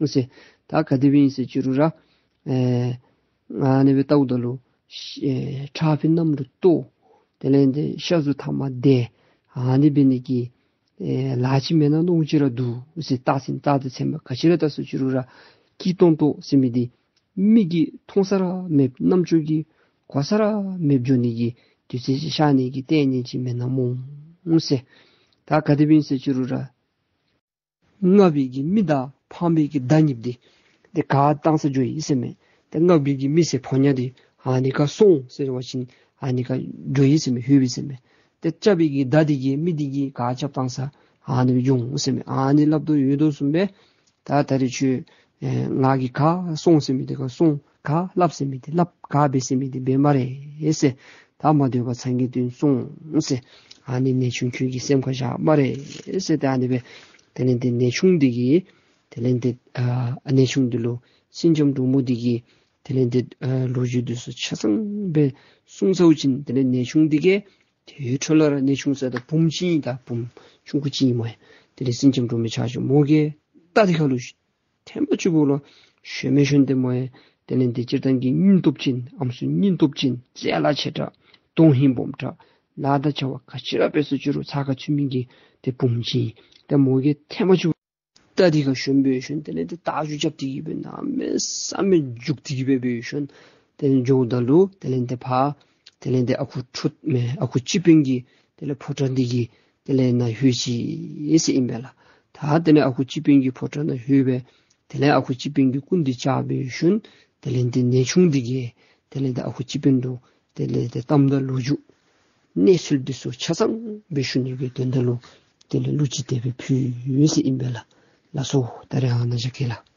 ཟེར། ད་ག་དེ་སྦེ་ཨིན་ཟེར་ཅི་རུང་ར་ཨེ་ཨ་ནི་སྦེ་ལྟཝ་ད་ལུ་ཨེ་ཁྲག་ཕུད་གནམ་ལུ་གཏོར། དེ་ལས་ཏེ་ཤ་ཟུར་ཐ་མ་འདེད། ཨ་ནི་འབད་ནི་གི་ཨེ་ལཱ་ཅིག་མེན་ན་མནོཝ་ཅིག་ར་འདུག་ཟེར། རྟགས་ཅན་རྟགས་དང་མཚན་མ་ག་ཅི་ར་བལྟ་སོང་ཅི་རུང་ར་སྐྱིད་ཏོང་ཏོ་ཟེར་མི་འདི་མིག་གིས་མཐོང་ས་ར་མེདཔ་རྣམ་ཅོ་གིས་གོ་ས་ར་མེདཔ་འགྱོ་ནི་གི་དུས་ཚོད་ཅིག་ཤར་ནི་གི་ལྟས་ངན་ཅིག་མེན་ན་སྨོ་ཟེར། ད་ག་དེ་སྦེ་ཨིན་ཟེར་ཅི་རུང་ར་སྔགས་པའི་གི་མི་དང་ཕམ་པའི་གི་མདའ་གཉིསཔོ་འདི་ཏེ་ག་བཏང་ས་འགྱོ་ཡི་ཟེར་མས། ཏེ་སྔགས་པའི་གི་མི་ཟེར་ཕོ་ཉ་འདི་ཨ་ནི་ཁར་སོང་ཟེར་བ་ཅིན་ཨ་ནི་ཁར་འགྱོ་ཡི་ཟེར་མས། ལྷོད་པས་ཟེར་མས། ཏེ་རྐྱབ་པའི་གི་མདའ་འདི་གིས་མི་འདི་གིས་ག་རྐྱབ་བཏང་ས་ཨ་ནི་འགྱོ་འོང་ཟེར་མས། ཨ་ནི་སླབ་དོ་ཡོད་དོ་བཟུམ་སྦེ་ད་ད་རེས་ཁྱོད་ཨེ་ང་གིས་ག་སོང་ཟེར་མི་འདི་ག་སོང་། ག་སླབ་ཟེར་མི་འདི་སླབ། ག་འབད་ཟེར་མི་འདི་འབད་སྨ་རེ་ཟེར། ད་མ་སྡོད་པར་ཚ་ངེས་སྟོན་སོང་ཟེར། ཨ་ནི་ནད་ཆུང་ཁྱོད་ཀྱིས་སེམས་ཁར་བཞག་སྨ་རེ་ཟེར། ཏེ་ཨ་ནི་སྦེ་དེ་ལས་ཏེ་ནད་ཆུང་འདི་གིས་དེ་ལས་ཏེ་ཨ་ནད་ཆུང་འདི་ལུ་སེང་ལྕམ་འབྲུག་མོ་འདི་གིས་དེ་ལས་ཏེ་ཨ་ལོ་རྒྱུས་འདི་ཚུ་ཆ་ཚང་སྦེ་གསུངས་ཚརཝ་ཅིག་དེ་ལས་ནད་ཆུང་འདི་གིས་ དེའི་འཕྲོ་ལས་ར་ནད་ཆུང་ས་དང་བུམོ་ཅིག་ཨིན། ད་བུམོ་ཆུང་ཀུ་ཅིག་ཨིན་མོ་ཡ། དེ་ལས་སེང་ལྕམ་འབྲུག་མི་ཆ་ཆུང་མོ་གིས་རྟ་འདི་ཁ་ལུ་ཐེངས་མ་གཅིག་པོ་ལུ་ཞོན་མི་ཞོན་ཏེ་མོ་ཡ། དེ་ལས་འདི་སྤྱིར་བཏང་གི་སྙིང་སྟོབས་ཅན་ཨམ་སྲུ་སྙིང་སྟོབས་ཅན་རྩལ་ལག་ཆེ་དྲགས་གདོང་ཧིང་སྦོམ་དྲགས་ལཱ་དང་བྱ་བ་ག་ཅི་ར་འབད་སོ་ཅི་རུང་ཚགས་ཁར་ཚུད་མི་གི་དེ་བུམོ་ཅིག་ཨིན། ཏེ་མོ་གིས་ཐེངས་མ་གཅིག་པོ་རྟ་འདི་ཁར་ཞོན་སྦེ་ཞོན། དེ་ལས་འདི་རྟ་རྒྱུག་རྐྱབ་སྟེ་གི་སྦེ་གནམ་མེད་ས་མེད་རྒྱུག་སྟེ་གི་སྦེ་སྦེ་ཞོན། དེ་ལས་འགྱོཝ་ད་ལུ་དེ་ལས་འདི་ཕར་དེ་ལས་འདི་ཨ་ཁུ་ཁྲོ་མེན་ཨ་ཁུ་སྤྱི་དཔོན་གྱི་དེ་ལས་ཕོ་བྲང་འདི་གི་དེ་ལས་ནང་ལྷོད་ཅི་ཟེར་ཨིན་པས་ལགས། ད་དེ་ལས་ཨ་ཁུ་སྤྱི་དཔོན་གྱི་ཕོ་བྲང་ནང་ལྷོད་སྦེ་དེ་ལས་ཨ་ཁུ་སྤྱི་དཔོན་གྱི་སྐུ་མདུན་བཅར་སྦེ་ཞོན། དེ་ལས་འདི་ནད་ཆུང་འདི་གིས་དེ་ལས་འདི་ཨ་ཁུ་སྤྱི་དཔོན་ལུ་དེ་ལས་འདི་གཏམ་དང་ལོ་རྒྱུས་གནས་ཚུལ་འདི་ཚུ་ཆ་ཚང་སྦེ་ཞུ་ནི་གི་དོན་དག་ལུ་དེ་ལས་གླུ་ཅིག་དེ་སྦེ་ཕུལ་ཡོད་ཟེར་ཨིན་པས་ལགས། ལགས་སོ། ད་རེས་ཨ་ནཱ་བཞག་གེ་ལགས།